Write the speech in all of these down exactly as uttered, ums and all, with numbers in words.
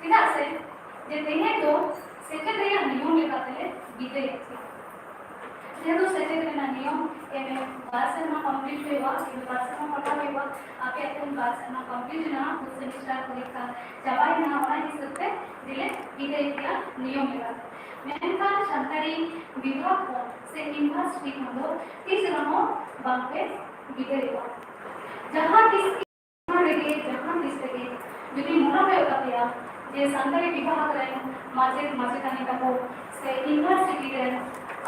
ᱪᱮᱫᱟᱜ ᱥᱮ ᱡᱮ ᱛᱮᱦᱮᱧ ᱫᱚ ᱥᱮᱪᱮᱫ ᱨᱮᱭᱟᱜ ᱱᱤᱭᱚᱢ ᱞᱮᱠᱟᱛᱮ ᱞᱮ ᱵᱤᱫᱟᱹᱭᱮᱫ ᱯᱮᱭᱟ᱾ ᱡᱮᱦᱮᱛᱩ ᱥᱮᱪᱮᱫ ᱨᱮᱱᱟᱜ ᱱᱤᱭᱚᱢ ᱮᱢ ᱮ ᱵᱟᱨ ᱥᱮᱨᱢᱟ ᱠᱚᱢᱯᱞᱤᱴ ᱦᱩᱭᱩᱜᱼᱟ, ᱮᱢ ᱮ ᱵᱟᱨ ᱥᱮᱨᱢᱟ ᱯᱟᱲᱦᱟᱣ ᱦᱩᱭᱩᱜᱼᱟ, ᱟᱯᱮᱭᱟᱜ ᱛᱮᱦᱮᱧ ᱵᱟᱨ ᱥᱮᱨᱢᱟ ᱠᱚᱢᱯᱞᱤᱴ ᱮᱱᱟ, ᱯᱷᱳᱨᱛᱷ ᱥᱮᱢᱤᱥᱴᱟᱨ ᱯᱚᱨᱤᱠᱠᱷᱟ ᱪᱟᱵᱟᱭᱮᱱᱟ, ᱚᱱᱟ ᱦᱤᱥᱟᱹᱵ ᱛᱮ ᱡᱮᱞᱮ ᱵᱤᱫᱟᱹᱭ ᱯᱮᱭᱟ ᱱᱤᱭᱚᱢ ᱞᱮᱠᱟᱛᱮ᱾ ᱢᱮᱱᱠᱷᱟᱱ ᱥᱟᱱᱛᱟᱲᱤ ᱵᱤᱵᱷᱟᱜᱽ ᱠᱷᱚᱱ ᱥᱮ ᱤᱭᱩᱱᱤᱵᱷᱟᱨᱥᱤᱴᱤ ᱠᱷᱚᱱ ᱫᱚ ᱛᱤᱥ ᱨᱮᱦᱚᱸ ᱵᱟᱝᱯᱮ ᱵᱤᱫᱟᱹᱭᱚᱜᱼᱟ᱾ ᱡᱟᱦᱟᱸ ᱛᱤᱥ ᱨᱮᱜᱮ, ᱡᱟᱦᱟᱸ ᱛᱤᱥ ᱨᱮᱜᱮ ᱡᱩᱫᱤ ᱢᱚᱱᱮ ᱦᱩᱭᱩᱜ ᱛᱟᱯᱮᱭᱟ ᱡᱮ ᱥᱟᱱᱛᱟᱲᱤ ᱵᱤᱵᱷᱟᱜᱽ ᱨᱮᱱ ᱢᱟᱪᱮᱫ ᱢᱟᱪᱮᱛᱟᱹᱱᱤ ᱛᱟᱠᱚ ᱥᱮ ᱤᱭᱩᱱᱤᱵᱷᱟᱨᱥᱤᱴᱤ ᱨᱮᱱ,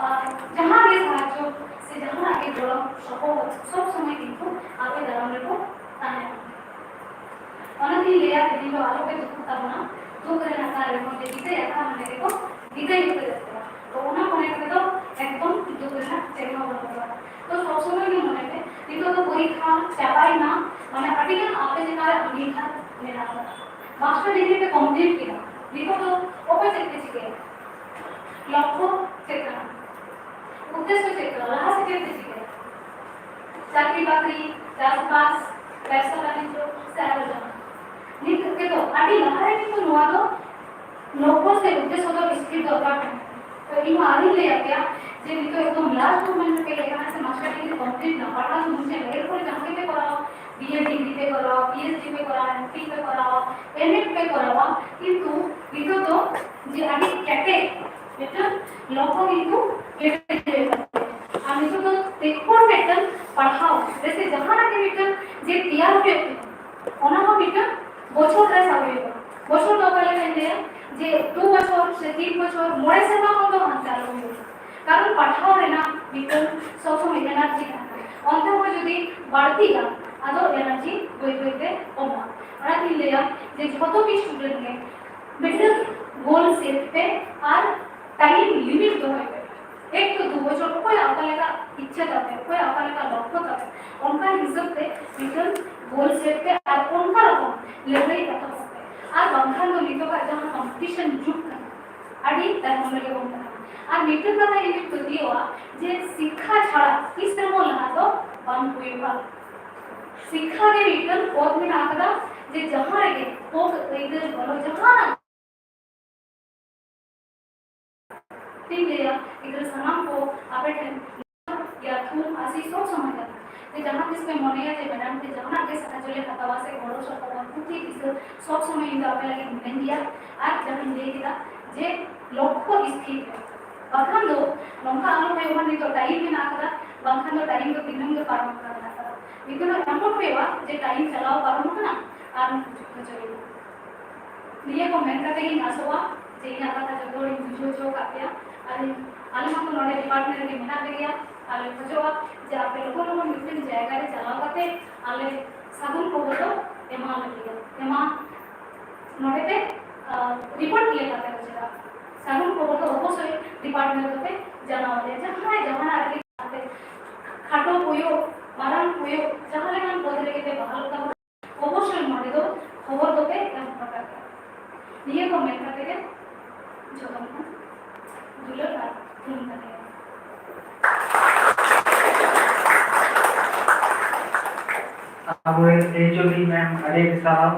ᱟᱨ ᱡᱟᱦᱟᱸ ᱜᱮ ᱥᱟᱦᱟᱡᱽᱡᱚ ᱥᱮ ᱡᱟᱦᱟᱱᱟᱜ ᱜᱮ ᱜᱚᱲᱚ ᱥᱚᱯᱚᱦᱚᱫ ᱥᱚᱵ ᱥᱚᱢᱚᱭ ᱠᱤᱱᱛᱩ ᱟᱯᱮ ᱫᱟᱨᱟᱢ ᱨᱮᱠᱚ ᱛᱟᱦᱮᱱᱟ᱾ ᱚᱱᱟᱛᱤᱧ ᱞᱟᱹᱭᱟ, ᱛᱮᱦᱮᱧ ᱫᱚ ᱟᱞᱚᱯᱮ ᱫᱩᱠᱩᱜ ᱛᱟᱵᱚᱱᱟ, ᱫᱩᱠ ᱨᱮᱱᱟᱜ ᱠᱟᱨᱚᱱ ᱡᱮ ᱵᱤᱫᱟᱹᱭ ᱟᱠᱟᱱ ᱢᱟᱱᱮ ᱜᱮᱠᱚ ᱵᱤᱫᱟᱹᱭ ᱩᱛᱟᱹᱨᱮᱫ ᱠᱚᱣᱟ᱾ ᱛᱚ ᱚᱱᱟ ᱢᱚᱱᱮ ᱠᱟᱛᱮ ᱫᱚ ᱮᱠᱫᱚᱢ ᱫᱩᱠ ᱨᱮᱱᱟᱜ ᱪᱮᱫ ᱦᱚᱸ ᱵᱟᱹᱱᱩᱜ ᱟᱠᱟᱫᱟ᱾ ᱛᱚ ᱥᱚᱵ ᱥᱚᱢᱚᱭ ᱜᱮ ᱢᱚᱱᱮ ᱯᱮ, ᱱᱤᱛᱚᱜ ᱫᱚ ᱯᱚᱨᱤᱠᱠᱷᱟ ᱪᱟᱵᱟᱭᱮᱱᱟ, ᱢᱟᱱᱮ ᱟᱹᱰᱤ ᱜᱟᱱ ᱟᱯᱮ ᱪᱮᱛᱟᱱ ᱨᱮ ᱟᱸᱜᱤᱵᱷᱟᱨ ᱢᱮᱱᱟᱜ ᱟᱠᱟᱫᱟ᱾ ᱢᱟᱥᱴᱟᱨ ᱰᱤᱜᱽᱨᱤ ᱯᱮ ᱠᱚᱢᱯᱞᱤᱴ ᱠᱮᱫᱟ, ᱱᱤᱛᱚᱜ ᱫᱚ ᱚᱠᱚᱭ ᱪᱮᱫ ᱯᱮ ᱪᱤᱠᱟᱹᱭᱟ? ᱞᱚᱠᱠᱷᱚ ᱪᱮᱫ ᱠᱟᱱᱟ? ᱩᱫᱽᱫᱮᱥᱥᱚ ᱪᱮᱫ ᱠᱟᱱᱟ? ᱞᱟᱦᱟ ᱥᱮᱫ ᱪᱮᱫ ᱯᱮ ᱪᱤᱠᱟᱹᱭᱟ? ᱪᱟᱹᱠᱨᱤ ᱵᱟᱹᱠᱨᱤ, ᱪᱟᱥᱵᱟᱥ, ᱵᱮᱵᱽᱥᱟ ᱵᱟᱱᱤᱡᱽᱡᱚ ᱥᱮ ᱟᱨᱚ ᱡᱟᱦᱟᱱᱟᱜ? ᱱᱤᱛ ᱛᱮᱫᱚ ᱟᱹᱰᱤ ᱞᱟᱦᱟ ᱨᱮ ᱠᱤᱱᱛᱩ ᱱᱚᱣᱟ ᱫᱚ ᱞᱚᱠᱠᱷᱚ ᱥᱮ ᱩᱫᱽᱫᱮᱥᱥᱚ ᱫᱚ ᱥᱛᱷᱤᱨ ᱫᱚᱨᱠᱟᱨ ᱠᱟᱱᱟ᱾ ᱛᱚ ᱤᱧ ᱦᱚᱸ ᱟᱨᱤᱧ ᱞᱟᱹᱭ ᱟᱯᱮᱭᱟ ᱡᱮ ᱱᱤᱛᱚᱜ ᱮᱠᱫᱚᱢ ᱞᱟᱥᱴ ᱢᱩᱢᱮᱱᱴ ᱨᱮ ᱯᱮ ᱦᱮᱡ ᱟᱠᱟᱱᱟ ᱥᱮ ᱢᱟᱥᱴᱟᱨ ᱰᱤᱜᱽᱨᱤ ᱠᱚᱢᱯᱞᱤᱴ ᱮᱱᱟ, ᱯᱟᱲᱦᱟᱣ ᱫᱚ ᱢᱩᱪᱟᱹᱫ ᱮᱱᱟ, ᱮᱨᱯᱚᱨᱮ ᱡᱟᱦᱟᱸ ᱜᱮᱯᱮ ᱠᱚᱨᱟᱣᱟ, ᱵᱤ ᱮᱰ ᱰᱤᱜᱽᱨᱤ ᱯᱮ ᱠᱚᱨᱟᱣᱟ, ᱯᱤ ᱮᱭᱤᱪ ᱰᱤ ᱯᱮ ᱠᱚᱨᱟᱣᱟ, ᱮᱢ ᱮᱰ ᱯᱮ ᱠᱚᱨᱟᱣᱟ, ᱠᱤᱱᱛᱩ ᱱᱤᱛᱚᱜ ᱫᱚ ᱡᱮ ᱟᱹᱰᱤ ᱠᱮᱴᱮᱡ ᱢᱤᱫᱴᱟᱝ ᱞᱚᱠᱠᱷᱚ ᱠᱤᱱᱛᱩ ᱠᱮᱴᱮᱡ ᱦᱩᱭᱩᱜ ᱛᱟᱯᱮᱭᱟ᱾ ᱟᱨ ᱱᱤᱛᱚᱜ ᱫᱚ ᱛᱮᱠᱷᱚᱱ ᱢᱤᱫᱴᱟᱝ ᱯᱟᱲᱦᱟᱣ ᱨᱮ ᱥᱮ ᱡᱟᱦᱟᱱᱟᱜ ᱜᱮ ᱢᱤᱫᱴᱟᱝ ᱡᱮ ᱛᱮᱭᱟᱨ ᱦᱩᱭᱩᱜ ᱛᱟᱯᱮᱭᱟ, ᱚᱱᱟ ᱦᱚᱸ ᱢᱤᱫᱴᱟᱝ ᱵᱚᱪᱷᱚᱨ ᱨᱮ ᱥᱟᱵ ᱦᱩᱭᱩᱜᱼᱟ᱾ ᱵᱚᱪᱷᱚᱨ ᱫᱚ ᱚᱠᱟ ᱞᱮᱠᱟᱧ ᱞᱟᱹᱭᱟ ᱡᱮ ᱫᱩ ᱵᱚᱪᱷᱚᱨ ᱥᱮ ᱛᱤᱱ ᱵᱚᱪᱷᱚᱨ, ᱢᱚᱬᱮ ᱥᱮᱨᱢᱟ ᱠᱷᱚᱱ ᱫᱚ ᱵᱟᱝ ᱪᱟᱞᱟᱣ ᱦᱩᱭᱩᱜᱼᱟ᱾ ᱠᱟᱨᱚᱱ ᱯᱟᱲᱦᱟᱣ ᱨᱮᱱᱟᱜ ᱢᱤᱫᱴᱟᱝ ᱥᱚᱵ ᱥᱚᱢᱚᱭ ᱮᱱᱟᱨᱡᱤ ᱛᱟᱦᱮᱱᱟ, ᱚᱱᱛᱮ ᱦᱚᱸ ᱡᱩᱫᱤ ᱵᱟᱹᱲᱛᱤᱜᱼᱟ, ᱟᱫᱚ ᱮᱱᱟᱨᱡᱤ ᱵᱟᱹᱭ ᱵᱟᱹᱭ ᱛᱮ ᱠᱚᱢᱚᱜᱼᱟ᱾ ᱚᱱᱟᱛᱤᱧ ᱞᱟᱹᱭᱟ ᱡᱮ ᱡᱷᱚᱛᱚ ᱜᱮ ᱥᱴᱩᱰᱮᱱᱴ ᱜᱮ ᱢᱤᱫᱴᱟᱝ ᱜᱳᱞ ᱥᱮᱴ ᱯᱮ ᱟᱨ ᱴᱟᱭᱤᱢ ᱞᱤᱢᱤᱴ ᱫᱚᱦᱚᱭ ᱯᱮ᱾ ᱮᱠ ᱛᱚ ᱫᱩ ᱵᱚᱪᱷᱚᱨ, ᱚᱠᱚᱭᱟᱜ ᱚᱠᱟ ᱞᱮᱠᱟ ᱤᱪᱪᱷᱟᱹ ᱛᱟᱯᱮ, ᱚᱠᱚᱭᱟᱜ ᱚᱠᱟ ᱞᱮᱠᱟ ᱞᱚᱠᱠᱷᱚ ᱛᱟᱯᱮ, ᱚᱱᱠᱟ ᱦᱤᱥᱟᱹᱵ ᱛᱮ ᱢᱤᱫᱴᱟᱝ ᱜᱳᱞ ᱥᱮᱴ ᱯᱮ ᱟᱨ ᱚᱱᱠᱟ ᱨᱚᱠᱚᱢ ᱞᱟᱹᱲᱦᱟᱹᱭ ᱮᱛᱚᱦᱚᱵ ᱯᱮ᱾ ᱟᱨ ᱵᱟᱝᱠᱷᱟᱱ ᱫᱚ ᱱᱤᱛᱚᱜᱟᱜ ᱡᱟᱦᱟᱸ ᱠᱚᱢᱯᱤᱴᱤᱥᱚᱱ ᱡᱩᱜᱽ ᱠᱟᱱᱟ, ᱟᱹᱰᱤ ᱛᱟᱭᱱᱚᱢ ᱨᱮᱜᱮ ᱵᱚᱱ ᱛᱟᱦᱮᱱᱟ᱾ ᱟᱨ ᱢᱤᱫᱴᱟᱝ ᱠᱟᱛᱷᱟ ᱤᱧ ᱯᱟᱹᱛᱭᱟᱹᱣᱟ ᱡᱮ ᱥᱤᱠᱠᱷᱟ ᱪᱷᱟᱲᱟ ᱛᱤᱥ ᱨᱮᱦᱚᱸ ᱞᱟᱦᱟ ᱫᱚ ᱵᱟᱝ ᱦᱩᱭᱩᱜᱼᱟ᱾ ᱥᱤᱠᱠᱷᱟ ᱜᱮ ᱢᱤᱫᱴᱟᱝ ᱯᱚᱫ ᱢᱮᱱᱟᱜ ᱟᱠᱟᱫᱟ, ᱡᱮ ᱡᱟᱦᱟᱸ ᱨᱮᱜᱮ ᱦᱳᱠ ᱟᱹᱭᱫᱟᱹᱨ ᱵᱚᱞᱚ ᱡᱟᱦᱟᱱᱟᱜ ᱤᱧ ᱞᱟᱹᱭᱟ, ᱜᱤᱫᱽᱨᱟᱹ ᱥᱟᱱᱟᱢ ᱠᱚ ᱟᱯᱮ ᱴᱷᱮᱱ ᱜᱮᱭᱟ ᱛᱷᱩᱢ ᱟᱥᱤᱥ ᱥᱚᱵ ᱥᱚᱢᱚᱭ ᱠᱟᱱᱟ᱾ ᱡᱮ ᱡᱟᱦᱟᱸ ᱛᱤᱥ ᱯᱮ ᱢᱚᱱᱮᱭᱟ ᱡᱮ ᱢᱮᱰᱟᱢ ᱴᱷᱮᱱ ᱡᱟᱦᱟᱱᱟᱜ ᱜᱮ ᱥᱟᱦᱟᱡᱽᱡᱚ ᱞᱮ ᱦᱟᱛᱟᱣᱟ ᱥᱮ ᱜᱚᱲᱚ ᱥᱚᱯᱚᱦᱚᱫ, ᱯᱩᱛᱷᱤ ᱫᱤᱥᱟᱹ, ᱥᱚᱵ ᱥᱚᱢᱚᱭ ᱤᱧ ᱫᱚ ᱟᱯᱮ ᱞᱟᱹᱜᱤᱫ ᱢᱤᱱᱟᱹᱧ ᱜᱮᱭᱟ᱾ ᱟᱨ ᱡᱟᱦᱟᱸᱧ ᱞᱟᱹᱭ ᱠᱮᱫᱟ ᱡᱮ ᱞᱚᱠᱠᱷᱚ ᱥᱛᱷᱤᱨ ᱨᱮ, ᱵᱟᱠᱷᱟᱱ ᱫᱚ ᱱᱚᱝᱠᱟ ᱟᱞᱚ ᱦᱩᱭᱩᱜ ᱢᱟ, ᱱᱤᱛᱚᱜ ᱴᱟᱭᱤᱢ ᱢᱮᱱᱟᱜ ᱟᱠᱟᱫᱟ, ᱵᱟᱝᱠᱷᱟᱱ ᱫᱚ ᱴᱟᱭᱤᱢ ᱫᱚ ᱫᱤᱱᱟᱹᱢ ᱜᱮ ᱯᱟᱨᱚᱢ ᱟᱠᱟᱱᱟ᱾ ᱱᱤᱛᱚᱜ ᱫᱚ ᱮᱢᱚᱱ ᱦᱩᱭᱩᱜᱼᱟ ᱡᱮ ᱴᱟᱭᱤᱢ ᱪᱟᱞᱟᱣ ᱯᱟᱨᱚᱢ ᱟᱠᱟᱱᱟ ᱟᱨ ᱦᱚᱪᱚᱭᱮᱱᱟ᱾ ᱱᱤᱭᱟᱹ ᱠᱚ ᱢᱮᱱ ᱠᱟᱛᱮ ᱜᱤᱧ ᱟᱥᱚᱜᱼᱟ ᱡᱮ ᱤᱧᱟᱹᱜ ᱠᱟᱛᱷᱟ ᱡᱚᱛᱚ ᱦᱚᱲᱤᱧ ᱵᱩᱡᱷᱟᱹᱣ ᱦᱚᱪᱚ ᱟᱠᱟᱫ ᱯᱮᱭᱟ᱾ ᱟᱨ ᱤᱧ, ᱟᱞᱮ ᱢᱟᱛᱚ ᱱᱚᱰᱮ ᱰᱤᱯᱟᱨᱴᱢᱮᱱᱴ ᱨᱮᱜᱮ ᱢᱮᱱᱟᱜ ᱞᱮᱜᱮᱭᱟ᱾ ᱟᱨ ᱞᱮ ᱠᱷᱚᱡᱚᱜᱼᱟ ᱡᱮ ᱟᱯᱮ ᱞᱚᱜᱚᱱ ᱞᱚᱜᱚᱱ ᱢᱤᱫᱴᱮᱱ ᱡᱟᱭᱜᱟ ᱨᱮ ᱪᱟᱞᱟᱣ ᱠᱟᱛᱮ ᱟᱞᱮ ᱥᱟᱹᱜᱩᱱ ᱠᱷᱚᱵᱚᱨ ᱫᱚ ᱮᱢᱟ ᱞᱮ ᱯᱮᱭᱟ, ᱮᱢᱟ ᱱᱚᱰᱮ ᱯᱮ, ᱟᱸ, ᱨᱤᱯᱳᱨᱴ ᱞᱮᱠᱟᱛᱮ ᱠᱚ ᱪᱟᱞᱟᱜᱼᱟ᱾ ᱥᱟᱹᱜᱩᱱ ᱠᱷᱚᱵᱚᱨ ᱫᱚ ᱚᱵᱚᱥᱥᱳᱭ ᱰᱤᱯᱟᱨᱴᱢᱮᱱᱴ ᱫᱚᱯᱮ ᱡᱟᱱᱟᱣ ᱟᱞᱮᱭᱟ᱾ ᱡᱟᱦᱟᱸᱭ ᱡᱟᱦᱟᱱᱟᱜ ᱨᱮᱜᱮ ᱠᱷᱟᱴᱚ ᱦᱩᱭᱩᱜ, ᱢᱟᱨᱟᱝ ᱦᱩᱭᱩᱜ, ᱡᱟᱦᱟᱸ ᱞᱮᱠᱟᱱ ᱯᱚᱫ ᱨᱮᱜᱮ ᱯᱮ ᱵᱟᱦᱟᱞ ᱠᱟᱵᱚᱱ, ᱚᱵᱚᱥᱥᱳᱭ ᱱᱚᱰᱮ ᱫᱚ ᱠᱷᱚᱵᱚᱨ ᱫᱚᱯᱮ ᱮᱢ ᱦᱚᱴᱚ ᱠᱟᱜ ᱜᱮᱭᱟ᱾ ᱱᱤᱭᱟᱹ ᱠᱚ ᱢᱮᱱ ᱠᱟᱛᱮ ᱜᱮ ᱡᱚᱛᱚ ᱠᱷᱚᱱ ᱫᱩᱞᱟᱹᱲ ᱟᱨ ᱛᱷᱩᱢ ᱠᱟᱛᱮ ᱜᱮ᱾ ᱟᱵᱚᱨᱮᱱ ᱮᱭᱤᱪ ᱳ ᱰᱤ ᱢᱮᱢ ᱟᱹᱰᱤ ᱟᱹᱰᱤ ᱥᱟᱨᱦᱟᱣ᱾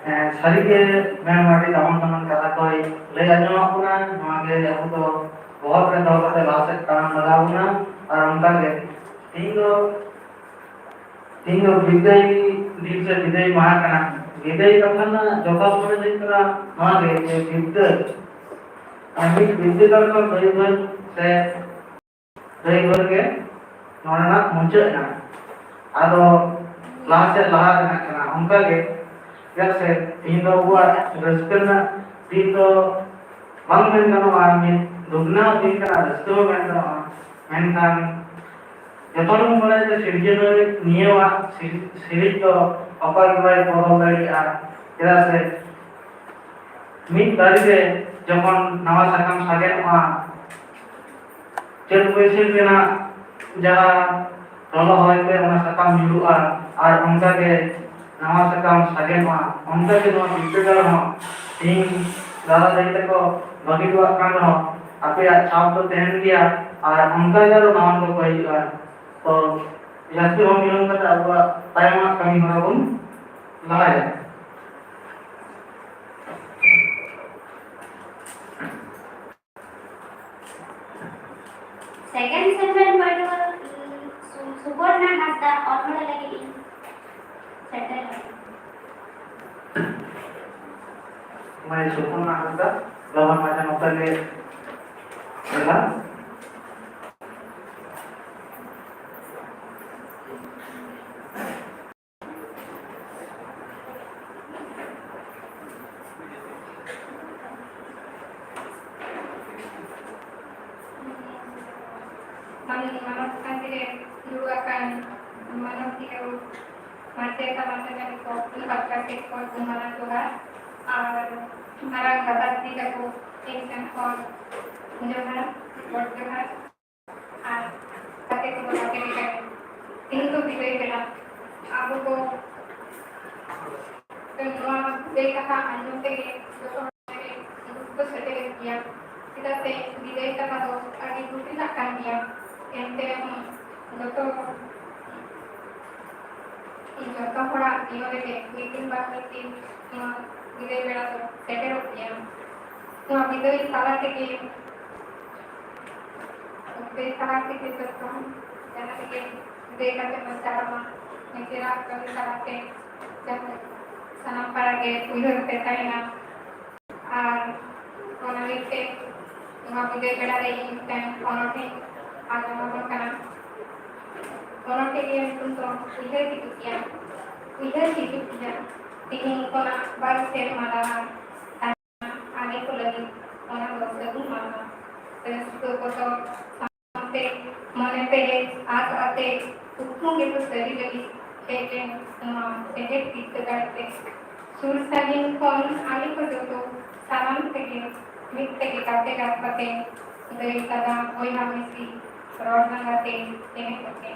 ᱦᱮᱸ, ᱥᱟᱹᱨᱤᱜᱮ ᱢᱮᱢ ᱟᱹᱰᱤ ᱫᱟᱢᱟᱱ ᱫᱟᱢᱟᱱ ᱠᱟᱛᱷᱟ ᱠᱚᱭ ᱞᱟᱹᱭ ᱟᱸᱡᱚᱢᱟᱜ ᱵᱚᱱᱟ᱾ ᱱᱚᱣᱟ ᱜᱮ ᱟᱵᱚ ᱫᱚ ᱵᱚᱦᱚᱜ ᱨᱮ ᱫᱚᱦᱚ ᱠᱟᱛᱮ ᱞᱟᱦᱟ ᱥᱮᱫ ᱛᱟᱲᱟᱢ ᱞᱟᱜᱟᱣ ᱵᱚᱱᱟ᱾ ᱟᱨ ᱚᱱᱠᱟ ᱜᱮ ᱛᱤᱦᱤᱧ ᱫᱚ, ᱛᱤᱦᱤᱧ ᱫᱚ ᱵᱤᱫᱟᱹᱭ ᱫᱤᱱ ᱥᱮ ᱵᱤᱫᱟᱹᱭ ᱢᱟᱦᱟ ᱠᱟᱱᱟ᱾ ᱵᱤᱫᱟᱹᱭ ᱠᱟᱛᱷᱟ ᱨᱮᱱᱟᱜ ᱡᱚᱛᱷᱟᱛ ᱢᱟᱱᱮ ᱫᱚ ᱦᱩᱭᱩᱜ ᱠᱟᱱᱟ ᱱᱚᱣᱟ ᱜᱮ ᱡᱮ ᱵᱤᱫᱟᱹ, ᱟᱨ ᱢᱤᱫ ᱵᱤᱫᱟᱹᱜᱟᱲ ᱠᱷᱚᱱ ᱫᱟᱹᱭ ᱵᱷᱟᱹᱭ ᱥᱮ ᱫᱟᱹᱭ ᱵᱷᱟᱹᱭ ᱜᱮ ᱱᱚᱣᱟ ᱨᱮᱱᱟᱜ ᱢᱩᱪᱟᱹᱫ ᱮᱱᱟ᱾ ᱟᱫᱚ ᱞᱟᱦᱟ ᱥᱮᱫ ᱞᱟᱦᱟ ᱨᱮᱱᱟᱜ ᱠᱟᱱᱟ᱾ ᱚᱱᱠᱟ ᱜᱮ ᱪᱮᱫᱟᱜ ᱥᱮ ᱛᱤᱦᱤᱧ ᱫᱚ ᱟᱵᱚᱣᱟᱜ ᱨᱟᱹᱥᱠᱟᱹ ᱨᱮᱱᱟᱜ ᱫᱤᱱ ᱫᱚ ᱵᱟᱝ ᱢᱮᱱ ᱜᱟᱱᱚᱜᱼᱟ, ᱢᱤᱫ ᱫᱩᱠ ᱨᱮᱱᱟᱜ ᱫᱤᱱ ᱠᱟᱱᱟ, ᱨᱟᱹᱥᱠᱟᱹ ᱦᱚᱸ ᱢᱮᱱ ᱜᱟᱱᱚᱜᱼᱟ᱾ ᱢᱮᱱᱠᱷᱟᱱ ᱡᱚᱛᱚ ᱦᱚᱲ ᱵᱚᱱ ᱵᱟᱲᱟᱭᱟ ᱡᱮ ᱥᱤᱨᱡᱚᱱᱤᱭᱟᱹᱣᱟᱜ ᱥᱤᱨ-, ᱥᱤᱨᱤᱡ ᱫᱚ ᱚᱠᱚᱭ ᱜᱮ ᱵᱟᱭ ᱵᱚᱫᱚᱞ ᱫᱟᱲᱮᱭᱟᱜᱼᱟ᱾ ᱪᱮᱫᱟᱜ ᱥᱮ ᱢᱤᱫ ᱫᱟᱨᱮ ᱨᱮ ᱡᱚᱠᱷᱚᱱ ᱱᱟᱣᱟ ᱥᱟᱠᱟᱢ ᱥᱟᱜᱮᱱᱚᱜᱼᱟ, ᱪᱟᱹᱛ ᱵᱟᱹᱭᱥᱟᱹᱠᱷ ᱨᱮᱱᱟᱜ ᱡᱟᱦᱟᱸ ᱞᱚᱞᱚ ᱦᱚᱭ ᱛᱮ ᱚᱱᱟ ᱥᱟᱠᱟᱢ ᱧᱩᱨᱩᱜᱼᱟ, ᱟᱨ ᱚᱱᱠᱟ ᱜᱮ ᱱᱟᱣᱟ ᱥᱟᱠᱟᱢ ᱥᱟᱜᱮᱱᱚᱜᱼᱟ᱾ ᱚᱱᱠᱟ ᱜᱮ ᱱᱚᱣᱟ ᱵᱤᱨᱫᱟᱹᱜᱟᱲ ᱦᱚᱸ ᱛᱮᱦᱮᱧ ᱫᱟᱫᱟ ᱫᱟᱹᱭ ᱛᱟᱠᱚ ᱵᱟᱹᱜᱤ ᱦᱚᱴᱚᱣᱟᱜ ᱠᱟᱱ ᱨᱮᱦᱚᱸ, ᱟᱯᱮᱭᱟᱜ ᱪᱷᱟᱯ ᱫᱚ ᱛᱟᱦᱮᱱ ᱜᱮᱭᱟ, ᱟᱨ ᱚᱱᱠᱟ ᱜᱮ ᱟᱨᱚ ᱱᱟᱣᱟᱱ ᱠᱚᱠᱚ ᱦᱤᱡᱩᱜᱼᱟ᱾ ᱛᱚ ᱡᱟᱹᱥᱛᱤ ᱵᱟᱝ ᱵᱤᱞᱚᱢ ᱠᱟᱛᱮ ᱟᱵᱚᱣᱟᱜ ᱛᱟᱭᱚᱢᱟᱜ ᱠᱟᱹᱢᱤ ᱦᱚᱨᱟ ᱵᱚᱱ ᱞᱟᱲᱟᱭᱟ᱾ Second segment ᱯᱟᱹᱴᱷᱩᱣᱟᱹ, ᱤᱧ ᱥᱩ-, ᱥᱩᱵᱚᱨᱱᱟ ᱦᱟᱸᱥᱫᱟ ᱚᱱᱚᱬᱦᱮ ᱞᱟᱹᱜᱤᱫ ᱤᱧ ᱥᱮᱴᱮᱨ ᱟᱠᱟᱱᱟ᱾ ᱢᱟᱹᱭ ᱥᱩᱵᱚᱨᱱᱟ ᱦᱟᱸᱥᱫᱟ, ᱞᱚᱜᱚᱱ ᱢᱟᱪᱷᱟ ᱱᱚᱛᱮ ᱜᱮ ᱫᱮᱞᱟ᱾ ᱢᱟᱱ-, ᱢᱟᱱᱚᱛ ᱛᱷᱟᱱ ᱨᱮ ᱫᱩᱲᱩᱵ ᱟᱠᱟᱱ ᱢᱟᱱᱚᱛᱤᱭᱟᱹ ᱢᱟᱪᱮᱛᱟ ᱢᱟᱪᱮᱛᱟᱹᱱᱤ ᱠᱚ, ᱤᱧ ᱯᱟᱦᱴᱟ ᱥᱮᱫ ᱠᱷᱚᱱ ᱢᱟᱱᱟᱣ ᱡᱚᱦᱟᱨ ᱟᱨ ᱢᱟᱨᱟᱝ ᱫᱟᱫᱟ ᱫᱤᱫᱤ ᱛᱟᱠᱚ ᱤᱧ ᱥᱮᱱ ᱠᱷᱚᱱ ᱡᱚᱦᱟᱨ, ᱜᱚᱰ ᱡᱚᱦᱟᱨ᱾ ᱟᱨ ᱜᱟᱛᱮ ᱠᱚᱫᱚ ᱜᱟᱛᱮ ᱞᱮᱠᱟ ᱜᱮ᱾ ᱛᱮᱦᱮᱧ ᱫᱚ ᱵᱤᱫᱟᱹᱭ ᱵᱮᱲᱟ᱾ ᱟᱵᱚ ᱠᱚ ᱱᱚᱣᱟ ᱵᱤᱫᱟᱹᱭ ᱠᱟᱛᱷᱟ ᱟᱸᱡᱚᱢ ᱛᱮᱜᱮ ᱡᱚᱛᱚ ᱦᱚᱲ ᱜᱮ ᱫᱩᱠ ᱫᱚ ᱥᱮᱴᱮᱨᱮᱫ ᱜᱮᱭᱟ᱾ ᱪᱮᱫᱟᱜ ᱥᱮ ᱵᱤᱫᱟᱹᱭ ᱠᱟᱛᱷᱟ ᱫᱚ ᱟᱹᱰᱤ ᱫᱩᱠ ᱨᱮᱱᱟᱜ ᱠᱟᱱ ᱜᱮᱭᱟ᱾ ᱮᱱᱛᱮ ᱨᱮᱦᱚᱸ ᱡᱚᱛᱚ, ᱡᱚᱛᱚ ᱦᱚᱲᱟᱜ ᱡᱤᱭᱚᱱ ᱨᱮᱜᱮ ᱢᱤᱫ ᱫᱤᱱ ᱵᱟᱝ ᱢᱤᱫ ᱫᱤᱱ ᱱᱚᱣᱟ ᱵᱤᱫᱟᱹᱭ ᱵᱮᱲᱟ ᱫᱚ ᱥᱮᱴᱮᱨᱚᱜ ᱜᱮᱭᱟ᱾ ᱱᱚᱣᱟ ᱵᱤᱫᱟᱹᱭ ᱛᱟᱞᱟ ᱛᱮᱜᱮ ᱵᱤᱫᱟᱹᱭ ᱛᱟᱞᱟ ᱛᱮᱜᱮ ᱡᱚᱛᱚ ᱡᱟᱦᱟᱸ ᱨᱮᱜᱮ ᱵᱤᱫᱟᱹᱭ ᱠᱟᱛᱮ ᱵᱚᱱ ᱪᱟᱞᱟᱜ ᱢᱟ, ᱱᱤᱡᱮᱨᱟᱜ ᱠᱟᱹᱢᱤ ᱛᱟᱞᱟ ᱛᱮ ᱡᱟᱛᱮ ᱥᱟᱱᱟᱢ ᱯᱟᱲᱟ ᱜᱮ ᱩᱭᱦᱟᱹᱨ ᱛᱮ ᱛᱟᱦᱮᱱᱟ᱾ ᱟᱨ ᱚᱱᱟ ᱞᱟᱹᱜᱤᱫ ᱛᱮ ᱱᱚᱣᱟ ᱵᱤᱫᱟᱹᱭ ᱵᱮᱲᱟ ᱨᱮ ᱤᱧ ᱢᱤᱫᱴᱟᱝ ᱚᱱᱚᱬᱦᱮ ᱟᱸᱡᱚᱢ ᱟᱵᱚᱱ ᱠᱟᱱᱟ᱾ ᱚᱱᱚᱬᱦᱮ ᱨᱮᱭᱟᱜ ᱧᱩᱛᱩᱢ ᱫᱚ ᱩᱭᱦᱟᱹᱨ ᱦᱤᱡᱩᱜ ᱜᱮᱭᱟ, ᱩᱭᱦᱟᱹᱨ ᱦᱤᱡᱩᱜ ᱜᱮᱭᱟ, ᱛᱮᱦᱮᱧ ᱠᱷᱚᱱᱟᱜ ᱵᱟᱨ ᱥᱮᱨᱢᱟ ᱞᱟᱦᱟ ᱟᱞᱮ ᱠᱚ ᱞᱟᱹᱜᱤᱫ ᱚᱱᱟ ᱫᱚ ᱥᱟᱹᱜᱩᱱ ᱢᱟᱦᱟ᱾ ᱨᱟᱹᱥᱠᱟᱹ ᱵᱚᱛᱚᱨ ᱥᱟᱶᱛᱮ ᱢᱚᱱᱮ ᱯᱮᱨᱮᱡ ᱟᱸᱥ ᱟᱛᱮ ᱠᱩᱠᱢᱩ ᱜᱮᱠᱚ ᱥᱟᱹᱨᱤ ᱞᱟᱹᱜᱤᱫ ᱦᱮᱡ ᱞᱮᱱ ᱱᱚᱣᱟ ᱡᱮᱜᱮᱛ ᱵᱤᱨᱫᱟᱹᱜᱟᱲ ᱛᱮ᱾ ᱥᱩᱨ ᱥᱟᱺᱜᱤᱧ ᱠᱷᱚᱱ ᱟᱞᱮ ᱠᱚ ᱡᱚᱛᱚ ᱥᱟᱱᱟᱢ ᱛᱮᱜᱮ ᱢᱤᱫ ᱛᱮᱜᱮ ᱜᱟᱛᱮ ᱜᱟᱯᱟᱛᱮ ᱫᱟᱹᱭ ᱫᱟᱫᱟ ᱵᱚᱭᱦᱟ ᱢᱤᱥᱤ ᱨᱚᱲ ᱞᱟᱸᱫᱟ ᱛᱮ ᱮᱱᱮᱡ ᱠᱟᱛᱮ᱾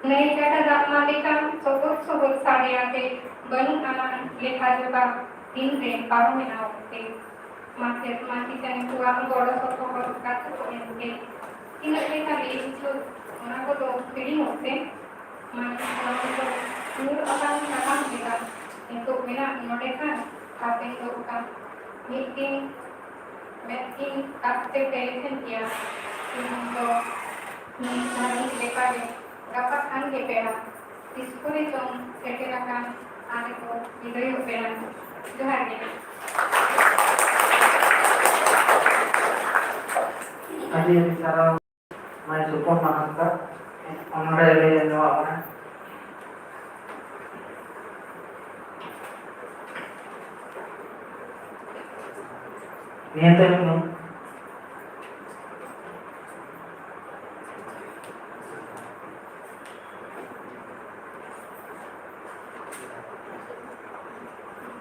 ᱱᱟᱹᱭ ᱜᱟᱰᱟ ᱫᱟᱜ ᱢᱟ ᱞᱮᱠᱟᱱ ᱥᱚᱦᱚᱫ ᱥᱚᱦᱚᱫ ᱥᱟᱰᱮ ᱟᱛᱮ ᱵᱟᱹᱱᱩᱜ ᱟᱱᱟᱝ ᱞᱮᱠᱷᱟ ᱡᱚᱠᱷᱟ ᱫᱤᱱ ᱨᱮ ᱯᱟᱨᱚᱢ ᱮᱱᱟ ᱚᱠᱛᱮ᱾ ᱢᱟᱪᱮᱫ ᱢᱟᱪᱮᱛᱟᱹᱱᱤ ᱠᱚᱣᱟᱜ ᱜᱚᱲᱚ ᱥᱚᱯᱚᱦᱚᱫ ᱠᱟᱛᱷᱟ ᱠᱚ ᱮᱱᱛᱮ ᱛᱤᱱᱟᱹᱜ ᱞᱮᱠᱟ ᱞᱟᱹᱭ ᱵᱩᱡᱷᱟᱹᱣ, ᱚᱱᱟ ᱠᱚᱫᱚ ᱦᱤᱲᱤᱧᱚᱜ ᱛᱮ ᱢᱟᱱᱮ ᱚᱱᱟ ᱠᱚᱫᱚ ᱧᱩᱨ ᱟᱠᱟᱱ ᱥᱟᱠᱟᱢ ᱞᱮᱠᱟ ᱱᱤᱛᱚᱜ ᱢᱮᱱᱟᱜ ᱱᱚᱰᱮ ᱠᱷᱟᱱ ᱦᱟᱯᱮᱱ ᱫᱚ ᱚᱠᱟ? ᱢᱤᱫ ᱫᱤᱱ ᱢᱮᱫ ᱠᱤᱱ ᱛᱟᱠ ᱛᱮ ᱯᱮ ᱞᱮᱠᱷᱟᱱ ᱜᱮᱭᱟ᱾ ᱛᱮᱦᱮᱧ ᱫᱚ ᱢᱤᱫ ᱫᱷᱟᱹᱨᱛᱤ ᱞᱮᱠᱟᱜᱮ ᱜᱟᱯᱟ ᱠᱷᱟᱱ ᱜᱮ ᱯᱮᱲᱟ᱾ ᱛᱤᱥ ᱠᱚᱨᱮ ᱪᱚᱝ ᱥᱮᱴᱮᱨ ᱟᱠᱟᱱ ᱟᱞᱮ ᱠᱚ ᱵᱤᱫᱟᱹᱭᱚᱜ ᱯᱮᱲᱟ᱾ ᱡᱚᱦᱟᱨ ᱜᱮ᱾ ᱟᱹᱰᱤ ᱟᱹᱰᱤ ᱥᱟᱨᱦᱟᱣ᱾ ᱢᱟᱹᱭ ᱥᱩᱯᱚᱨᱱᱟ ᱦᱟᱸᱥᱫᱟ ᱚᱱᱚᱬᱦᱮ ᱞᱟᱹᱭ ᱟᱸᱡᱚᱢᱟᱜ ᱵᱚᱱᱟ᱾ ᱱᱤᱭᱟᱹ ᱛᱟᱭᱚᱢ ᱫᱚ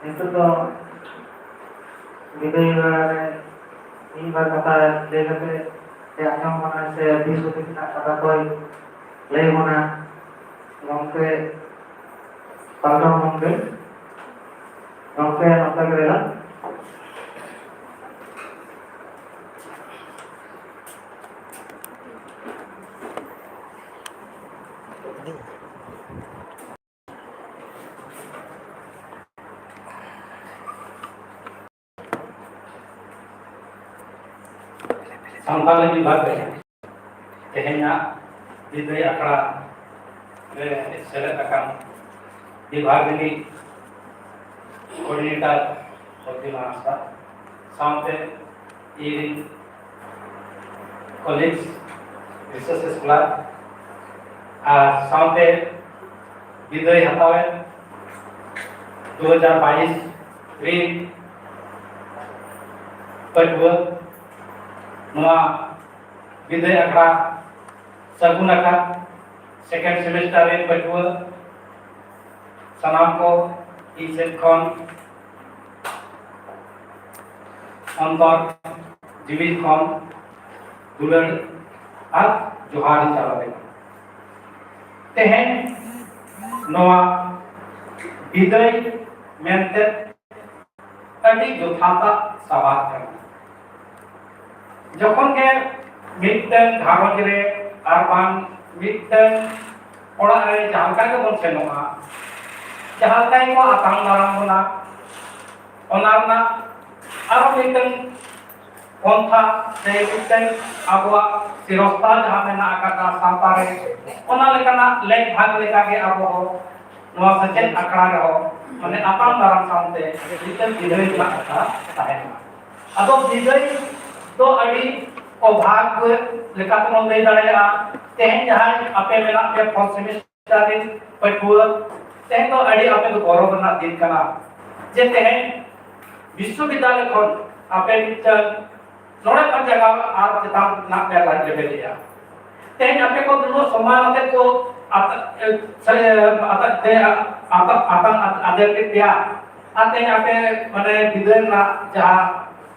ᱱᱤᱛᱚᱜ ᱫᱚ ᱵᱤᱫᱟᱹᱭ ᱵᱮᱲᱟ ᱨᱮ ᱢᱤᱫ ᱵᱟᱨ ᱠᱟᱛᱷᱟ ᱞᱟᱹᱭ ᱠᱟᱛᱮ ᱥᱮ ᱟᱸᱡᱚᱢ ᱵᱚᱱᱟ ᱥᱮ ᱫᱤᱥ ᱦᱩᱫᱤᱥ ᱨᱮᱱᱟᱜ ᱠᱟᱛᱷᱟ ᱠᱚᱭ ᱞᱟᱹᱭ ᱵᱚᱱᱟ ᱜᱚᱢᱠᱮ ᱯᱟᱞᱴᱟᱣ ᱜᱚᱢᱠᱮ᱾ ᱜᱚᱢᱠᱮ ᱱᱚᱛᱮ ᱜᱮ ᱞᱟᱹᱭ ᱞᱟᱝ᱾ ᱥᱟᱱᱛᱟᱲᱤ ᱵᱤᱵᱷᱟᱜᱽ ᱨᱮ ᱛᱮᱦᱮᱧᱟᱜ ᱵᱤᱫᱟᱹᱭ ᱟᱠᱷᱲᱟ ᱨᱮ ᱥᱮᱞᱮᱫ ᱟᱠᱟᱱ ᱵᱤᱵᱷᱟᱜᱽ ᱨᱤᱱᱤᱡ coordinator ᱯᱨᱚᱛᱤᱢᱟ ᱦᱟᱸᱥᱫᱟ ᱥᱟᱶᱛᱮ ᱤᱧ colleagues, research scholar ᱟᱨ ᱥᱟᱶᱛᱮ ᱵᱤᱫᱟᱹᱭ ᱦᱟᱛᱟᱣᱮᱫ ᱫᱩ ᱦᱟᱡᱟᱨ ᱵᱟᱭᱤᱥ ᱨᱤᱱ ᱯᱟᱹᱴᱷᱩᱣᱟᱹ, ᱱᱚᱣᱟ ᱵᱤᱫᱟᱹᱭ ᱟᱠᱷᱲᱟ ᱥᱟᱹᱜᱩᱱ ᱟᱠᱟᱫ second semester ᱨᱮᱱ ᱯᱟᱹᱴᱷᱩᱣᱟᱹ ᱥᱟᱱᱟᱢ ᱠᱚ ᱤᱧ ᱥᱮᱫ ᱠᱷᱚᱱ ᱚᱱᱛᱚᱨ ᱡᱤᱣᱤ ᱠᱷᱚᱱ ᱫᱩᱞᱟᱹᱲ ᱟᱨ ᱡᱚᱦᱟᱨ ᱤᱧ ᱪᱟᱞ ᱟᱵᱮᱱᱟ᱾ ᱛᱮᱦᱮᱧ ᱱᱚᱣᱟ ᱵᱤᱫᱟᱹᱭ ᱢᱮᱱᱛᱮ ᱟᱹᱰᱤ ᱡᱚᱛᱷᱟᱛᱟᱜ ᱥᱟᱵᱟᱫ ᱠᱟᱱᱟ᱾ ᱡᱚᱠᱷᱚᱱ ᱜᱮ ᱢᱤᱫᱴᱟᱝ ᱜᱷᱟᱨᱚᱸᱡᱽ ᱨᱮ ᱟᱨ ᱵᱟᱝ ᱢᱤᱫᱴᱟᱝ ᱚᱲᱟᱜ ᱨᱮ ᱡᱟᱦᱟᱸ ᱞᱮᱠᱟ ᱜᱮᱵᱚᱱ ᱥᱮᱱᱚᱜᱼᱟ, ᱡᱟᱦᱟᱸ ᱞᱮᱠᱟ ᱜᱮᱠᱚ ᱟᱛᱟᱝ ᱫᱟᱨᱟᱢ ᱵᱚᱱᱟ, ᱚᱱᱟ ᱨᱮᱱᱟᱜ ᱟᱨᱚ ᱢᱤᱫᱴᱟᱝ ᱯᱚᱱᱛᱷᱟ ᱥᱮ ᱢᱤᱫᱴᱟᱝ ᱟᱵᱚᱣᱟᱜ ᱥᱤᱨᱚᱥᱛᱟ ᱡᱟᱦᱟᱸ ᱢᱮᱱᱟᱜ ᱟᱠᱟᱫᱟ ᱥᱟᱶᱛᱟ ᱨᱮ, ᱚᱱᱟ ᱞᱮᱠᱟᱱᱟᱜ ᱞᱮᱠ ᱵᱷᱟᱜᱽ ᱞᱮᱠᱟᱜᱮ ᱟᱵᱚ ᱦᱚᱸ ᱱᱚᱣᱟ ᱥᱮᱪᱮᱫ ᱟᱠᱷᱲᱟ ᱨᱮᱦᱚᱸ ᱢᱟᱱᱮ ᱟᱛᱟᱝ ᱫᱟᱨᱟᱢ ᱥᱟᱶᱛᱮ ᱢᱤᱫᱴᱟᱝ ᱵᱤᱫᱟᱹᱭ ᱨᱮᱱᱟᱜ ᱠᱟᱛᱷᱟ ᱛᱟᱦᱮᱱᱟ᱾ ᱟᱫᱚ ᱵᱤᱫᱟᱹᱭ ᱫᱚ ᱟᱹᱰᱤ ᱚᱵᱷᱟᱜᱽ ᱞᱮᱠᱟᱛᱮᱵᱚᱱ ᱞᱟᱹᱭ ᱫᱟᱲᱮᱭᱟᱜᱼᱟ᱾ ᱛᱮᱦᱮᱧ ᱡᱟᱦᱟᱸᱭ ᱟᱯᱮ ᱢᱮᱱᱟᱜ ᱯᱮᱭᱟ first semester ᱨᱮᱱ ᱯᱟᱹᱴᱷᱩᱣᱟᱹ, ᱛᱮᱦᱮᱧ ᱫᱚ ᱟᱹᱰᱤ ᱟᱯᱮ ᱫᱚ ᱜᱚᱨᱚᱵᱽ ᱨᱮᱱᱟᱜ ᱫᱤᱱ ᱠᱟᱱᱟ ᱡᱮ ᱛᱮᱦᱮᱧ ᱵᱤᱥᱥᱚᱵᱤᱫᱽᱫᱟᱞᱚᱭ ᱠᱷᱚᱱ ᱟᱯᱮ ᱢᱤᱫᱴᱟᱝ ᱱᱚᱰᱮ ᱠᱷᱚᱱ ᱡᱟᱭᱜᱟ ᱟᱨ ᱪᱮᱛᱟᱱ ᱨᱮᱱᱟᱜ ᱯᱮ ᱞᱟᱡ ᱞᱮᱵᱮᱫᱮᱜᱼᱟ᱾ ᱛᱮᱦᱮᱧ ᱟᱯᱮ ᱠᱚ ᱫᱩᱲᱩᱵ ᱥᱚᱢᱟᱱ ᱟᱛᱮ ᱠᱚ ᱟᱛ-, ᱮ, ᱥᱮ, ᱟᱛᱟᱝ ᱟᱛᱟᱝ ᱟᱫᱮᱨ ᱠᱮᱫ ᱯᱮᱭᱟ᱾ ᱟᱨ ᱛᱮᱦᱮᱧ ᱟᱯᱮ ᱢᱟᱱᱮ ᱵᱤᱫᱟᱹᱭ ᱨᱮᱱᱟᱜ ᱡᱟᱦᱟᱸ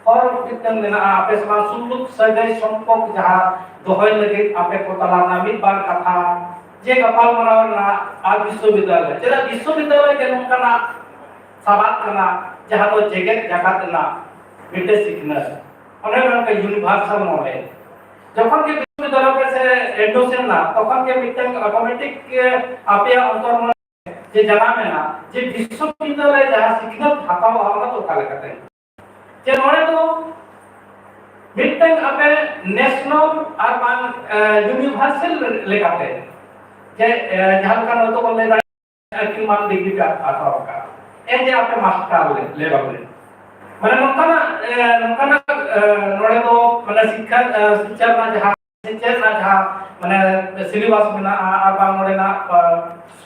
ᱦᱚᱨ ᱢᱤᱫᱴᱟᱝ ᱢᱮᱱᱟᱜᱼᱟ, ᱟᱯᱮ ᱥᱟᱞᱟᱜ ᱥᱩᱞᱩᱠ ᱥᱟᱹᱜᱟᱹᱭ ᱥᱚᱢᱯᱚᱨᱠ ᱡᱟᱦᱟᱸ ᱫᱚᱦᱚᱭ ᱞᱟᱹᱜᱤᱫ ᱟᱯᱮ ᱠᱚ ᱛᱟᱞᱟ ᱨᱮᱱᱟᱜ ᱢᱤᱫ ᱵᱟᱨ ᱠᱟᱛᱷᱟ ᱡᱮ ᱜᱟᱯᱟᱞᱢᱟᱨᱟᱣ ᱨᱮᱱᱟᱜ ᱟᱨ ᱵᱤᱥᱥᱚᱵᱤᱫᱽᱫᱟᱞᱚᱭ, ᱪᱮᱫᱟᱜ ᱵᱤᱥᱥᱚᱵᱤᱫᱽᱫᱟᱞᱚᱭ ᱜᱮ ᱱᱚᱝᱠᱟᱱᱟᱜ ᱥᱟᱵᱟᱫ ᱠᱟᱱᱟ ᱡᱟᱦᱟᱸ ᱫᱚ ᱡᱮᱜᱮᱛ ᱡᱟᱠᱟᱛ ᱨᱮᱱᱟᱜ ᱢᱤᱫᱴᱮᱱ ᱥᱤᱠᱷᱱᱟᱹᱛ, ᱚᱱᱮ ᱚᱱᱠᱟ universal knowledge᱾ ᱡᱚᱠᱷᱚᱱ ᱜᱮ ᱵᱤᱥᱥᱚᱵᱤᱫᱽᱫᱟᱞᱚᱭ ᱯᱮ ᱥᱮ admission ᱮᱱᱟ, ᱛᱚᱠᱷᱚᱱ ᱜᱮ ᱢᱤᱫᱴᱟᱝ automatic ᱜᱮ ᱟᱯᱮᱭᱟᱜ ᱚᱱᱛᱚᱨ ᱢᱚᱱᱮ ᱡᱮ ᱡᱟᱱᱟᱢ ᱮᱱᱟ ᱡᱮ ᱵᱤᱥᱥᱚᱵᱤᱫᱽᱫᱟᱞᱚᱭ ᱡᱟᱦᱟᱸ ᱥᱤᱠᱷᱱᱟᱹᱛ ᱦᱟᱛᱟᱣᱚᱜᱼᱟ, ᱚᱱᱟ ᱫᱚ ᱚᱠᱟ ᱞᱮᱠᱟᱛᱮ? ᱡᱮ ᱱᱚᱰᱮ ᱫᱚ ᱢᱤᱫᱴᱟᱝ ᱟᱯᱮ national ᱟᱨ ᱵᱟᱝ, ᱮ, universal ᱞᱮᱠᱟᱛᱮ ᱡᱮ, ᱮ, ᱡᱟᱦᱟᱸ ᱞᱮᱠᱟ ᱱᱚᱰᱮ ᱵᱚᱱ ᱞᱟᱹᱭ ᱫᱟᱲᱮᱭᱟᱜᱼᱟ ᱟᱹᱠᱤᱞ ᱢᱟᱱ degree ᱯᱮ ᱦᱟᱛᱟᱣ ᱟᱠᱟᱫᱼᱟ, ᱮ ᱡᱮ ᱟᱯᱮ master level ᱨᱮ, ᱢᱟᱱᱮ ᱱᱚᱝᱠᱟᱱᱟᱜ, ᱮ, ᱱᱚᱝᱠᱟᱱᱟᱜ, ᱮ, ᱱᱚᱰᱮ ᱫᱚ ᱢᱟᱱᱮ ᱥᱤᱠᱠᱷᱟ, ᱮ, ᱥᱤᱠᱠᱷᱟ ᱨᱮᱱᱟᱜ ᱡᱟᱦᱟᱸ ᱥᱮᱪᱮᱫ ᱨᱮᱱᱟᱜ ᱡᱟᱦᱟᱸ ᱢᱟᱱᱮ syllabus ᱢᱮᱱᱟᱜᱼᱟ ᱟᱨ ᱵᱟᱝ ᱱᱚᱰᱮᱱᱟᱜ, ᱟ,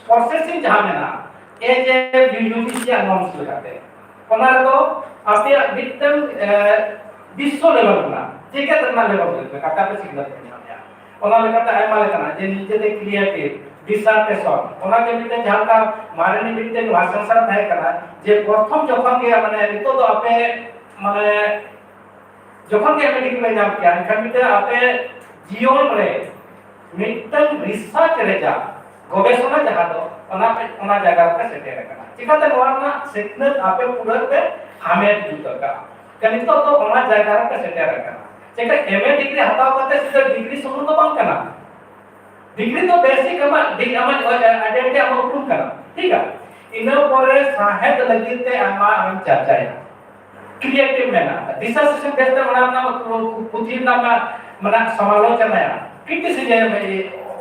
processing ᱡᱟᱦᱟᱸ ᱢᱮᱱᱟᱜᱼᱟ, ᱮ ᱡᱮ ᱭᱩ ᱡᱤ ᱥᱤ ᱟᱜ norms ᱞᱮᱠᱟᱛᱮ, ᱚᱱᱟ ᱨᱮᱫᱚ ᱟᱯᱮᱭᱟᱜ ᱢᱤᱫᱴᱟᱝ, ᱮ, ᱵᱤᱥᱥᱚ level ᱨᱮᱱᱟᱜ, ᱡᱮᱜᱮᱛ ᱨᱮᱱᱟᱜ level ᱨᱮ ᱞᱮᱠᱟᱛᱮ ᱟᱯᱮ ᱥᱤᱠᱷᱱᱟᱹᱛ ᱯᱮ ᱧᱟᱢᱮᱜᱼᱟ᱾ ᱚᱱᱟ ᱞᱮᱠᱟᱛᱮ ᱟᱭᱢᱟ ᱞᱮᱠᱟᱱᱟᱜ ᱡᱮ ᱱᱤᱡᱮᱛᱮ creative, dissertation, ᱚᱱᱟ ᱜᱮ ᱢᱤᱫᱴᱟᱝ ᱡᱟᱦᱟᱸ ᱞᱮᱠᱟ ᱢᱟᱨᱮ ᱢᱤᱫᱴᱟᱝ ᱵᱷᱟᱥᱟ ᱥᱟᱶ ᱛᱟᱦᱮᱸ ᱠᱟᱱᱟ, ᱡᱮ ᱯᱨᱚᱛᱷᱚᱢ ᱡᱚᱠᱷᱚᱱ ᱜᱮ ᱢᱟᱱᱮ ᱱᱤᱛᱚᱜ ᱫᱚ ᱟᱯᱮ ᱢᱟᱱᱮ ᱡᱚᱠᱷᱚᱱ ᱜᱮ ᱟᱯᱮ degree ᱯᱮ ᱧᱟᱢ ᱠᱮᱭᱟ, ᱮᱱᱠᱷᱟᱱ ᱢᱤᱫᱴᱮᱱ ᱟᱯᱮ ᱡᱤᱭᱚᱱ ᱨᱮ ᱢᱤᱫᱴᱟᱝ research ᱨᱮ ᱡᱟ ᱜᱚᱵᱮᱥᱚᱱᱟ ᱡᱟᱦᱟᱸ ᱫᱚ ᱚᱱᱟ ᱯᱮ, ᱚᱱᱟ ᱡᱟᱭᱜᱟ ᱨᱮᱯᱮ ᱥᱮᱴᱮᱨ ᱟᱠᱟᱱᱟ᱾ ᱪᱤᱠᱟᱹᱛᱮ ᱱᱚᱣᱟ ᱨᱮᱱᱟᱜ ᱥᱤᱠᱷᱱᱟᱹᱛ ᱟᱯᱮ ᱯᱩᱨᱟᱹ ᱯᱮ ᱦᱟᱢᱮᱴ ᱡᱩᱛ ᱟᱠᱟᱫᱼᱟ? ᱮᱱᱠᱷᱟᱱ ᱱᱤᱛᱚᱜ ᱫᱚ ᱚᱱᱟ ᱡᱟᱭᱜᱟ ᱨᱮᱯᱮ ᱥᱮᱴᱮᱨ ᱟᱠᱟᱱᱟ᱾ ᱪᱤᱠᱟᱹ ᱮᱢ ᱮ degree ᱦᱟᱛᱟᱣ ᱠᱟᱛᱮ ᱥᱩᱫᱷᱩ degree ᱥᱩᱢᱩᱝ ᱫᱚ ᱵᱟᱝ ᱠᱟᱱᱟ, ᱰᱤᱜᱽᱨᱤ ᱫᱚ ᱵᱮᱥᱤᱠ ᱟᱢᱟᱜ ᱰᱤ- ᱟᱢᱟᱜ ᱟᱭᱰᱮᱱᱴᱤᱴᱤ ᱟᱢᱟᱜ ᱩᱯᱨᱩᱢ ᱠᱟᱱᱟ, ᱴᱷᱤᱠ ᱜᱮᱭᱟ᱾ ᱤᱱᱟᱹ ᱯᱚᱨᱮ ᱥᱟᱶᱦᱮᱫ ᱞᱟᱹᱜᱤᱫ ᱛᱮ ᱟᱢᱟᱜ ᱟᱢᱮᱢ ᱪᱟᱨᱪᱟᱭᱟ, ᱠᱨᱤᱭᱮᱴᱤᱵᱷ ᱢᱮᱱᱟᱜᱼᱟ, ᱨᱤᱥᱟᱨᱪ ᱵᱮᱥ ᱛᱮ ᱚᱱᱟ ᱨᱮᱱᱟᱜ ᱯᱩᱛᱷᱤ ᱨᱮᱱᱟᱜ ᱢᱟᱱᱮ ᱥᱚᱢᱟᱞᱳᱪᱚᱱᱟᱭᱟ, ᱠᱨᱤᱴᱤᱥᱤᱡᱢ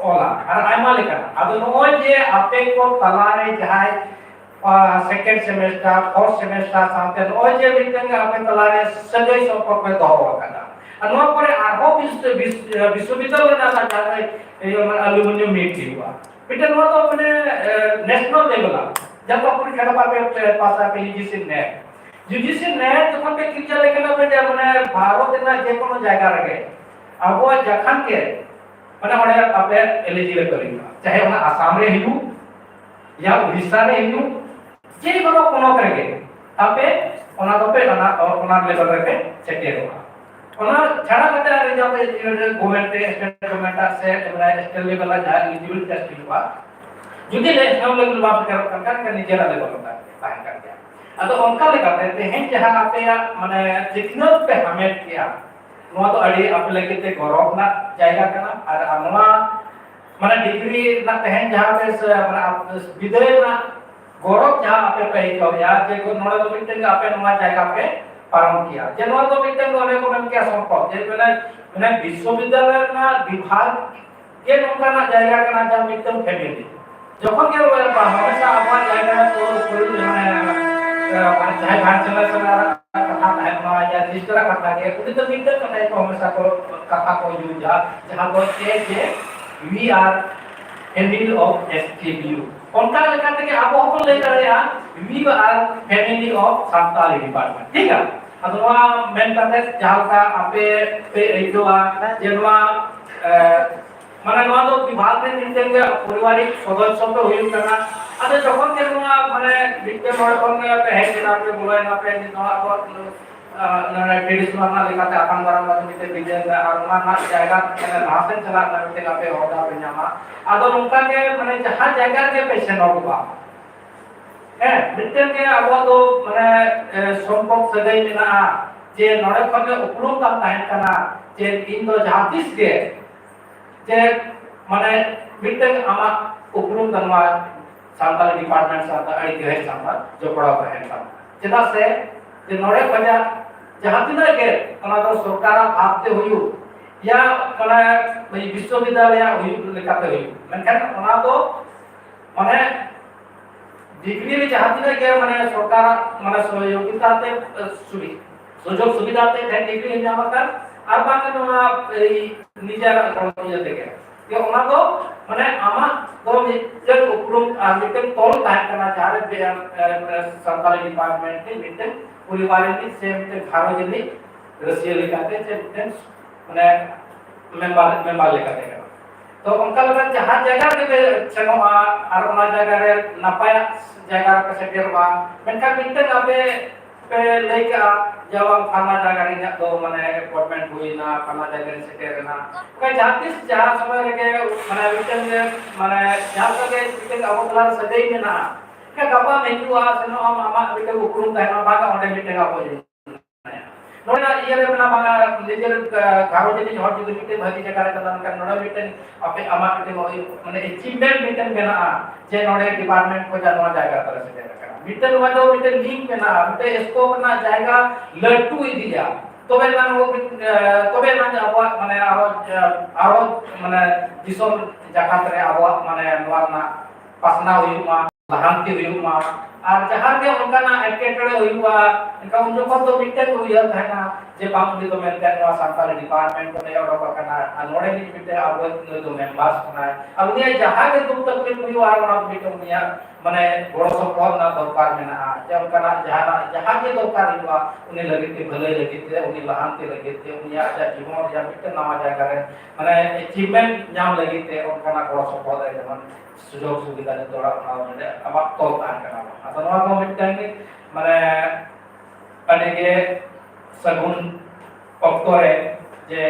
ᱚᱞᱟ, ᱟᱨ ᱟᱭᱢᱟ ᱞᱮᱠᱟᱱᱟᱜ᱾ ᱟᱫᱚ ᱱᱚᱜᱼᱚᱭ ᱡᱮ ᱟᱯᱮ ᱠᱚ ᱛᱟᱞᱟᱨᱮ ᱡᱟᱦᱟᱸᱭ ᱥᱮᱠᱮᱱᱰ ᱥᱮᱢᱮᱥᱴᱟᱨ, ᱯᱷᱳᱨᱛᱷ ᱥᱮᱢᱮᱥᱴᱟᱨ ᱥᱟᱶᱛᱮ ᱱᱚᱜᱼᱚᱭ ᱡᱮ ᱢᱤᱫᱴᱟᱝ ᱟᱯᱮ ᱛᱟᱞᱟᱨᱮ ᱥᱟᱹᱜᱟᱹᱭ ᱥᱚᱢᱯᱚᱨᱠᱚ ᱫᱚᱦᱚ ᱟᱠᱟᱫᱟ, ᱟᱨ ᱱᱚᱣᱟ ᱯᱚᱨᱮ ᱟᱨᱦᱚᱸ ᱵᱤᱥ- ᱵᱤᱥ- ᱵᱤᱥᱥᱚᱵᱤᱫᱽᱫᱟᱞᱚᱭ ᱨᱮᱱᱟᱜ ᱡᱟᱦᱟᱸ ᱤᱭᱟᱹ ᱢᱟᱱᱮ ᱟᱞᱩᱢᱤᱱᱤᱭᱟᱢ ᱢᱤᱴ ᱦᱩᱭᱩᱜᱼᱟ, ᱢᱤᱫᱴᱮᱱ ᱱᱚᱣᱟ ᱫᱚ ᱢᱟᱱᱮ ᱱᱮᱥᱱᱟᱞ ᱞᱮᱵᱮᱞ ᱡᱟᱦᱟᱸ ᱯᱚᱨᱤᱠᱠᱷᱟ ᱫᱚ ᱵᱟᱯᱮ ᱯᱟᱥᱟ ᱯᱮ ᱭᱩᱡᱤᱥᱤ ᱱᱮᱴ, ᱭᱩᱡᱤᱥᱤ ᱱᱮᱴ ᱡᱚᱠᱷᱚᱱ ᱯᱮ ᱠᱞᱤᱭᱟᱨ ᱞᱮᱠᱷᱟᱱ ᱯᱮ ᱢᱟᱱᱮ ᱵᱷᱟᱨᱚᱛ ᱨᱮᱱᱟᱜ ᱡᱮ ᱠᱳᱱᱳ ᱡᱟᱭᱜᱟ ᱨᱮᱜᱮ ᱟᱵᱚᱣᱟᱜ ᱡᱟᱠᱷᱟᱱ ᱜᱮ ᱢᱟᱱᱮ ᱚᱸᱰᱮ ᱟᱯᱮ ᱮᱞᱤᱡᱤᱵᱮᱞ ᱯᱮ ᱦᱩᱭᱩᱜᱼᱟ, ᱪᱟᱦᱮ ᱚᱱᱟ ᱟᱥᱟᱢ ᱨᱮ ᱦᱩᱭᱩᱜ ᱭᱟ ᱩᱲᱤᱥᱥᱟ ᱨᱮ ᱦᱩᱭᱩᱜ, ᱡᱮ ᱠᱳᱱᱳ ᱯᱚᱱᱚᱛ ᱨᱮᱜᱮ ᱟᱯᱮ ᱚᱱᱟ ᱫᱚᱯᱮ ᱚᱱᱟ ᱚᱱᱟ ᱞᱮᱵᱮᱞ ᱨᱮᱯᱮ ᱥᱮᱴᱮᱨᱚᱜᱼᱟ᱾ ᱚᱱᱟ ᱪᱷᱟᱲᱟ ᱠᱟᱛᱮ ᱟᱨ ᱡᱟᱦᱟᱸ ᱜᱚᱵᱷᱚᱨᱱᱢᱮᱱᱴ ᱨᱮ, ᱥᱴᱮᱴ ᱜᱚᱵᱷᱚᱨᱱᱢᱮᱱᱴ ᱥᱮ ᱥᱴᱮᱴ ᱞᱮᱵᱮᱞ ᱨᱮ ᱡᱟᱦᱟᱸ ᱮᱞᱤᱡᱤᱵᱤᱞ ᱴᱮᱥᱴ ᱦᱩᱭᱩᱜᱼᱟ, ᱡᱩᱫᱤ ᱱᱮᱥᱱᱟᱞ ᱞᱮᱵᱮᱞ ᱵᱟᱝ ᱥᱮᱴᱮᱨᱚᱜ ᱠᱟᱱ ᱠᱷᱟᱱ ᱱᱤᱡᱮᱨᱟᱜ ᱞᱮᱵᱮᱞ ᱛᱟᱦᱮᱱ ᱠᱟᱱ ᱜᱮᱭᱟ᱾ ᱟᱫᱚ ᱚᱱᱠᱟ ᱞᱮᱠᱟᱛᱮ ᱛᱮᱦᱮᱧ ᱡᱟᱦᱟᱸ ᱟᱯᱮᱭᱟᱜ ᱢᱟᱱᱮ ᱥᱤᱠᱷᱱᱟᱹᱛ ᱯᱮ ᱦᱟᱢᱮᱴ ᱠᱮᱜᱼᱟ, ᱱᱚᱣᱟ ᱫᱚ ᱟᱹᱰᱤ ᱟᱯᱮ ᱞᱟᱹᱜᱤᱫ ᱛᱮ ᱜᱚᱨᱚᱵᱽ ᱨᱮᱱᱟᱜ ᱡᱟᱭᱜᱟ ᱠᱟᱱᱟ᱾ ᱟᱨ ᱱᱚᱣᱟ ᱢᱟᱱᱮ ᱰᱤᱜᱽᱨᱤ ᱨᱮᱱᱟᱜ ᱛᱮᱦᱮᱧ ᱡᱟᱦᱟᱸ ᱯᱮ ᱥᱮ ᱢᱟᱱᱮ ᱟᱯ- ᱵᱤᱫᱟᱹᱭ ᱨᱮᱱᱟᱜ ᱜᱚᱨᱚᱵᱽ ᱡᱟᱦᱟᱸ ᱟᱯᱮ ᱯᱮ ᱟᱹᱭᱠᱟᱹᱣᱮᱫᱼᱟ ᱡᱮ ᱱᱚᱰᱮ ᱫᱚ ᱢᱤᱫᱴᱮᱱ ᱜᱮ ᱟᱯᱮ ᱱᱚᱣᱟ ᱡᱟᱭᱜᱟ ᱯᱮ ᱯᱟᱨᱚᱢ ᱠᱮᱜᱼᱟ, ᱡᱮ ᱱᱚᱣᱟ ᱫᱚ ᱢᱤᱫᱴᱮᱱ ᱫᱚ ᱚᱱᱮ ᱠᱚ ᱢᱮᱱ ᱠᱮᱜᱼᱟ ᱥᱚᱢᱯᱚᱫ, ᱡᱮ ᱢᱟᱱᱮ ᱢᱟᱱᱮ ᱵᱤᱥᱥᱚᱵᱤᱫᱽᱫᱟᱞᱚᱭ ᱨᱮᱱᱟᱜ ᱵᱤᱵᱷᱟᱜᱽ ᱜᱮ ᱱᱚᱝᱠᱟᱱᱟᱜ ᱡᱟᱭᱜᱟ ᱠᱟᱱᱟ ᱡᱟᱦᱟᱸ ᱢᱤᱫᱴᱟᱝ ᱯᱷᱮᱢᱤᱞᱤ ᱡᱚᱠᱷᱚᱱ ᱜᱮ ᱦᱟᱢᱮᱥᱟ ᱟᱵᱚᱣᱟᱜ ᱡᱟᱭᱜᱟ ᱨᱮ ᱯᱩᱨᱟᱹ ᱯᱩᱨᱟᱹ ᱢᱟᱱᱮ ᱡᱟᱦᱟᱸᱭ ᱵᱷᱟᱭᱤᱥ ᱪᱟᱱᱥᱮᱞᱚᱨ ᱠᱟᱛᱷᱟ ᱛᱟᱦᱮᱱ ᱢᱟ ᱭᱟ ᱨᱮᱡᱤᱥᱴᱟᱨ ᱠᱟᱛᱷᱟ ᱜᱮ ᱩᱱᱤ ᱫᱚ ᱢᱤᱫᱴᱟᱝ ᱠᱟᱛᱷᱟ ᱠᱚ ᱦᱟᱢᱮᱥᱟ ᱠᱚ ᱠᱟᱛᱷᱟ ᱠᱚ ᱤᱭᱩᱡᱟ, ᱡᱟᱦᱟᱸ ᱫᱚ ᱪᱮᱫ ᱡᱮ we are family of S K B U᱾ ᱚᱱᱠᱟ ᱞᱮᱠᱟ ᱛᱮᱜᱮ ᱟᱵᱚ ᱦᱚᱸᱵᱚᱱ ᱞᱟᱹᱭ ᱫᱟᱲᱮᱭᱟᱜᱼᱟ we are family of Santali department, ᱴᱷᱤᱠ ᱜᱮᱭᱟ᱾ ᱟᱫᱚ ᱱᱚᱣᱟ ᱢᱮᱱ ᱠᱟᱛᱮ ᱡᱟᱦᱟᱸ ᱞᱮᱠᱟ ᱟᱯᱮ ᱯᱮ ᱟᱹᱭᱠᱟᱹᱣᱟ ᱡᱮ ᱱᱚᱣᱟ ᱮ, ᱢᱟᱱᱮ ᱱᱚᱣᱟ ᱫᱚ ᱵᱤᱵᱷᱟᱜᱽ ᱨᱮ ᱢᱤᱫᱴᱮᱱ ᱜᱮ ᱯᱚᱨᱤᱵᱟᱨᱤᱠ ᱥᱚᱫᱚᱥᱥᱚ ᱯᱮ ᱦᱩᱭᱩᱜ ᱠᱟᱱᱟ᱾ ᱟᱫᱚ ᱡᱚᱠᱷᱚᱱ ᱜᱮ ᱱᱚᱣᱟ ᱢᱟᱱᱮ ᱢᱤᱫᱴᱮᱱ ᱦᱚᱲ ᱠᱷᱚᱱ ᱜᱮ ᱯᱮ ᱦᱮᱡ ᱮᱱᱟ ᱯᱮ ᱵᱚᱞᱚᱭᱮᱱᱟ ᱯᱮ ᱱᱚᱣᱟ ᱟᱵᱚ ᱴᱨᱮᱰᱤᱥᱚᱱᱟᱞ ᱨᱮᱱᱟᱜ ᱞᱮᱠᱟᱛᱮ ᱟᱯᱟᱱ ᱵᱟᱨᱟᱝ ᱠᱟᱛᱮ ᱢᱤᱫᱴᱮᱱ ᱵᱤᱫᱟᱹᱭ ᱮᱱᱟ ᱟᱨ ᱚᱱᱟ ᱨᱮᱱᱟᱜ ᱡᱟᱭᱜᱟ ᱢᱟᱱᱮ ᱞᱟᱦᱟ ᱥᱮᱫ ᱪᱟᱞᱟᱜ ᱨᱮᱱᱟᱜ ᱢᱤᱫᱴᱮᱱ ᱟᱯᱮ ᱦᱚᱨ ᱰᱟᱦᱟᱨ ᱯᱮ ᱧᱟᱢᱟ᱾ ᱟᱫᱚ ᱱᱚᱝᱠᱟ ᱜᱮ ᱢᱟᱱᱮ ᱡᱟᱦᱟᱸ ᱡᱟᱭᱜᱟ ᱨᱮᱜᱮ ᱯᱮ ᱥᱮᱱᱚᱜᱚᱜᱼᱟ, ᱦᱮᱸ, ᱢᱤᱫᱴᱮᱱ ᱜᱮ ᱟᱵᱚᱣᱟᱜ ᱫᱚ ᱢᱟᱱᱮ ᱥᱚᱢᱯᱚᱨᱠ ᱥᱟᱹᱜᱟᱹᱭ ᱢᱮᱱᱟᱜᱼᱟ ᱡᱮ ᱱᱚᱰᱮ ᱠᱷᱚᱱ ᱜᱮ ᱩᱯᱨᱩᱢ ᱠᱟᱱ ᱛᱟᱦᱮᱸ ᱠᱟᱱᱟ ᱡᱮ ᱤᱧ ᱫᱚ ᱡᱟᱦᱟᱸ ᱛᱤᱥ ᱜᱮ ᱡᱮ ᱢᱟᱱᱮ ᱢᱤᱫᱴᱟᱝ ᱟᱢᱟᱜ ᱩᱯᱨᱩᱢ ᱛᱟᱢ ᱱᱚᱣᱟ ᱥᱟᱱᱛᱟᱲᱤ ᱰᱤᱯᱟᱨᱴᱢᱮᱱᱴ ᱥᱟᱶᱛᱮ ᱟᱹᱰᱤ ᱜᱟᱹᱦᱤᱨ ᱥᱟᱶᱛᱟ ᱡᱚᱯᱲᱟᱣ ᱛᱟᱦᱮᱱ ᱛᱟᱢᱟ᱾ ᱪᱮᱫᱟᱜ ᱥᱮ ᱡᱮ ᱱᱚᱰᱮ ᱠᱷᱚᱱᱟᱜ ᱡᱟᱦᱟᱸ ᱛᱤᱱᱟᱹᱜ ᱜᱮ ᱚᱱᱟ ᱫᱚ ᱥᱚᱨᱠᱟᱨᱟᱜ ᱵᱷᱟᱵᱽ ᱛᱮ ᱦᱩᱭᱩᱜ, ᱭᱟ ᱢᱟᱱᱮ ᱵᱤᱥᱥᱚᱵᱤᱫᱽᱫᱟᱞᱚᱭᱟᱜ ᱦᱩᱭᱩᱜ ᱞᱮᱠᱟᱛᱮ ᱦᱩᱭᱩᱜ, ᱢᱮᱱᱠᱷᱟᱱ ᱚᱱᱟ ᱫᱚ ᱢᱟᱱᱮ ᱰᱤᱜᱽᱨᱤ ᱨᱮ ᱡᱟᱦᱟᱸ ᱛᱤᱱᱟᱹᱜ ᱜᱮ ᱢᱟᱱᱮ ᱥᱚᱨᱠᱟᱨᱟᱜ ᱢᱟᱱᱮ ᱥᱚᱦᱚᱡᱳᱜᱤᱛᱟ ᱛᱮ, ᱥᱩᱵᱤ-, ᱥᱩᱡᱳᱜᱽ ᱥᱩᱵᱤᱫᱷᱟ ᱛᱮ ᱡᱟᱦᱟᱸ ᱰᱤᱜᱽᱨᱤ ᱧᱟᱢ ᱟᱠᱟᱱ, ᱟᱨ ᱵᱟᱝ ᱱᱚᱣᱟ ᱮᱭ ᱱᱤᱡᱮᱨᱟᱜ ᱤᱭᱟᱹ ᱛᱮᱜᱮ, ᱡᱮ ᱚᱱᱟ ᱫᱚ ᱢᱟᱱᱮ ᱟᱢᱟᱜ ᱫᱚ ᱢᱤᱫᱴᱮᱱ ᱩᱯᱨᱩᱢ ᱟᱨ ᱢᱤᱫᱴᱮᱱ ᱛᱚᱞ ᱛᱟᱦᱮᱸ ᱠᱟᱱᱟ, ᱡᱟᱦᱟᱸ ᱨᱮ ᱵᱮ-, ᱮ, ᱥᱟᱱᱛᱟᱲᱤ ᱰᱤᱯᱟᱨᱴᱢᱮᱱᱴ ᱨᱤᱱᱤᱡ ᱢᱤᱫᱴᱮᱱ ᱯᱚᱨᱤᱵᱟᱨ ᱨᱤᱱᱤᱡ ᱥᱮ ᱢᱤᱫᱴᱮᱱ ᱜᱷᱟᱨᱚᱸᱡᱽ ᱨᱤᱱᱤᱡ ᱨᱟᱹᱥᱤᱭᱟᱹ ᱞᱮᱠᱟᱛᱮ ᱥᱮ ᱢᱤᱫᱴᱮᱱ ᱢᱟᱱᱮ ᱢᱮᱢᱵᱟᱨ, ᱢᱮᱢᱵᱟᱨ ᱞᱮᱠᱟᱛᱮ ᱠᱟᱱᱟ᱾ ᱛᱚ ᱚᱱᱠᱟ ᱞᱮᱠᱟ ᱡᱟᱦᱟᱸ ᱡᱟᱭᱜᱟ ᱨᱮᱜᱮ ᱯᱮ ᱥᱮᱱᱚᱜᱼᱟ ᱟᱨ ᱚᱱᱟ ᱡᱟᱭᱜᱟ ᱨᱮ ᱱᱟᱯᱟᱭᱟᱜ ᱡᱟᱭᱜᱟ ᱨᱮᱯᱮ ᱥᱮᱴᱮᱨᱚᱜᱼᱟ, ᱢᱮᱱᱠᱷᱟᱱ ᱢᱤᱫᱴᱮᱱ ᱟᱯᱮ ᱯᱮ ᱞᱟᱹᱭ ᱠᱟᱜᱼᱟ ᱡᱮ ᱵᱟᱝ ᱯᱷᱟᱞᱱᱟ ᱡᱟᱭᱜᱟ ᱨᱮ ᱤᱧᱟᱹᱜ ᱫᱚ ᱢᱟᱱᱮ ᱮᱯᱚᱭᱮᱱᱴᱢᱮᱱᱴ ᱦᱩᱭᱱᱟ, ᱯᱷᱟᱞᱱᱟ ᱡᱟᱭᱜᱟ ᱨᱮ ᱥᱮᱴᱮᱨ ᱮᱱᱟ, ᱚᱱᱠᱟ ᱡᱟᱦᱟᱸ ᱛᱤᱥ ᱡᱟᱦᱟᱸ ᱥᱚᱢᱚᱭ ᱨᱮᱜᱮ ᱢᱟᱱᱮ ᱢᱤᱫᱴᱮᱱ ᱜᱮ ᱢᱟᱱᱮ ᱡᱟᱦᱟᱸ ᱞᱮᱠᱟ ᱜᱮ ᱢᱤᱫᱴᱮᱱ ᱟᱵᱚ ᱛᱟᱞᱟ ᱨᱮ ᱥᱟᱹᱜᱟᱹᱭ ᱢᱮᱱᱟᱜᱼᱟ, ᱜᱟᱯᱟᱢ ᱦᱤᱡᱩᱜᱼᱟ ᱥᱮᱱᱚᱜ ᱟᱢ, ᱟᱢᱟᱜ ᱢᱤᱫᱴᱮᱱ ᱩᱯᱨᱩᱢ ᱛᱟᱦᱮᱱᱟ, ᱵᱟᱝ ᱚᱸᱰᱮ ᱢᱤᱫᱴᱮᱱ ᱟᱵᱚ ᱱᱚᱰᱮᱱᱟᱜ ᱤᱭᱟᱹ ᱨᱮ ᱢᱮᱱᱟᱜᱼᱟ, ᱵᱟᱝᱟ ᱱᱤᱡᱮᱨ, ᱟ, ᱜᱷᱟᱨᱚᱸᱡᱽ ᱨᱤᱱᱤᱡ ᱦᱚᱲ ᱡᱩᱫᱤ ᱢᱤᱫᱴᱮᱱ ᱵᱷᱟᱹᱜᱤ ᱡᱟᱭᱜᱟ ᱨᱮ ᱪᱟᱞᱟᱣ ᱞᱮᱱᱠᱷᱟᱱ ᱱᱚᱰᱮ ᱢᱤᱫᱴᱮᱱ ᱟᱯᱮ ᱟᱢᱟᱜ ᱢᱤᱫᱴᱮᱱ ᱳᱭ ᱢᱟᱱᱮ ᱮᱪᱤᱵᱷᱢᱮᱱᱴ ᱢᱤᱫᱴᱮᱱ ᱢᱮᱱᱟᱜᱼᱟ ᱡᱮ ᱱᱚᱰᱮ ᱰᱤᱯᱟᱨᱴᱢᱮᱱᱴ ᱠᱷᱚᱱᱟᱜ ᱱᱚᱣᱟ ᱡᱟᱭᱜᱟ ᱨᱮ ᱥᱮᱴᱮᱨ ᱟᱠᱟᱱᱟ᱾ ᱢᱤᱫᱴᱮᱱ ᱱᱚᱣᱟ ᱫᱚ ᱢᱤᱫᱴᱮᱱ ᱞᱤᱝᱠ ᱢᱮᱱᱟᱜᱼᱟ, ᱢᱤᱫᱴᱮᱱ ᱥᱠᱳᱯ ᱨᱮᱱᱟᱜ ᱡᱟᱭᱜᱟ ᱞᱟᱹᱴᱩ ᱤᱫᱤᱜᱼᱟ, ᱛᱚᱵᱮ ᱮᱱᱟᱝ ᱟᱵᱚ, ᱮ, ᱛᱚᱵᱮ ᱮᱱᱟᱝ ᱟᱵᱚᱣᱟᱜ ᱢᱟᱱᱮ ᱟᱨᱚ, ᱮ, ᱟᱨᱚ ᱢᱟᱱᱮ ᱫᱤᱥᱚᱢ ᱡᱟᱠᱟᱛ ᱨᱮ ᱟᱵᱚᱣᱟᱜ ᱢᱟᱱᱮ ᱱᱚᱣᱟ ᱨᱮᱱᱟᱜ ᱯᱟᱥᱱᱟᱣ ᱦᱩᱭᱩᱜ ᱢᱟ, ᱞᱟᱦᱟᱱᱛᱤ ᱦᱩᱭᱩᱜ ᱢᱟ᱾ ᱟᱨ ᱡᱟᱦᱟᱸ ᱜᱮ ᱚᱱᱠᱟᱱᱟᱜ ᱮᱴᱠᱮᱴᱚᱬᱮ ᱦᱩᱭᱩᱜᱼᱟ, ᱮᱱᱠᱷᱟᱱ ᱩᱱ ᱡᱚᱠᱷᱚᱱ ᱫᱚ ᱢᱤᱫᱴᱮᱱ ᱩᱭᱦᱟᱹᱨ ᱛᱟᱦᱮᱱᱟ ᱡᱮ ᱵᱟᱝ, ᱩᱱᱤ ᱫᱚ ᱢᱮᱱᱛᱮ ᱱᱚᱣᱟ ᱥᱟᱱᱛᱟᱲᱤ ᱰᱤᱯᱟᱨᱴᱢᱮᱱᱴ ᱠᱷᱚᱱᱮ ᱚᱰᱚᱠ ᱟᱠᱟᱱᱟ ᱟᱨ ᱱᱚᱰᱮ ᱨᱤᱱᱤᱡ ᱢᱤᱫᱴᱮᱱ ᱟᱵᱚ ᱱᱩᱭ ᱫᱚ ᱢᱮᱢᱵᱟᱨ ᱠᱟᱱᱟᱭ᱾ ᱟᱨ ᱩᱱᱤᱭᱟᱜ ᱡᱟᱦᱟᱸ ᱜᱮ ᱫᱩᱠ ᱛᱟᱠᱞᱤᱯ ᱦᱩᱭᱩᱜᱼᱟ, ᱟᱨ ᱚᱱᱟ ᱫᱚ ᱢᱤᱫᱴᱮᱱ ᱩᱱᱤᱭᱟᱜ ᱢᱟᱱᱮ ᱜᱚᱲᱚ ᱥᱚᱯᱚᱦᱚᱫ ᱨᱮᱱᱟᱜ ᱫᱚᱨᱠᱟᱨ ᱢᱮᱱᱟᱜᱼᱟ᱾ ᱡᱮ ᱚᱱᱠᱟᱱᱟᱜ ᱡᱟᱦᱟᱱᱟᱜ ᱡᱟᱦᱟᱸ ᱜᱮ ᱫᱚᱨᱠᱟᱨ ᱦᱩᱭᱩᱜᱼᱟ, ᱩᱱᱤ ᱞᱟᱹᱜᱤᱫ ᱛᱮ, ᱵᱷᱟᱹᱞᱟᱹᱭ ᱞᱟᱹᱜᱤᱫ ᱛᱮ, ᱩᱱᱤ ᱞᱟᱦᱟᱱᱛᱤ ᱞᱟᱹᱜᱤᱫ ᱛᱮ, ᱩᱱᱤᱭᱟᱜ ᱟᱡᱟᱜ ᱡᱤᱵᱚᱱ ᱨᱮᱭᱟᱜ ᱢᱤᱫᱴᱮᱱ ᱱᱟᱣᱟ ᱡᱟᱭᱜᱟ ᱨᱮ ᱢᱟᱱᱮ ᱮᱪᱤᱵᱷᱢᱮᱱᱴ ᱧᱟᱢ ᱞᱟᱹᱜᱤᱫ ᱛᱮ ᱚᱱᱠᱟᱱᱟᱜ ᱜᱚᱲᱚ ᱥᱚᱯᱚᱦᱚᱫ ᱮ ᱡᱮᱢᱚᱱ ᱥᱩᱡᱳᱜᱽ ᱥᱩᱵᱤᱫᱷᱟ ᱡᱚᱛᱚ ᱦᱚᱲᱟᱜ ᱮᱢᱟ ᱵᱚᱱ ᱞᱟᱹᱜᱤᱫ ᱟᱵᱚᱣᱟᱜ ᱛᱚᱞ ᱛᱟᱦᱮᱱ ᱠᱟᱱᱟ᱾ ᱟᱫᱚ ᱱᱚᱣᱟ ᱫᱚ ᱢᱤᱫᱴᱟᱝ ᱜᱮ ᱢᱟᱱᱮ ᱟᱹᱰᱤ ᱜᱮ ᱥᱟᱹᱜᱩᱱ ᱚᱠᱛᱚ ᱨᱮ, ᱡᱮ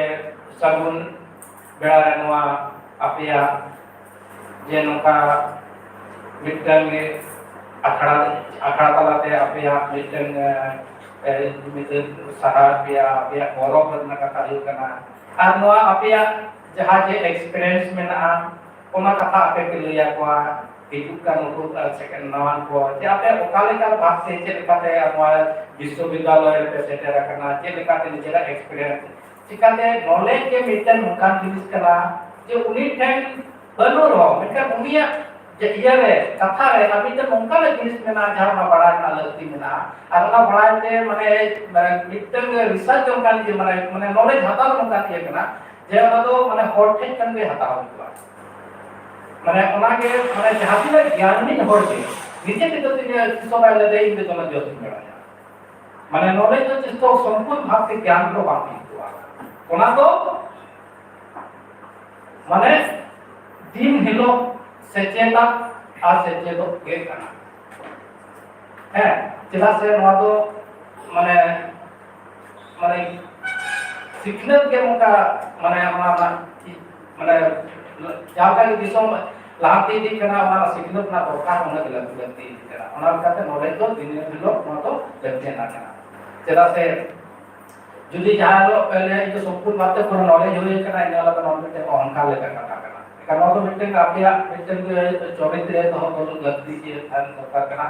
ᱥᱟᱹᱜᱩᱱ ᱵᱮᱲᱟ ᱨᱮ ᱱᱚᱣᱟ ᱟᱯᱮᱭᱟᱜ ᱡᱮ ᱱᱚᱝᱠᱟ ᱢᱤᱫᱴᱟᱝ ᱜᱮ ᱟᱠᱷᱲᱟ, ᱟᱠᱷᱲᱟ ᱛᱟᱞᱟᱛᱮ ᱟᱯᱮᱭᱟᱜ ᱢᱤᱫᱴᱟᱝ, ᱮ, ᱮ, ᱢᱤᱫᱴᱟᱝ ᱥᱟᱨᱦᱟᱣ ᱯᱮᱭᱟ, ᱟᱯᱮᱭᱟᱜ ᱜᱚᱨᱚᱵᱽ ᱨᱮᱱᱟᱜ ᱠᱟᱛᱷᱟ ᱦᱩᱭᱩᱜ ᱠᱟᱱᱟ᱾ ᱟᱨ ᱱᱚᱣᱟ ᱟᱯᱮᱭᱟᱜ ᱡᱟᱦᱟᱸ ᱡᱮ ᱮᱠᱥᱯᱤᱨᱤᱭᱮᱱᱥ ᱢᱮᱱᱟᱜᱼᱟ, ᱚᱱᱟ ᱠᱟᱛᱷᱟ ᱟᱯᱮ ᱯᱮ ᱞᱟᱹᱭ ᱟᱠᱚᱣᱟ, ᱦᱤᱡᱩᱜ ᱠᱟᱱ ᱱᱩᱠᱩ ᱥᱮᱠᱮᱱᱰ ᱱᱟᱣᱟᱱ ᱠᱚ, ᱡᱮ ᱟᱯᱮ ᱚᱠᱟ ᱞᱮᱠᱟ ᱵᱷᱟᱵᱛᱮ ᱪᱮᱫ ᱞᱮᱠᱟᱛᱮ ᱱᱚᱣᱟ ᱵᱤᱥᱥᱚᱵᱤᱫᱽᱫᱟᱞᱚᱭ ᱨᱮᱯᱮ ᱥᱮᱴᱮᱨ ᱟᱠᱟᱱᱟ, ᱪᱮᱫ ᱞᱮᱠᱟᱛᱮ ᱱᱤᱡᱮᱨᱟᱜ ᱮᱠᱥᱯᱤᱨᱤᱭᱮᱱᱥ, ᱪᱤᱠᱟᱛᱮ ᱱᱚᱞᱮᱡᱽ ᱜᱮ ᱢᱤᱫᱴᱮᱱ ᱱᱚᱝᱠᱟᱱ ᱡᱤᱱᱤᱥ ᱠᱟᱱᱟ ᱡᱮ ᱩᱱᱤ ᱴᱷᱮᱱ ᱵᱟᱹᱱᱩᱜ ᱨᱮᱦᱚᱸ, ᱢᱮᱱᱠᱷᱟᱱ ᱩᱱᱤᱭᱟᱜ ᱡᱮ ᱤᱭᱟᱹᱨᱮ, ᱠᱟᱛᱷᱟ ᱨᱮ ᱟᱨ ᱢᱤᱫᱴᱮᱱ ᱚᱱᱠᱟᱱᱟᱜ ᱡᱤᱱᱤᱥ ᱢᱮᱱᱟᱜᱼᱟ ᱡᱟᱦᱟᱸ ᱚᱱᱟ ᱵᱟᱲᱟᱭ ᱨᱮᱱᱟᱜ ᱞᱟᱹᱠᱛᱤ ᱢᱮᱱᱟᱜᱼᱟ᱾ ᱟᱨ ᱚᱱᱟ ᱵᱟᱲᱟᱭ ᱛᱮ ᱢᱟᱱᱮ, ᱢᱟᱱᱮ ᱢᱤᱫᱴᱟᱝ ᱨᱤᱥᱟᱨᱪ ᱚᱱᱠᱟᱱ ᱡᱮ ᱢᱟᱱᱮ, ᱢᱟᱱᱮ ᱱᱚᱞᱮᱡᱽ ᱦᱟᱛᱟᱣ ᱱᱚᱝᱠᱟᱱ ᱤᱭᱟᱹ ᱠᱟᱱᱟ ᱡᱮ ᱚᱱᱟ ᱫᱚ ᱢᱟᱱᱮ ᱦᱚᱲ ᱴᱷᱮᱱ ᱠᱷᱚᱱ ᱜᱮ ᱦᱟᱛᱟᱣ ᱦᱩᱭᱩᱜᱼᱟ᱾ ᱢᱟᱱᱮ ᱚᱱᱟᱜᱮ ᱢᱟᱱᱮ ᱡᱟᱦᱟᱸ ᱛᱤᱱᱟᱹᱜ ᱜᱮᱭᱟᱱ ᱢᱤᱫ ᱦᱚᱲ ᱜᱮ ᱱᱤᱡᱮ ᱛᱮᱫᱚ ᱛᱤᱱᱟᱹᱜ ᱛᱤᱥ ᱦᱚᱸ ᱵᱟᱭ ᱞᱟᱹᱭ ᱫᱟᱲᱮᱭᱟᱜᱼᱟ, "ᱤᱧ ᱫᱚ ᱫᱚᱢᱮ ᱡᱚᱥ ᱤᱧ ᱵᱟᱲᱟᱭᱟ"᱾ ᱢᱟᱱᱮ ᱱᱚᱞᱮᱡᱽ ᱫᱚ ᱪᱮᱫ ᱥᱚᱢᱯᱩᱨᱱ ᱵᱷᱟᱵᱛᱮ ᱜᱮᱭᱟᱱ ᱫᱚ ᱵᱟᱝ ᱦᱩᱭᱩᱜᱼᱟ᱾ ᱚᱱᱟ ᱫᱚ ᱢᱟᱱᱮ ᱫᱤᱱ ᱦᱤᱞᱳᱜ ᱥᱮᱪᱮᱫᱟᱜ ᱟᱨ ᱥᱮᱪᱮᱫᱚᱜ ᱜᱮ ᱠᱟᱱᱟ᱾ ᱦᱮᱸ, ᱪᱮᱫᱟᱜ ᱥᱮ ᱱᱚᱣᱟ ᱫᱚ ᱢᱟᱱᱮ, ᱢᱟᱱᱮ ᱥᱤᱠᱷᱱᱟᱹᱛ ᱜᱮ ᱱᱚᱝᱠᱟ, ᱢᱟᱱᱮ ᱚᱱᱟ ᱨᱮᱱᱟᱜ ᱢᱟᱱᱮ ᱡᱟᱦᱟᱸ ᱞᱮᱠᱟ ᱜᱮ ᱫᱤᱥᱚᱢ ᱞᱟᱦᱟᱱᱛᱤ ᱤᱫᱤᱜ ᱠᱟᱱᱟ, ᱚᱱᱟ ᱥᱤᱠᱷᱱᱟᱹᱛ ᱨᱮᱱᱟᱜ ᱫᱚᱨᱠᱟᱨ ᱚᱱᱟ ᱜᱮ ᱞᱟᱹᱠᱛᱤ, ᱞᱟᱹᱠᱛᱤ ᱤᱫᱤᱜ ᱠᱟᱱᱟ᱾ ᱚᱱᱟ ᱞᱮᱠᱟᱛᱮ ᱱᱚᱞᱮᱡᱽ ᱫᱚ ᱫᱤᱱᱟᱹᱢ ᱦᱤᱞᱳᱜ ᱱᱚᱣᱟ ᱫᱚ ᱞᱟᱹᱠᱛᱤᱭᱟᱱᱟᱜ ᱠᱟᱱᱟ᱾ ᱪᱮᱫᱟᱜ ᱥᱮ ᱡᱩᱫᱤ ᱡᱟᱦᱟᱸ ᱦᱤᱞᱳᱜ ᱯᱮ ᱞᱟᱹᱭᱟ, "ᱤᱧ ᱫᱚ ᱥᱚᱢᱯᱩᱨᱱ ᱵᱷᱟᱵᱛᱮ ᱯᱩᱨᱟᱹ ᱱᱚᱞᱮᱡᱽ ᱦᱩᱭ ᱟᱠᱟᱱᱟ", ᱤᱱᱟᱹ ᱟᱞᱟᱫᱟ ᱱᱚᱞᱮᱡᱽ ᱫᱚ ᱚᱦᱚᱝᱠᱟᱨ ᱞᱮᱠᱟ ᱠᱟᱛᱷᱟ ᱠᱟᱱᱟ᱾ ᱮᱱᱠᱷᱟᱱ ᱱᱚᱣᱟ ᱫᱚ ᱢᱤᱫᱴᱮᱱ ᱟᱯᱮᱭᱟᱜ ᱢᱤᱫᱴᱮᱱ ᱜᱮ ᱪᱚᱨᱤᱛ ᱨᱮ ᱫᱚᱦᱚ ᱫᱚ ᱞᱟᱹᱠᱛᱤ ᱜᱮ ᱛᱟᱦᱮᱱ ᱫᱚᱨᱠᱟᱨ ᱠᱟᱱᱟ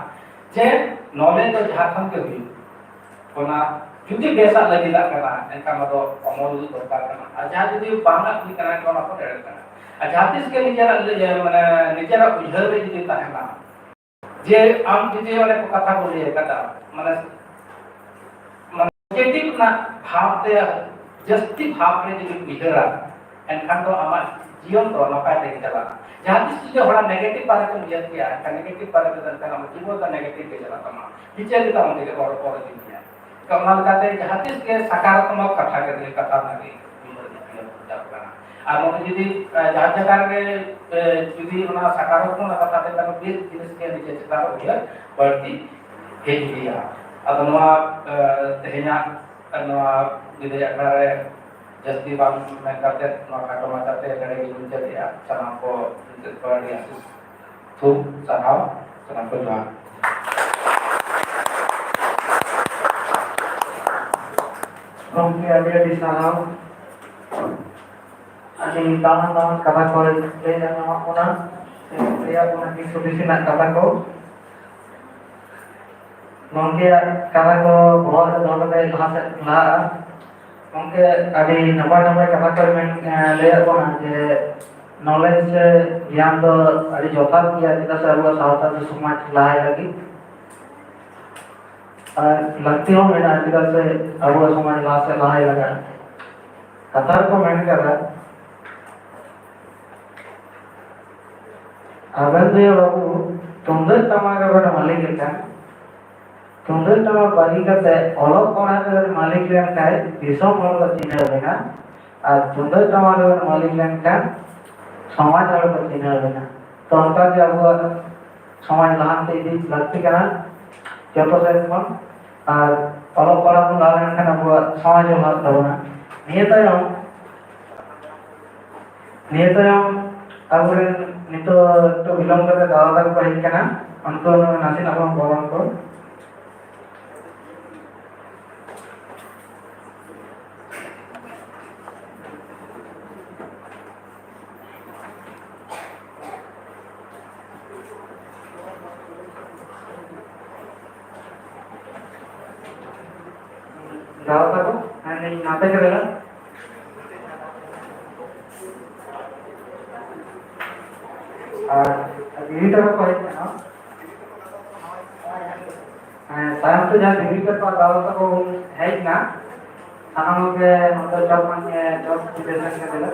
ᱡᱮ ᱱᱚᱞᱮᱡᱽ ᱫᱚ ᱡᱟᱦᱟᱸ ᱠᱷᱚᱱ ᱜᱮ ᱦᱩᱭᱩᱜ, ᱚᱱᱟ ᱡᱩᱫᱤ ᱵᱮᱥᱟᱜ ᱞᱟᱹᱜᱤᱫᱟᱜ ᱠᱟᱱᱟ, ᱮᱱᱠᱷᱟᱱ ᱚᱱᱟ ᱫᱚ ᱚᱢᱚᱞ ᱫᱚᱨᱠᱟᱨ ᱠᱟᱱᱟ᱾ ᱟᱨ ᱡᱟᱦᱟᱸ ᱡᱩᱫᱤ ᱵᱟᱝᱟᱜ ᱦᱩᱭ ᱠᱟᱱᱟ, ᱮᱱᱠᱷᱟᱱ ᱚᱱᱟ ᱠᱚ ᱮᱲᱮ ᱠᱟᱱᱟ᱾ ᱟᱨ ᱡᱟᱦᱟᱸ ᱛᱤᱥ ᱜᱮ ᱱᱤᱡᱮᱨᱟᱜ ᱞᱟᱹᱭ, ᱢᱟᱱᱮ ᱱᱤᱡᱮᱨᱟᱜ ᱩᱭᱦᱟᱹᱨ ᱨᱮ ᱡᱩᱫᱤ ᱛᱟᱦᱮᱱᱟ, ᱡᱮ ᱟᱢ ᱡᱩᱫᱤ ᱚᱱᱮ ᱠᱚ ᱠᱟᱛᱷᱟ ᱠᱚ ᱞᱟᱹᱭ ᱟᱠᱟᱫᱟ, ᱢᱟᱱᱮ, ᱢᱟᱱᱮ ᱱᱮᱜᱮᱴᱤᱵᱷ ᱨᱮᱱᱟᱜ ᱵᱷᱟᱵᱽ ᱛᱮ ᱡᱟᱹᱥᱛᱤ ᱵᱷᱟᱵᱽ ᱨᱮ ᱡᱩᱫᱤᱢ ᱩᱭᱦᱟᱹᱨᱟ, ᱮᱱᱠᱷᱟᱱ ᱫᱚ ᱟᱢᱟᱜ ᱡᱤᱭᱚᱱ ᱫᱚ ᱱᱟᱯᱟᱭ ᱛᱮᱜᱮ ᱪᱟᱞᱟᱜᱼᱟ᱾ ᱡᱟᱦᱟᱸ ᱛᱤᱥ ᱡᱩᱫᱤ ᱦᱚᱲᱟᱜ ᱱᱮᱜᱮᱴᱤᱵᱷ ᱵᱟᱨᱮ ᱛᱮᱢ ᱩᱭᱦᱟᱹᱨ ᱠᱮᱭᱟ, ᱮᱱᱠᱷᱟᱱ ᱱᱮᱜᱮᱴᱤᱵᱷ ᱵᱟᱨᱮ ᱛᱮᱫᱚ ᱮᱱᱠᱷᱟᱱ ᱟᱢᱟᱜ ᱡᱤᱵᱚᱱ ᱫᱚ ᱱᱮᱜᱮᱴᱤᱵᱷ ᱜᱮ ᱪᱟᱞᱟᱜ ᱛᱟᱢᱟ᱾ ᱵᱤᱪᱟᱹᱨ ᱜᱮ ᱛᱟᱢ ᱛᱮᱜᱮ ᱚᱨ, ᱚᱨ ᱤᱫᱤ ᱢᱮᱭᱟ᱾ ᱛᱚ ᱚᱱᱟ ᱞᱮᱠᱟᱛᱮ ᱡᱟᱦᱟᱸ ᱛᱤᱥ ᱜᱮ ᱥᱟᱠᱟᱨᱟᱛᱢᱚᱠ ᱠᱟᱛᱷᱟ ᱜᱮ ᱞᱟᱹᱭ, ᱠᱟᱛᱷᱟ ᱨᱮᱱᱟᱜ ᱜᱮ ᱩᱭᱦᱟᱹᱨ ᱫᱚᱨᱠᱟᱨ ᱠᱟᱱᱟ᱾ ᱟᱨ ᱱᱚᱰᱮ ᱡᱩᱫᱤ, ᱮ, ᱡᱟᱦᱟᱸ ᱡᱟᱭᱜᱟ ᱨᱮᱜᱮ, ᱮ, ᱡᱩᱫᱤ ᱚᱱᱟ ᱥᱟᱠᱟᱨᱟᱛᱢᱚᱠ ᱠᱟᱛᱷᱟ ᱛᱮ ᱠᱟᱱᱟ, ᱵᱮᱥ ᱡᱤᱱᱤᱥ ᱜᱮ ᱱᱤᱡᱮ ᱪᱮᱛᱟᱱ ᱨᱮ ᱩᱭᱦᱟᱹᱨ ᱵᱟᱹᱲᱛᱤ ᱦᱮᱡ ᱤᱫᱤᱜᱼᱟ᱾ ᱟᱫᱚ ᱱᱚᱣᱟ, ᱮ, ᱛᱮᱦᱮᱧᱟᱜ ᱱᱚᱣᱟ ᱵᱤᱫᱟᱹᱭ ᱟᱠᱷᱲᱟ ᱨᱮ ᱡᱟᱹᱥᱛᱤ ᱵᱟᱝ ᱢᱮᱱ ᱠᱟᱛᱮ ᱱᱚᱣᱟ ᱠᱷᱟᱴᱚ ᱢᱟᱪᱷᱟᱛᱮ ᱱᱚᱰᱮ ᱜᱮ ᱢᱩᱪᱟᱹᱫᱮᱜᱼᱟ᱾ ᱥᱟᱱᱟᱢ ᱠᱚ ᱢᱩᱪᱟᱹᱫ ᱠᱚ ᱟᱹᱰᱤ ᱟᱹᱰᱤ ᱛᱷᱩᱢ ᱥᱟᱨᱦᱟᱣ, ᱥᱟᱱᱟᱢ ᱠᱚ ᱡᱚᱦᱟᱨ᱾ ᱜᱚᱢᱠᱮ, ᱟᱹᱰᱤ ᱟᱹᱰᱤ ᱥᱟᱨᱦᱟᱣ᱾ ᱟᱹᱰᱤ ᱫᱟᱢᱟᱱ ᱫᱟᱢᱟᱱ ᱠᱟᱛᱷᱟ ᱠᱚᱭ ᱞᱟᱹᱭ ᱟᱸᱡᱚᱢᱟᱫ ᱵᱚᱱᱟ, ᱥᱮ ᱞᱟᱹᱭᱟᱫ ᱵᱚᱱᱟ ᱫᱤᱥ ᱦᱩᱫᱤᱥ ᱨᱮᱱᱟᱜ ᱠᱟᱛᱷᱟ ᱠᱚ᱾ ᱜᱚᱢᱠᱮᱭᱟᱜ ᱠᱟᱛᱷᱟ ᱠᱚ ᱵᱚᱦᱚᱜ ᱨᱮ ᱫᱚᱦᱚ ᱠᱟᱛᱮ ᱞᱟᱦᱟ ᱥᱮᱫ ᱞᱟᱦᱟᱜᱼᱟ᱾ ᱜᱚᱢᱠᱮ ᱟᱹᱰᱤ ᱱᱟᱯᱟᱭ ᱱᱟᱯᱟᱭ ᱠᱟᱛᱷᱟ ᱠᱚᱭ ᱢᱮᱱ, ᱮᱸ, ᱞᱟᱹᱭᱟᱫ ᱵᱚᱱᱟ ᱡᱮ knowledge ᱥᱮ ᱜᱮᱭᱟᱱ ᱫᱚ ᱟᱹᱰᱤ ᱡᱚᱛᱷᱟᱛ ᱜᱮᱭᱟ, ᱪᱮᱫᱟᱜ ᱥᱮ ᱟᱵᱚᱣᱟᱜ ᱥᱟᱶᱛᱟ ᱥᱮ ᱥᱚᱢᱟᱡᱽ ᱞᱟᱦᱟᱭ ᱞᱟᱹᱜᱤᱫ᱾ ᱟᱨ ᱞᱟᱹᱠᱛᱤ ᱦᱚᱸ ᱢᱮᱱᱟᱜᱼᱟ, ᱪᱮᱫᱟᱜ ᱥᱮ ᱟᱵᱚᱣᱟᱜ ᱥᱚᱢᱟᱡᱽ ᱞᱟᱦᱟ ᱥᱮᱫ ᱞᱟᱦᱟᱭ ᱞᱟᱜᱟᱜᱼᱟ᱾ ᱠᱟᱛᱷᱟ ᱨᱮᱠᱚ ᱢᱮᱱ ᱠᱟᱫᱟ, ᱟᱵᱮᱱ ᱫᱚᱭᱟ ᱵᱟᱹᱵᱩ ᱛᱩᱢᱫᱟᱹᱜ ᱴᱟᱢᱟᱠ ᱨᱮᱵᱮᱱ ᱢᱟᱹᱞᱤᱠ ᱞᱮᱠᱷᱟᱱ, ᱛᱩᱢᱫᱟᱹᱜ ᱴᱟᱢᱟᱠ ᱵᱟᱹᱜᱤ ᱠᱟᱛᱮ ᱚᱞᱚᱜ ᱯᱟᱲᱦᱟᱜ ᱨᱮᱵᱮᱱ ᱢᱟᱹᱞᱤᱠ ᱞᱮᱱᱠᱷᱟᱱ ᱫᱤᱥᱚᱢ ᱦᱚᱲ ᱠᱚ ᱪᱤᱱᱦᱟᱹᱣ ᱵᱮᱱᱟ, ᱟᱨ ᱛᱩᱢᱫᱟᱹᱜ ᱴᱟᱢᱟᱠ ᱨᱮᱵᱮᱱ ᱢᱟᱹᱞᱤᱠ ᱞᱮᱱᱠᱷᱟᱱ ᱥᱚᱢᱟᱡᱽ ᱦᱚᱲ ᱠᱚ ᱪᱤᱱᱦᱟᱹᱣ ᱵᱮᱱᱟ᱾ ᱛᱚ ᱚᱱᱠᱟ ᱜᱮ ᱟᱵᱚᱣᱟᱜ ᱥᱚᱢᱟᱡᱽ ᱞᱟᱦᱟᱱᱛᱤ ᱤᱫᱤ ᱞᱟᱹᱠᱛᱤ ᱠᱟᱱᱟ ᱡᱚᱛᱚ ᱥᱮᱫ ᱠᱷᱚᱱ᱾ ᱟᱨ ᱚᱞᱚᱜ ᱯᱟᱲᱦᱟᱜ ᱵᱚᱱ ᱞᱟᱦᱟ ᱞᱮᱱᱠᱷᱟᱱ ᱟᱵᱚᱣᱟᱜ ᱥᱚᱢᱟᱡᱽ ᱦᱚᱸ ᱞᱟᱦᱟᱜ ᱛᱟᱵᱚᱱᱟ᱾ ᱱᱤᱭᱟᱹ ᱛᱟᱭᱚᱢ, ᱱᱤᱭᱟᱹ ᱛᱟᱭᱚᱢ ᱟᱵᱚᱨᱮᱱ ᱱᱤᱛᱚᱜ ᱮᱠᱴᱩ ᱵᱤᱞᱚᱢ ᱠᱟᱛᱮ ᱫᱟᱫᱟ ᱛᱟᱠᱚ ᱠᱚ ᱦᱮᱡ ᱠᱟᱱᱟ, ᱩᱱᱠᱩ ᱱᱟᱥᱮᱱᱟᱜ ᱵᱚᱱ ᱜᱚᱲᱚ ᱟᱠᱚ᱾ ᱫᱟᱫᱟ ᱛᱟᱠᱚ, ᱦᱮᱸ, ᱱᱟᱛᱮ ᱠᱚ ᱫᱮᱞᱟ᱾ ᱟᱨ ᱫᱤᱫᱤ ᱛᱟᱠᱚ ᱠᱚ ᱦᱮᱡ ᱠᱟᱱᱟ᱾ ᱦᱮᱸ, ᱛᱟᱭᱚᱢ ᱛᱮ ᱡᱟᱦᱟᱸ ᱫᱤᱫᱤ ᱛᱟᱠᱚ ᱟᱨ ᱫᱟᱫᱟ ᱛᱟᱠᱚ ᱦᱮᱡ ᱮᱱᱟ, ᱥᱟᱱᱟᱢ ᱜᱮ ᱱᱚᱛᱮ ᱪᱚᱠ ᱢᱟᱱᱮ ᱪᱚᱠ ᱯᱩᱡᱟᱹ ᱥᱮᱱ ᱠᱟᱛᱮ ᱞᱮ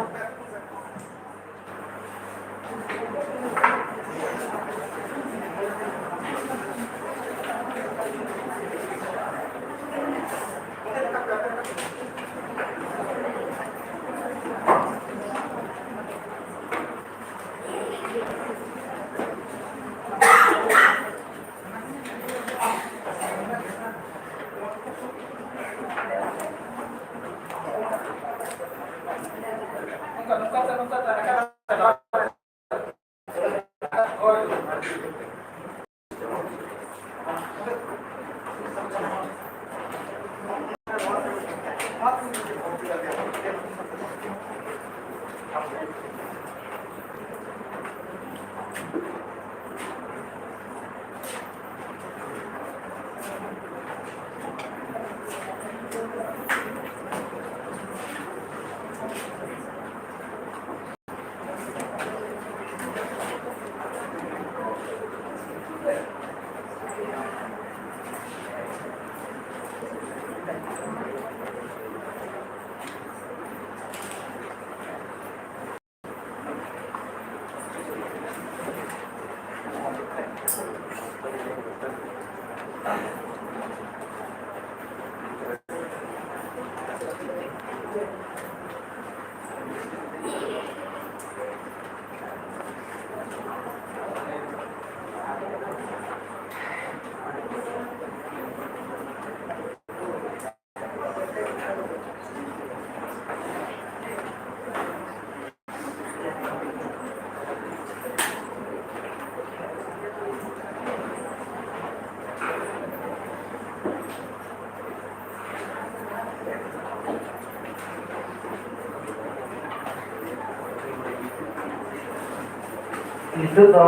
ᱱᱤᱛᱚᱜ ᱫᱚ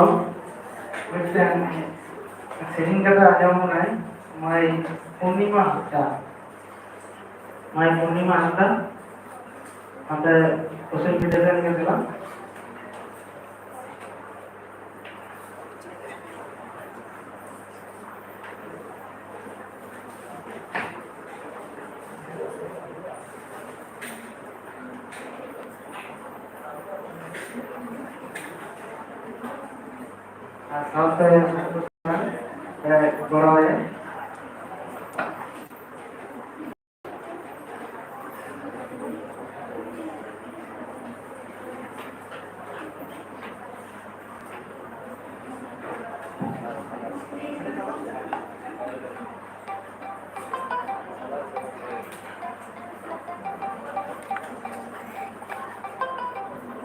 ᱢᱤᱫᱴᱮᱱ ᱥᱮᱨᱮᱧ ᱠᱟᱛᱷᱟ ᱟᱸᱡᱚᱢ ᱢᱟᱹᱭ ᱯᱩᱨᱱᱤᱢᱟ ᱦᱟᱸᱥᱫᱟ᱾ ᱢᱟᱹᱭ ᱯᱩᱨᱱᱤᱢᱟ ᱦᱟᱸᱥᱫᱟ, ᱚᱱᱛᱮ ᱥᱳᱥᱟᱞ ᱢᱤᱰᱤᱭᱟ ᱨᱮᱱ ᱜᱮ ᱫᱮᱞᱟ᱾ ᱟᱨ ᱥᱟᱶᱛᱮ ᱜᱚᱲᱚ ᱟᱭᱟ᱾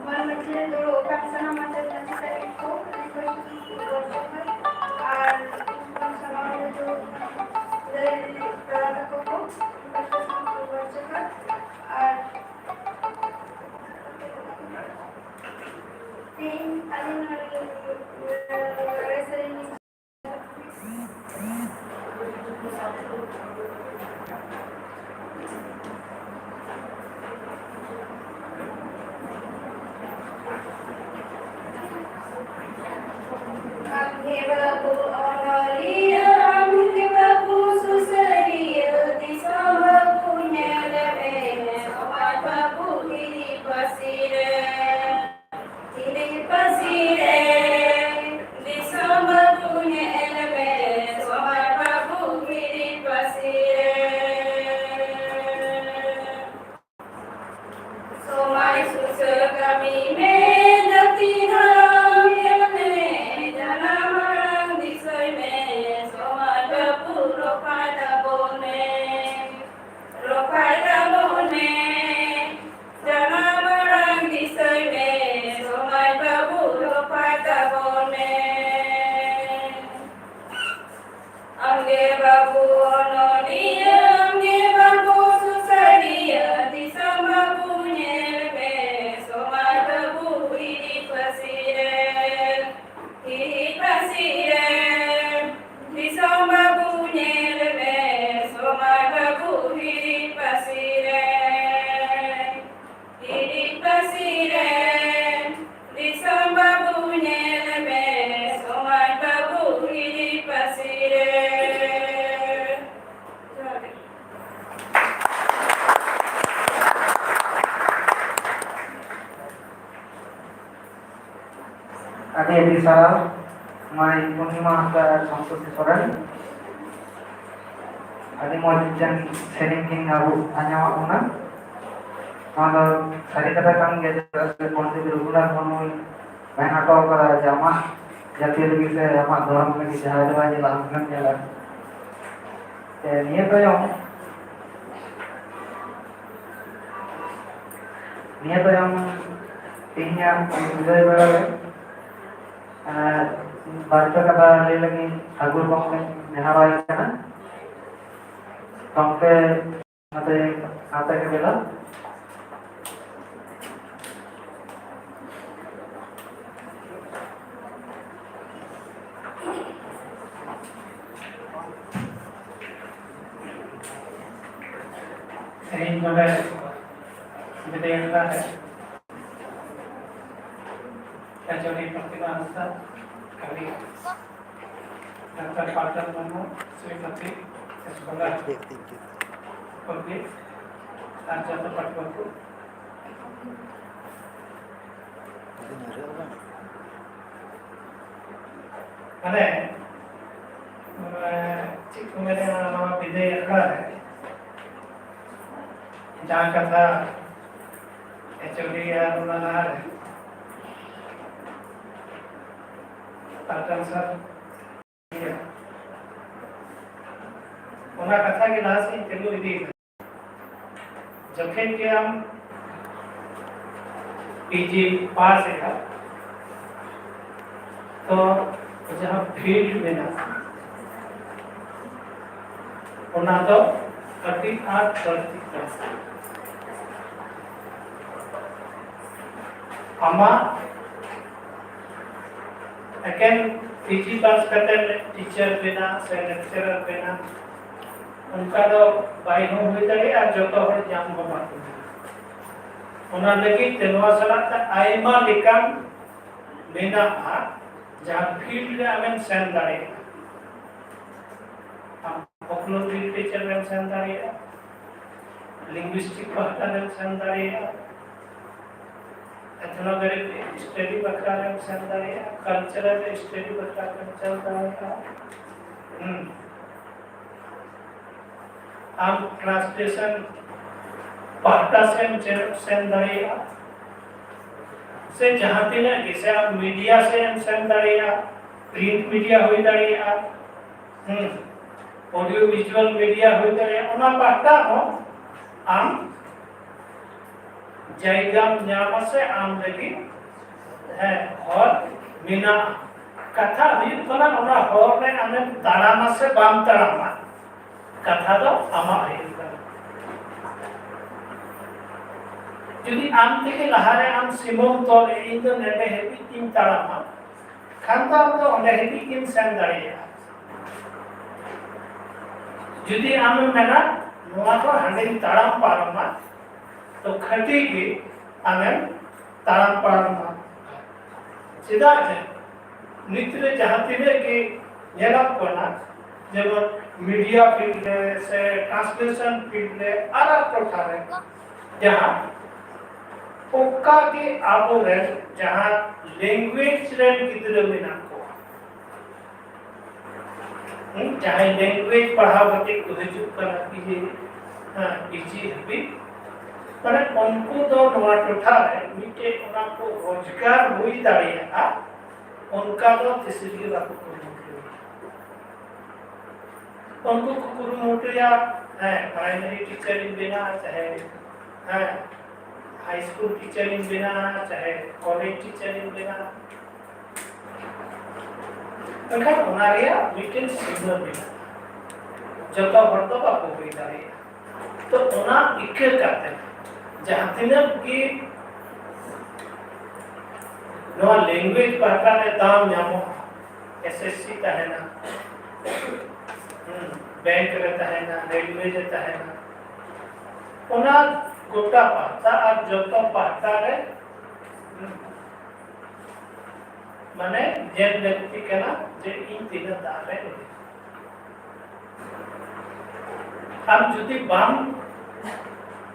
ᱢᱟᱹᱱ ᱢᱟᱹᱪᱷᱤ ᱨᱮ ᱫᱩᱲᱩᱵ ᱟᱠᱟᱱ ᱥᱟᱱᱟᱢ ᱢᱟᱪᱮᱛ ᱢᱟᱪᱮᱛᱟᱹᱱᱤ ᱠᱚ, request ᱠᱚ ᱜᱚᱰ ᱡᱚᱦᱟᱨ᱾ ᱟᱨ ᱥᱟᱢᱟᱝ ᱨᱮ ᱫᱩᱲᱩᱵ ᱟᱠᱟᱱ ᱫᱟᱹᱭ ᱫᱤᱫᱤ ᱫᱟᱫᱟ ᱛᱟᱠᱚ ᱠᱚ, request ᱠᱚ ᱜᱚᱰ ᱡᱚᱦᱟᱨ᱾ ᱟᱨ ᱛᱮᱦᱮᱧ ᱟᱹᱞᱤᱧ ᱱᱚᱰᱮ ᱞᱟᱜᱽᱲᱮ ᱥᱮᱨᱮᱧ ᱟᱢᱜᱮ ᱵᱟᱹᱵᱩ ᱚᱱᱚᱞᱤᱭᱟᱹ, ᱟᱢᱜᱮ ᱵᱟᱹᱵᱩ ᱥᱩᱥᱟᱹᱨᱤᱭᱟᱹ, ᱫᱤᱥᱚᱢ ᱟᱹᱰᱤ ᱟᱹᱰᱤ ᱥᱟᱨᱦᱟᱣ ᱢᱟᱹᱭ ᱯᱩᱨᱱᱤᱢᱟ ᱦᱟᱸᱥᱫᱟ ᱟᱨ ᱥᱚᱱᱛᱳᱥᱤ ᱥᱚᱨᱮᱱ᱾ ᱟᱹᱰᱤ ᱢᱚᱡᱽ ᱢᱤᱫᱴᱮᱱ ᱥᱮᱨᱮᱧ ᱠᱤᱱ ᱟᱵᱚ ᱟᱸᱡᱚᱢᱟᱜ ᱵᱚᱱᱟ᱾ ᱱᱚᱣᱟ ᱫᱚ ᱥᱟᱹᱨᱤ ᱠᱟᱛᱷᱟ ᱠᱟᱱ ᱜᱮᱭᱟ, ᱪᱮᱫᱟᱜ ᱥᱮ ᱯᱚᱱᱰᱤᱛ ᱨᱚᱜᱷᱩᱱᱟᱛᱷ ᱢᱩᱨᱢᱩᱭ ᱢᱮᱱ ᱦᱚᱴᱚ ᱠᱟᱫᱟ ᱡᱮ ᱟᱢᱟᱜ ᱡᱟᱹᱛᱤ ᱞᱟᱹᱜᱤᱫ ᱥᱮ ᱟᱢᱟᱜ ᱫᱷᱚᱨᱚᱢ ᱞᱟᱹᱜᱤᱫ ᱡᱟᱦᱟᱸᱭ ᱫᱚ ᱵᱟᱭ ᱧᱮᱞᱟ, ᱟᱢ ᱜᱮᱢ ᱧᱮᱞᱟ᱾ ᱥᱮ ᱱᱤᱭᱟᱹ ᱛᱟᱭᱚᱢ, ᱱᱤᱭᱟᱹ ᱛᱟᱭᱚᱢ ᱛᱮᱦᱮᱧᱟᱜ ᱵᱤᱫᱟᱹᱭ ᱵᱮᱲᱟ ᱨᱮ, ᱮᱸ, ᱵᱟᱨ ᱯᱮ ᱠᱟᱛᱷᱟ ᱞᱟᱹᱭ ᱞᱟᱹᱜᱤᱫ ᱥᱟᱹᱜᱩᱱ ᱜᱚᱢᱠᱮᱧ ᱱᱮᱦᱚᱨᱟᱭ ᱠᱟᱱᱟ᱾ ᱜᱚᱢᱠᱮ, ᱱᱚᱛᱮ, ᱱᱚᱛᱮ ᱜᱮ ᱵᱮᱞᱟ᱾ ᱛᱮᱦᱮᱧ ᱱᱚᱰᱮ ᱵᱤᱫᱟᱹᱭ ᱟᱠᱷᱲᱟ ᱨᱮ ᱟᱹᱪᱟᱹᱨᱤ ᱯᱨᱚᱛᱤᱢᱟ ᱦᱟᱸᱥᱫᱟ, ᱠᱟᱹᱢᱤ ᱰᱟᱠᱛᱟᱨ ᱯᱟᱞᱴᱚᱱ ᱢᱩᱨᱢᱩ, ᱥᱨᱤᱢᱚᱛᱤ ᱮᱥ ᱵᱚᱸᱜᱟ, ᱠᱚᱯᱤ ᱟᱨ ᱡᱚᱛᱚ ᱯᱟᱹᱴᱷᱩᱣᱟᱹ ᱠᱚ᱾ ᱢᱟᱱᱮ, ᱢᱟᱱᱮ, ᱪᱮᱫ ᱠᱚ ᱢᱮᱱᱟ, ᱱᱚᱣᱟ ᱵᱤᱫᱟᱹᱭ ᱟᱠᱷᱲᱟ ᱨᱮ ᱡᱟᱦᱟᱸ ᱠᱟᱛᱷᱟ ᱮᱪᱚᱞᱤ ᱟᱨ ᱚᱱᱟ ᱞᱟᱦᱟ ᱨᱮ ᱯᱟᱞᱴᱚᱱ ᱥᱟᱨ ᱚᱱᱟ ᱠᱟᱛᱷᱟ ᱜᱮ ᱞᱟᱦᱟ ᱥᱮᱫ ᱤᱧ ᱛᱤᱸᱜᱩ ᱤᱫᱤᱭᱮᱫᱟ᱾ ᱡᱚᱠᱷᱚᱱ ᱜᱮ ᱟᱢ ᱯᱤᱡᱤ ᱯᱟᱥ ᱮᱫᱟ, ᱛᱚ ᱡᱟᱦᱟᱸ ᱯᱷᱤᱞᱰ ᱢᱮᱱᱟᱜᱼᱟ, ᱚᱱᱟ ᱫᱚ ᱟᱹᱰᱤ ᱟᱸᱴ ᱵᱟᱹᱲᱛᱤᱜ ᱠᱟᱱᱟ᱾ ᱟᱢᱟᱜ ᱮᱠᱮᱱ ᱯᱤᱡᱤ ᱯᱟᱥ ᱠᱟᱛᱮ ᱴᱤᱪᱟᱨ ᱵᱮᱱᱟᱜ ᱥᱮ ᱞᱮᱠᱪᱟᱨᱟᱨ ᱵᱮᱱᱟᱜ, ᱚᱱᱠᱟ ᱫᱚ ᱵᱟᱭ ᱦᱚᱸ ᱦᱩᱭ ᱫᱟᱲᱮᱭᱟᱜᱼᱟ, ᱟᱨ ᱡᱚᱛᱚ ᱦᱚᱲ ᱧᱟᱢ ᱦᱚᱸ ᱵᱟᱠᱚ ᱧᱟᱢᱟ᱾ ᱚᱱᱟ ᱞᱟᱹᱜᱤᱫ ᱛᱮ ᱱᱚᱣᱟ ᱥᱟᱞᱟᱜ ᱛᱮ ᱟᱭᱢᱟ ᱞᱮᱠᱟᱱ ᱢᱮᱱᱟᱜᱼᱟ, ᱡᱟᱦᱟᱸ ᱯᱷᱤᱞᱰ ᱨᱮ ᱟᱢᱮᱢ ᱥᱮᱱ ᱫᱟᱲᱮᱭᱟᱜᱼᱟ᱾ ᱟᱢ ᱯᱷᱳᱠᱞᱳᱨ ᱞᱤᱴᱟᱨᱮᱪᱟᱨ ᱨᱮᱢ ᱥᱮᱱ ᱫᱟᱲᱮᱭᱟᱜᱼᱟ, ᱞᱤᱝᱜᱩᱤᱥᱴᱤᱠ ᱯᱟᱦᱴᱟ ᱨᱮᱢ ᱥᱮᱱ ᱫᱟᱲᱮᱭᱟᱜᱼᱟ, ᱮᱛᱷᱱᱳᱜᱨᱟᱯᱷᱤ ᱥᱴᱟᱰᱤ ᱵᱟᱠᱷᱨᱟ ᱨᱮᱢ ᱥᱮᱱ ᱫᱟᱲᱮᱭᱟᱜᱼᱟ, ᱠᱟᱞᱪᱟᱨᱟᱞ ᱥᱴᱟᱰᱤ ᱵᱟᱠᱷᱨᱟ ᱨᱮᱢ ᱥᱮᱱ ᱫᱟᱲᱮᱭᱟᱜᱼᱟ᱾ ᱦᱩᱸ᱾ ᱟᱢ ᱴᱨᱟᱱᱥᱞᱮᱥᱚᱱ ᱯᱟᱦᱴᱟ ᱥᱮᱫ ᱮᱢ ᱥᱮᱱ ᱫᱟᱲᱮᱭᱟᱜᱼᱟ, ᱥᱮ ᱡᱟᱦᱟᱸ ᱛᱤᱱᱟᱹᱜ ᱜᱮ, ᱥᱮ ᱟᱢ ᱢᱤᱰᱤᱭᱟ ᱥᱮᱫ ᱮᱢ ᱥᱮᱱ ᱫᱟᱲᱮᱭᱟᱜᱼᱟ, ᱯᱨᱤᱱᱴ ᱢᱤᱰᱤᱭᱟ ᱦᱩᱭ ᱫᱟᱲᱮᱭᱟᱜᱼᱟ, ᱦᱩᱸ, ᱚᱰᱤᱭᱳ ᱵᱷᱤᱡᱩᱣᱟᱞ ᱢᱤᱰᱤᱭᱟ ᱦᱩᱭ ᱫᱟᱲᱮᱭᱟᱜᱼᱟ, ᱚᱱᱟ ᱯᱟᱦᱴᱟ ᱦᱚᱸ ᱟᱢ ᱡᱟᱭᱜᱟᱢ ᱧᱟᱢᱟ ᱥᱮ ᱟᱢ ᱞᱟᱹᱜᱤᱫ, ᱦᱮᱸ, ᱦᱚᱨ ᱢᱮᱱᱟᱜᱼᱟ᱾ ᱠᱟᱛᱷᱟ ᱦᱩᱭᱩᱜ ᱠᱟᱱᱟ, ᱚᱱᱟ ᱦᱚᱨ ᱨᱮ ᱟᱢᱮᱢ ᱛᱟᱲᱟᱢᱟ ᱥᱮ ᱵᱟᱢ ᱛᱟᱲᱟᱢᱟ, ᱠᱟᱛᱷᱟ ᱫᱚ ᱟᱢᱟᱜ ᱦᱩᱭᱩᱜ ᱠᱟᱱᱟ᱾ ᱡᱩᱫᱤ ᱟᱢ ᱛᱮᱜᱮ ᱞᱟᱦᱟᱨᱮ ᱟᱢ ᱥᱤᱢᱟᱹᱢ ᱛᱚᱞ, ᱤᱧ ᱫᱚ ᱱᱮᱰᱮ ᱦᱟᱹᱵᱤᱡ ᱤᱧ ᱛᱟᱲᱟᱢᱟ, ᱠᱷᱟᱱ ᱫᱚ ᱟᱢ ᱫᱚ ᱚᱸᱰᱮ ᱦᱟᱹᱵᱤᱡ ᱜᱮᱢ ᱥᱮᱱ ᱫᱟᱲᱮᱭᱟᱜᱼᱟ᱾ ᱡᱩᱫᱤ ᱟᱢᱮᱢ ᱢᱮᱱᱟ, ᱱᱚᱣᱟ ᱫᱚ ᱦᱟᱸᱰᱮᱧ ᱛᱟᱲᱟᱢ ᱯᱟᱨᱚᱢᱟ, ᱛᱚ ᱠᱷᱟᱹᱴᱤ ᱜᱮ ᱟᱢᱮᱢ ᱛᱟᱲᱟᱢ ᱯᱟᱨᱚᱢᱟ᱾ ᱪᱮᱫᱟᱜ ᱡᱮ ᱱᱤᱛ ᱨᱮ ᱡᱟᱦᱟᱸ ᱛᱤᱱᱟᱹᱜ ᱜᱮ ᱧᱮᱞᱚᱜ ᱠᱟᱱᱟ, ᱡᱮᱢᱚᱱ ᱢᱤᱰᱤᱭᱟ ᱯᱷᱤᱞᱰ ᱨᱮ ᱥᱮ ᱴᱨᱟᱱᱥᱞᱮᱥᱚᱱ ᱯᱷᱤᱞᱰ ᱨᱮ, ᱟᱨ ᱴᱚᱴᱷᱟ ᱨᱮ, ᱡᱟᱦᱟᱸ ᱚᱠᱟ ᱜᱮ ᱟᱵᱚᱨᱮᱱ ᱡᱟᱦᱟᱸ ᱞᱮᱝᱜᱩᱭᱮᱡᱽ ᱨᱮᱱ ᱜᱤᱫᱽᱨᱟᱹ ᱢᱮᱱᱟᱜ ᱠᱚᱣᱟ, ᱦᱩᱸ, ᱡᱟᱦᱟᱸᱭ ᱞᱮᱝᱜᱩᱭᱮᱡᱽ ᱯᱟᱲᱦᱟᱣ ᱠᱟᱛᱮ ᱠᱚ ᱦᱤᱡᱩᱜ ᱠᱟᱱᱟ ᱯᱤᱡᱤ, ᱦᱮᱸ, ᱯᱤᱡᱤ ᱦᱟᱹᱵᱤᱡ, ᱢᱟᱱᱮ ᱩᱱᱠᱩ ᱫᱚ ᱱᱚᱣᱟ ᱴᱚᱴᱷᱟ ᱨᱮ ᱢᱤᱫᱴᱮᱡ ᱚᱱᱟ ᱠᱚ ᱨᱳᱡᱽᱜᱟᱨ ᱦᱩᱭ ᱫᱟᱲᱮᱭᱟᱜᱼᱟ, ᱚᱱᱠᱟ ᱫᱚ ᱛᱤᱥ ᱜᱮ ᱵᱟᱠᱚ ᱠᱩᱨᱩᱢᱩᱴᱩᱭᱟ᱾ ᱩᱱᱠᱩ ᱠᱚ ᱠᱩᱨᱩᱢᱩᱴᱩᱭᱟ, ᱦᱮᱸ, ᱯᱨᱟᱭᱢᱟᱨᱤ ᱴᱤᱪᱟᱨ ᱤᱧ ᱵᱮᱱᱟᱜᱼᱟ, ᱪᱟᱦᱮ, ᱦᱮᱸ, ᱦᱟᱭ ᱥᱠᱩᱞ ᱴᱤᱪᱟᱨ ᱤᱧ ᱵᱮᱱᱟᱜᱼᱟ, ᱪᱟᱦᱮ ᱠᱚᱞᱮᱡᱽ ᱴᱤᱪᱟᱨ ᱤᱧ ᱵᱮᱱᱟᱜᱼᱟ᱾ ᱢᱮᱱᱠᱷᱟᱱ ᱚᱱᱟ ᱨᱮᱭᱟᱜ ᱢᱤᱫᱴᱮᱱ ᱥᱤᱢᱟᱹ ᱢᱮᱱᱟᱜᱼᱟ, ᱡᱚᱛᱚ ᱦᱚᱲ ᱫᱚ ᱵᱟᱠᱚ ᱦᱩᱭ ᱫᱟᱲᱮᱭᱟᱜᱼᱟ᱾ ᱛᱚ, ᱚᱱᱟ ᱤᱠᱟᱹ ᱠᱟᱛᱮ ᱡᱟᱦᱟᱸ ᱛᱤᱱᱟᱹᱜ ᱜᱮ ᱱᱚᱣᱟ ᱞᱮᱝᱜᱩᱭᱮᱡᱽ ᱯᱟᱦᱴᱟ ᱨᱮ ᱫᱟᱣ ᱧᱟᱢᱚᱜᱼᱟ, ᱮᱥᱮᱥᱥᱤ ᱛᱟᱦᱮᱱᱟ, ᱦᱩᱸ, ᱵᱮᱝᱠ ᱨᱮ ᱛᱟᱦᱮᱱᱟ, ᱨᱮᱞᱣᱮ ᱨᱮ ᱛᱟᱦᱮᱱᱟ, ᱚᱱᱟ ᱜᱚᱴᱟ ᱯᱟᱦᱴᱟ ᱟᱨ ᱡᱚᱛᱚ ᱯᱟᱦᱴᱟ ᱨᱮ, ᱦᱩᱸ, ᱢᱟᱱᱮ ᱧᱮᱞ ᱞᱟᱹᱠᱛᱤ ᱠᱟᱱᱟ ᱡᱮ ᱤᱧ ᱛᱤᱱᱟᱹᱜ ᱫᱟᱣ ᱨᱮ ᱢᱤᱱᱟᱹᱧᱟ᱾ ᱟᱢ ᱡᱩᱫᱤ ᱵᱟᱢ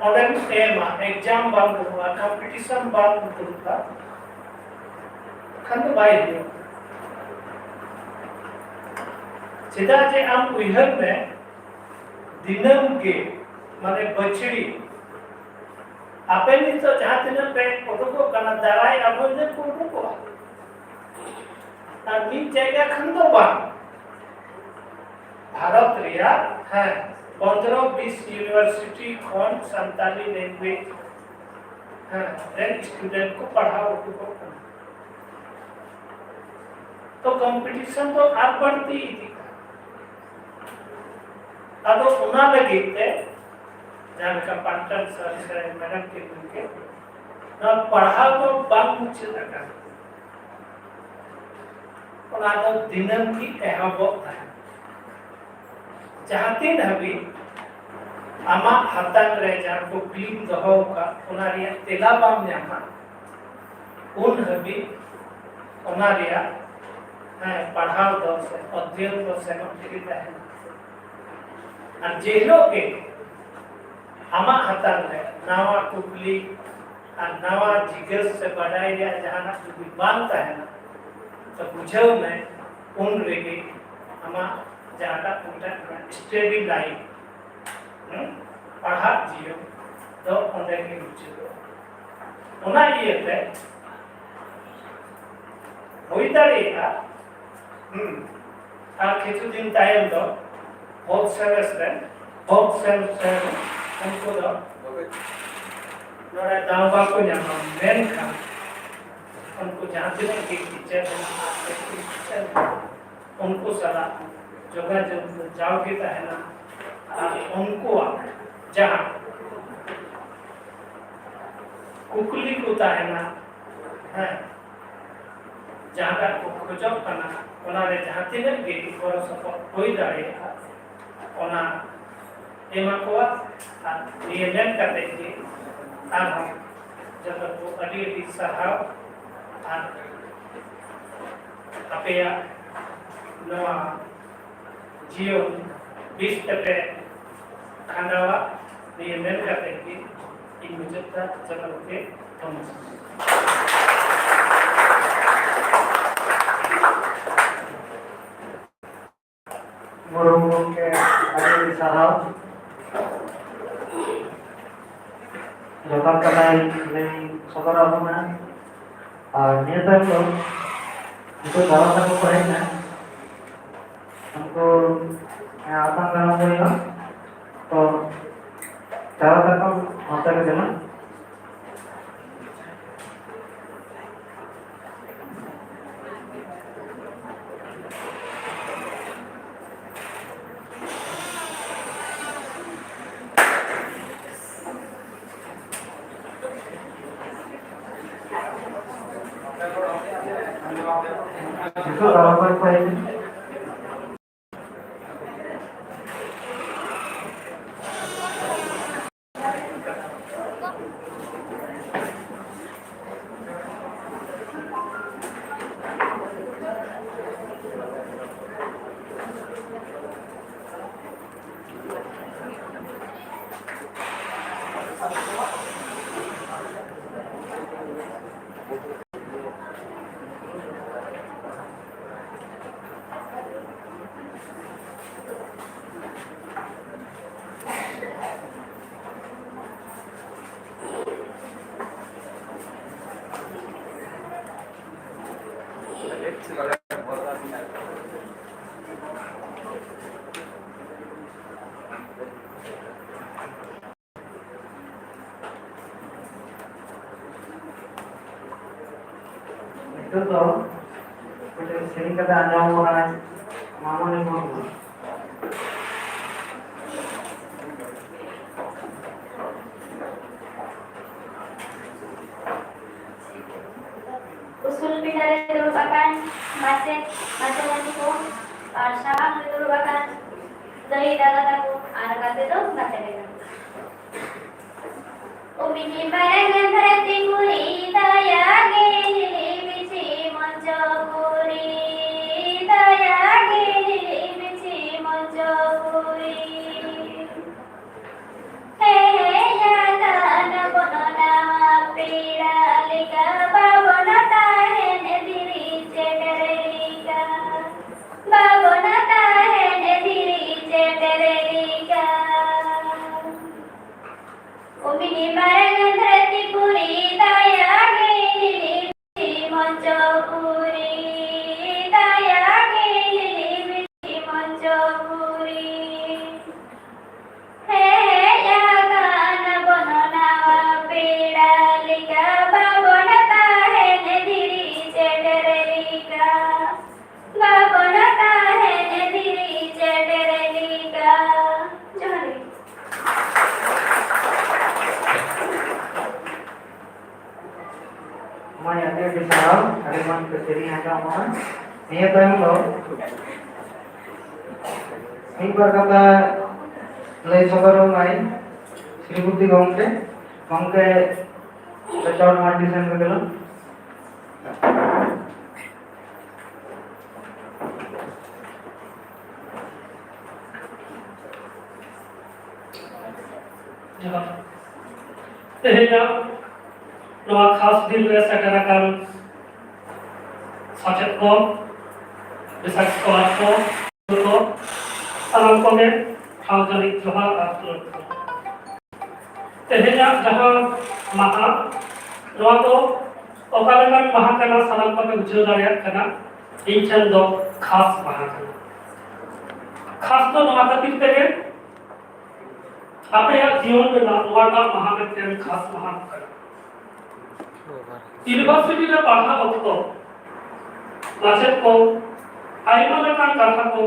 ᱚᱸᱰᱮᱢ ᱮᱢᱟ, ᱮᱠᱡᱟᱢ ᱵᱟᱝ ᱫᱩᱲᱩᱵᱼᱟ, ᱠᱚᱢᱯᱤᱴᱤᱥᱚᱱ ᱵᱟᱝ ᱫᱩᱲᱩᱵᱼᱟ, ᱠᱷᱟᱱ ᱫᱚ ᱵᱟᱭ ᱦᱩᱭᱩᱜᱼᱟ᱾ ᱪᱮᱫᱟᱜ ᱡᱮ ᱟᱢ ᱩᱭᱦᱟᱹᱨ ᱢᱮ, ᱫᱤᱱᱟᱹᱢ ᱜᱮ, ᱢᱟᱱᱮ ᱵᱟᱹᱪᱷᱲᱤ, ᱟᱯᱮ ᱱᱤᱛᱚᱜ ᱡᱟᱦᱟᱸ ᱛᱤᱱᱟᱹᱜ ᱯᱮ ᱩᱰᱩᱠᱚᱜ ᱠᱟᱱᱟ, ᱫᱟᱨᱟᱭ ᱟᱵᱚ ᱤᱱᱟᱹ ᱠᱚ ᱩᱰᱩᱠᱚᱜᱼᱟ᱾ ᱟᱨ ᱢᱤᱫ ᱡᱟᱭᱜᱟ ᱠᱷᱚᱱ ᱫᱚ ᱵᱟᱝ, ᱵᱷᱟᱨᱚᱛ ᱨᱮᱭᱟᱜ, ᱦᱮᱸ, ᱯᱚᱱᱫᱽᱨᱚ ᱵᱤᱥ ᱤᱭᱩᱱᱤᱵᱷᱟᱨᱥᱤᱴᱤ ᱠᱷᱚᱱ ᱥᱟᱱᱛᱟᱞᱤ ᱞᱮᱝᱜᱩᱭᱮᱡᱽ, ᱦᱮᱸ, ᱨᱮᱱ ᱥᱴᱩᱰᱮᱱᱴ ᱠᱚ ᱯᱟᱲᱦᱟᱣ ᱩᱰᱩᱠᱚᱜ ᱠᱟᱱᱟ᱾ ᱛᱚ ᱠᱚᱢᱯᱤᱴᱤᱥᱚᱱ ᱫᱚ ᱟᱨ ᱵᱟᱹᱲᱛᱤ ᱤᱫᱤᱜ ᱠᱟᱱᱟ᱾ ᱟᱫᱚ ᱚᱱᱟ ᱞᱟᱹᱜᱤᱫ ᱛᱮ ᱡᱟᱦᱟᱸ ᱞᱮᱠᱟ ᱯᱟᱱᱴᱟᱱ ᱥᱟᱨ ᱥᱮ ᱢᱮᱰᱟᱢ ᱠᱤᱱ ᱢᱮᱱ ᱠᱮᱫ, ᱱᱚᱣᱟ ᱯᱟᱲᱦᱟᱣ ᱫᱚ ᱵᱟᱝ ᱢᱩᱪᱟᱹᱫ ᱟᱠᱟᱱᱟ, ᱚᱱᱟ ᱫᱚ ᱫᱤᱱᱟᱹᱢ ᱜᱮ ᱮᱦᱚᱵᱚᱜ ᱛᱟᱦᱮᱸᱱᱟ᱾ ᱡᱟᱦᱟᱸ ᱛᱤᱱ ᱦᱟᱹᱵᱤᱡ ᱟᱢᱟᱜ ᱦᱟᱛᱟᱝ ᱨᱮ ᱡᱟᱦᱟᱸ ᱠᱩᱠᱞᱤᱢ ᱫᱚᱦᱚ ᱟᱠᱟᱫ, ᱚᱱᱟ ᱨᱮᱭᱟᱜ ᱛᱮᱞᱟ ᱵᱟᱢ ᱧᱟᱢᱟ, ᱩᱱ ᱦᱟᱹᱵᱤᱡ ᱚᱱᱟ ᱨᱮᱭᱟᱜ, ᱦᱮᱸ, ᱯᱟᱲᱦᱟᱣ ᱫᱚ ᱥᱮ ᱚᱫᱷᱭᱚᱱ ᱫᱚ ᱥᱮᱱᱚᱜ ᱛᱮᱜᱮ ᱛᱟᱦᱮᱱᱟ᱾ ᱟᱨ ᱡᱮ ᱦᱤᱞᱳᱜ ᱜᱮ ᱟᱢᱟᱜ ᱦᱟᱛᱟᱝ ᱨᱮ ᱱᱟᱣᱟ ᱠᱩᱠᱞᱤ ᱟᱨ ᱱᱟᱣᱟ ᱡᱤᱜᱽᱜᱟᱹᱥ ᱥᱮ ᱵᱟᱰᱟᱭ ᱨᱮᱭᱟᱜ ᱡᱟᱦᱟᱱᱟᱜ ᱡᱩᱫᱤ ᱵᱟᱝ ᱛᱟᱦᱮᱱᱟ, ᱛᱚ ᱵᱩᱡᱷᱟᱹᱣ ᱢᱮ, ᱩᱱ ᱨᱮᱜᱮ ᱟᱢᱟᱜ ᱡᱟᱦᱟᱸᱴᱟᱜ ᱠᱚ ᱢᱮᱛᱟᱜ ᱠᱟᱱᱟ ᱥᱴᱟᱰᱤ ᱞᱟᱭᱤᱯᱷ, ᱦᱮᱸ, ᱯᱟᱲᱦᱟᱜ ᱡᱤᱭᱚᱱ ᱫᱚ ᱚᱸᱰᱮ ᱜᱮ ᱢᱩᱪᱟᱹᱫᱚᱜᱼᱟ᱾ ᱚᱱᱟ ᱤᱭᱟᱹᱛᱮ ᱦᱩᱭ ᱫᱟᱲᱮᱭᱟᱜᱼᱟ, ᱦᱩᱸ, ᱟᱨ ᱠᱤᱪᱷᱩ ᱫᱤᱱ ᱛᱟᱭᱚᱢ ᱫᱚ ᱵᱚᱫ ᱥᱮᱢᱮᱥ ᱨᱮ, ᱵᱚᱫ ᱥᱮᱢᱮᱥ ᱨᱮ ᱩᱱᱠᱩ ᱫᱚ ᱱᱚᱰᱮ ᱫᱟᱣ ᱵᱟᱠᱚ ᱧᱟᱢᱟ, ᱢᱮᱱᱠᱷᱟᱱ ᱩᱱᱠᱩ ᱡᱟᱦᱟᱸ ᱛᱤᱱᱟᱹᱜ ᱜᱮ ᱴᱤᱪᱟᱨ ᱢᱮᱱᱟᱜᱼᱟ, ᱩᱱᱠᱩ ᱥᱟᱞᱟᱜ ᱡᱳᱜᱟᱡᱳᱜᱽ ᱫᱚ ᱡᱟᱣᱜᱮ ᱛᱟᱦᱮᱱᱟ᱾ ᱟᱨ ᱩᱱᱠᱩᱣᱟᱜ ᱡᱟᱦᱟᱸ ᱠᱩᱠᱞᱤ ᱠᱚ ᱛᱟᱦᱮᱱᱟ, ᱦᱮᱸ, ᱡᱟᱦᱟᱸᱴᱟᱜ ᱠᱚ ᱠᱷᱚᱡᱚᱜ ᱠᱟᱱᱟ, ᱚᱱᱟᱨᱮ ᱡᱟᱦᱟᱸ ᱛᱤᱱᱟᱹᱜ ᱜᱮ ᱜᱚᱲᱚ ᱥᱚᱯᱚᱦᱚᱫ ᱦᱩᱭ ᱫᱟᱲᱮᱭᱟᱜᱼᱟ, ᱚᱱᱟ ᱮᱢᱟ ᱠᱚᱣᱟ᱾ ᱟᱨ ᱱᱤᱭᱟᱹ ᱢᱮᱱ ᱠᱟᱛᱮ ᱜᱮ ᱟᱨᱦᱚᱸ ᱡᱚᱛᱚ ᱠᱚ ᱟᱹᱰᱤ ᱟᱹᱰᱤ ᱥᱟᱨᱦᱟᱣ᱾ ᱟᱨ ᱟᱯᱮᱭᱟᱜ ᱱᱚᱣᱟ ᱡᱤᱭᱚᱱ ᱵᱮᱥ ᱛᱮᱯᱮ ᱠᱷᱟᱸᱰᱟᱣᱟ, ᱱᱤᱭᱟᱹ ᱢᱮᱱ ᱠᱟᱛᱮ ᱜᱮ ᱤᱧ ᱢᱩᱪᱟᱹᱫ ᱫᱟ᱾ ᱡᱚᱦᱟᱨ ᱜᱚᱢᱠᱮ, ᱛᱷᱚᱢᱟᱥ᱾ ᱜᱩᱨᱩ ᱜᱚᱢᱠᱮ, ᱟᱹᱰᱤ ᱟᱹᱰᱤ ᱥᱟᱨᱦᱟᱣ᱾ ᱡᱚᱛᱷᱟᱛ ᱠᱟᱛᱷᱟᱭ ᱞᱟᱹᱭ ᱥᱚᱫᱚᱨᱟᱫ ᱵᱚᱱᱟ᱾ ᱟᱨ ᱱᱤᱭᱟᱹ ᱛᱟᱭᱚᱢ ᱫᱚ ᱱᱤᱛᱚᱜ ᱫᱟᱫᱟ ᱛᱟᱠᱚ ᱠᱚ ᱦᱮᱡ ᱮᱱᱟ, ᱩᱱᱠᱩ, ᱦᱮᱸ, ᱟᱛᱟᱝ ᱫᱟᱨᱟᱢ ᱠᱚ ᱦᱩᱭᱩᱜᱼᱟ᱾ ᱛᱚ, ᱫᱟᱫᱟ ᱛᱟᱠᱚ ᱱᱚᱛᱮ ᱨᱮ ᱫᱮᱞᱟ᱾ ᱱᱤᱛᱚᱜ ᱫᱚ ᱟᱨᱚ ᱚᱠᱚᱭ ᱠᱚ ᱦᱮᱡ ᱮᱱᱟ? ᱱᱤᱛᱚᱜ ᱫᱚ ᱢᱤᱫᱴᱮᱱ ᱥᱮᱨᱮᱧ ᱠᱟᱛᱮ ᱟᱸᱡᱚᱢ ᱟᱵᱚᱱᱟᱭ ᱢᱟᱢᱚᱱᱤ ᱢᱩᱨᱢᱩ᱾ ᱩᱥᱩᱞ ᱯᱤᱸᱰᱟᱹ ᱨᱮ ᱫᱩᱲᱩᱵ ᱟᱠᱟᱱ ᱢᱟᱪᱮᱫ, ᱢᱟᱪᱮᱛᱟᱹᱱᱤ ᱠᱚ ᱟᱨ ᱥᱟᱢᱟᱝ ᱨᱮ ᱫᱩᱲᱩᱵ ᱟᱠᱟᱱ ᱫᱟᱹᱭ ᱫᱟᱫᱟ ᱛᱟᱠᱚ ᱟᱨ ᱜᱟᱛᱮ ᱫᱚ ᱜᱟᱛᱮ ᱞᱮᱠᱟ᱾ ᱩᱢᱤᱡᱤ ᱢᱟᱨᱟᱝ ᱫᱷᱟᱹᱨᱛᱤ ᱯᱩᱨᱤ, ᱫᱟᱭᱟ ᱜᱮ ᱞᱤᱞᱤ ᱵᱤᱪᱷᱤ ᱢᱚᱧᱪᱚᱯᱩᱨᱤ, ᱫᱟᱭᱟ ᱜᱮ ᱞᱤᱞᱤ ᱵᱤᱪᱷᱤ ᱢᱚᱧᱪᱚᱯᱩᱨᱤ᱾ ᱟᱹᱰᱤ ᱥᱟᱨᱦᱟᱣ, ᱟᱹᱰᱤ ᱢᱚᱡᱽ ᱛᱮ ᱥᱮᱨᱮᱧ ᱟᱸᱡᱚᱢᱚᱜᱼᱟ᱾ ᱱᱤᱭᱟᱹ ᱛᱟᱭᱚᱢ ᱫᱚ ᱢᱤᱫ ᱵᱟᱨ ᱠᱟᱛᱷᱟ ᱞᱟᱹᱭ ᱥᱚᱫᱚᱨ ᱟᱵᱚᱱᱟᱭ ᱥᱨᱤᱯᱚᱛᱤ ᱜᱚᱢᱠᱮ᱾ ᱜᱚᱢᱠᱮ, ᱪᱚᱴ ᱢᱟᱹᱡᱷᱤ ᱥᱮᱱ ᱨᱮᱜᱮ ᱞᱟᱝ᱾ ᱡᱚᱦᱟᱨ᱾ ᱛᱮᱦᱮᱧᱟᱜ ᱱᱚᱣᱟ ᱠᱷᱟᱥ ᱫᱤᱱ ᱨᱮ ᱥᱮᱴᱮᱨ ᱟᱠᱟᱱ ᱥᱮᱪᱮᱫ ᱠᱚ, research scholar ᱠᱚ, ᱡᱚᱛᱚ ᱥᱟᱱᱟᱢ ᱠᱚᱜᱮ ᱴᱷᱟᱶ ᱡᱟᱹᱱᱤᱡ ᱡᱚᱦᱟᱨ ᱟᱨ ᱫᱩᱞᱟᱹᱲ ᱠᱟᱱᱟ᱾ ᱛᱮᱦᱮᱧᱟᱜ ᱡᱟᱦᱟᱸ ᱢᱟᱦᱟ, ᱱᱚᱣᱟ ᱫᱚ ᱚᱠᱟ ᱞᱮᱠᱟᱱ ᱢᱟᱦᱟ ᱠᱟᱱᱟ, ᱥᱟᱱᱟᱢ ᱠᱚᱯᱮ ᱵᱩᱡᱷᱟᱹᱣ ᱫᱟᱲᱮᱭᱟᱜ ᱠᱟᱱᱟ, ᱤᱧ ᱴᱷᱮᱱ ᱫᱚ ᱠᱷᱟᱥ ᱢᱟᱦᱟ ᱠᱟᱱᱟ᱾ ᱠᱷᱟᱥ ᱫᱚ ᱱᱚᱣᱟ ᱠᱷᱟᱹᱛᱤᱨ ᱛᱮᱜᱮ, ᱟᱯᱮᱭᱟᱜ ᱡᱤᱭᱚᱱ ᱨᱮᱱᱟᱜ ᱱᱚᱣᱟᱴᱟᱜ ᱢᱟᱦᱟ ᱢᱤᱫᱴᱮᱱ ᱠᱷᱟᱥ ᱢᱟᱦᱟ ᱠᱟᱱᱟ᱾ ᱤᱭᱩᱱᱤᱵᱷᱟᱨᱥᱤᱴᱤ ᱨᱮ ᱯᱟᱲᱦᱟᱣ ᱚᱠᱛᱚ ᱢᱟᱪᱮᱫ ᱠᱚ ᱟᱭᱢᱟ ᱞᱮᱠᱟᱱ ᱠᱟᱛᱷᱟ ᱠᱚ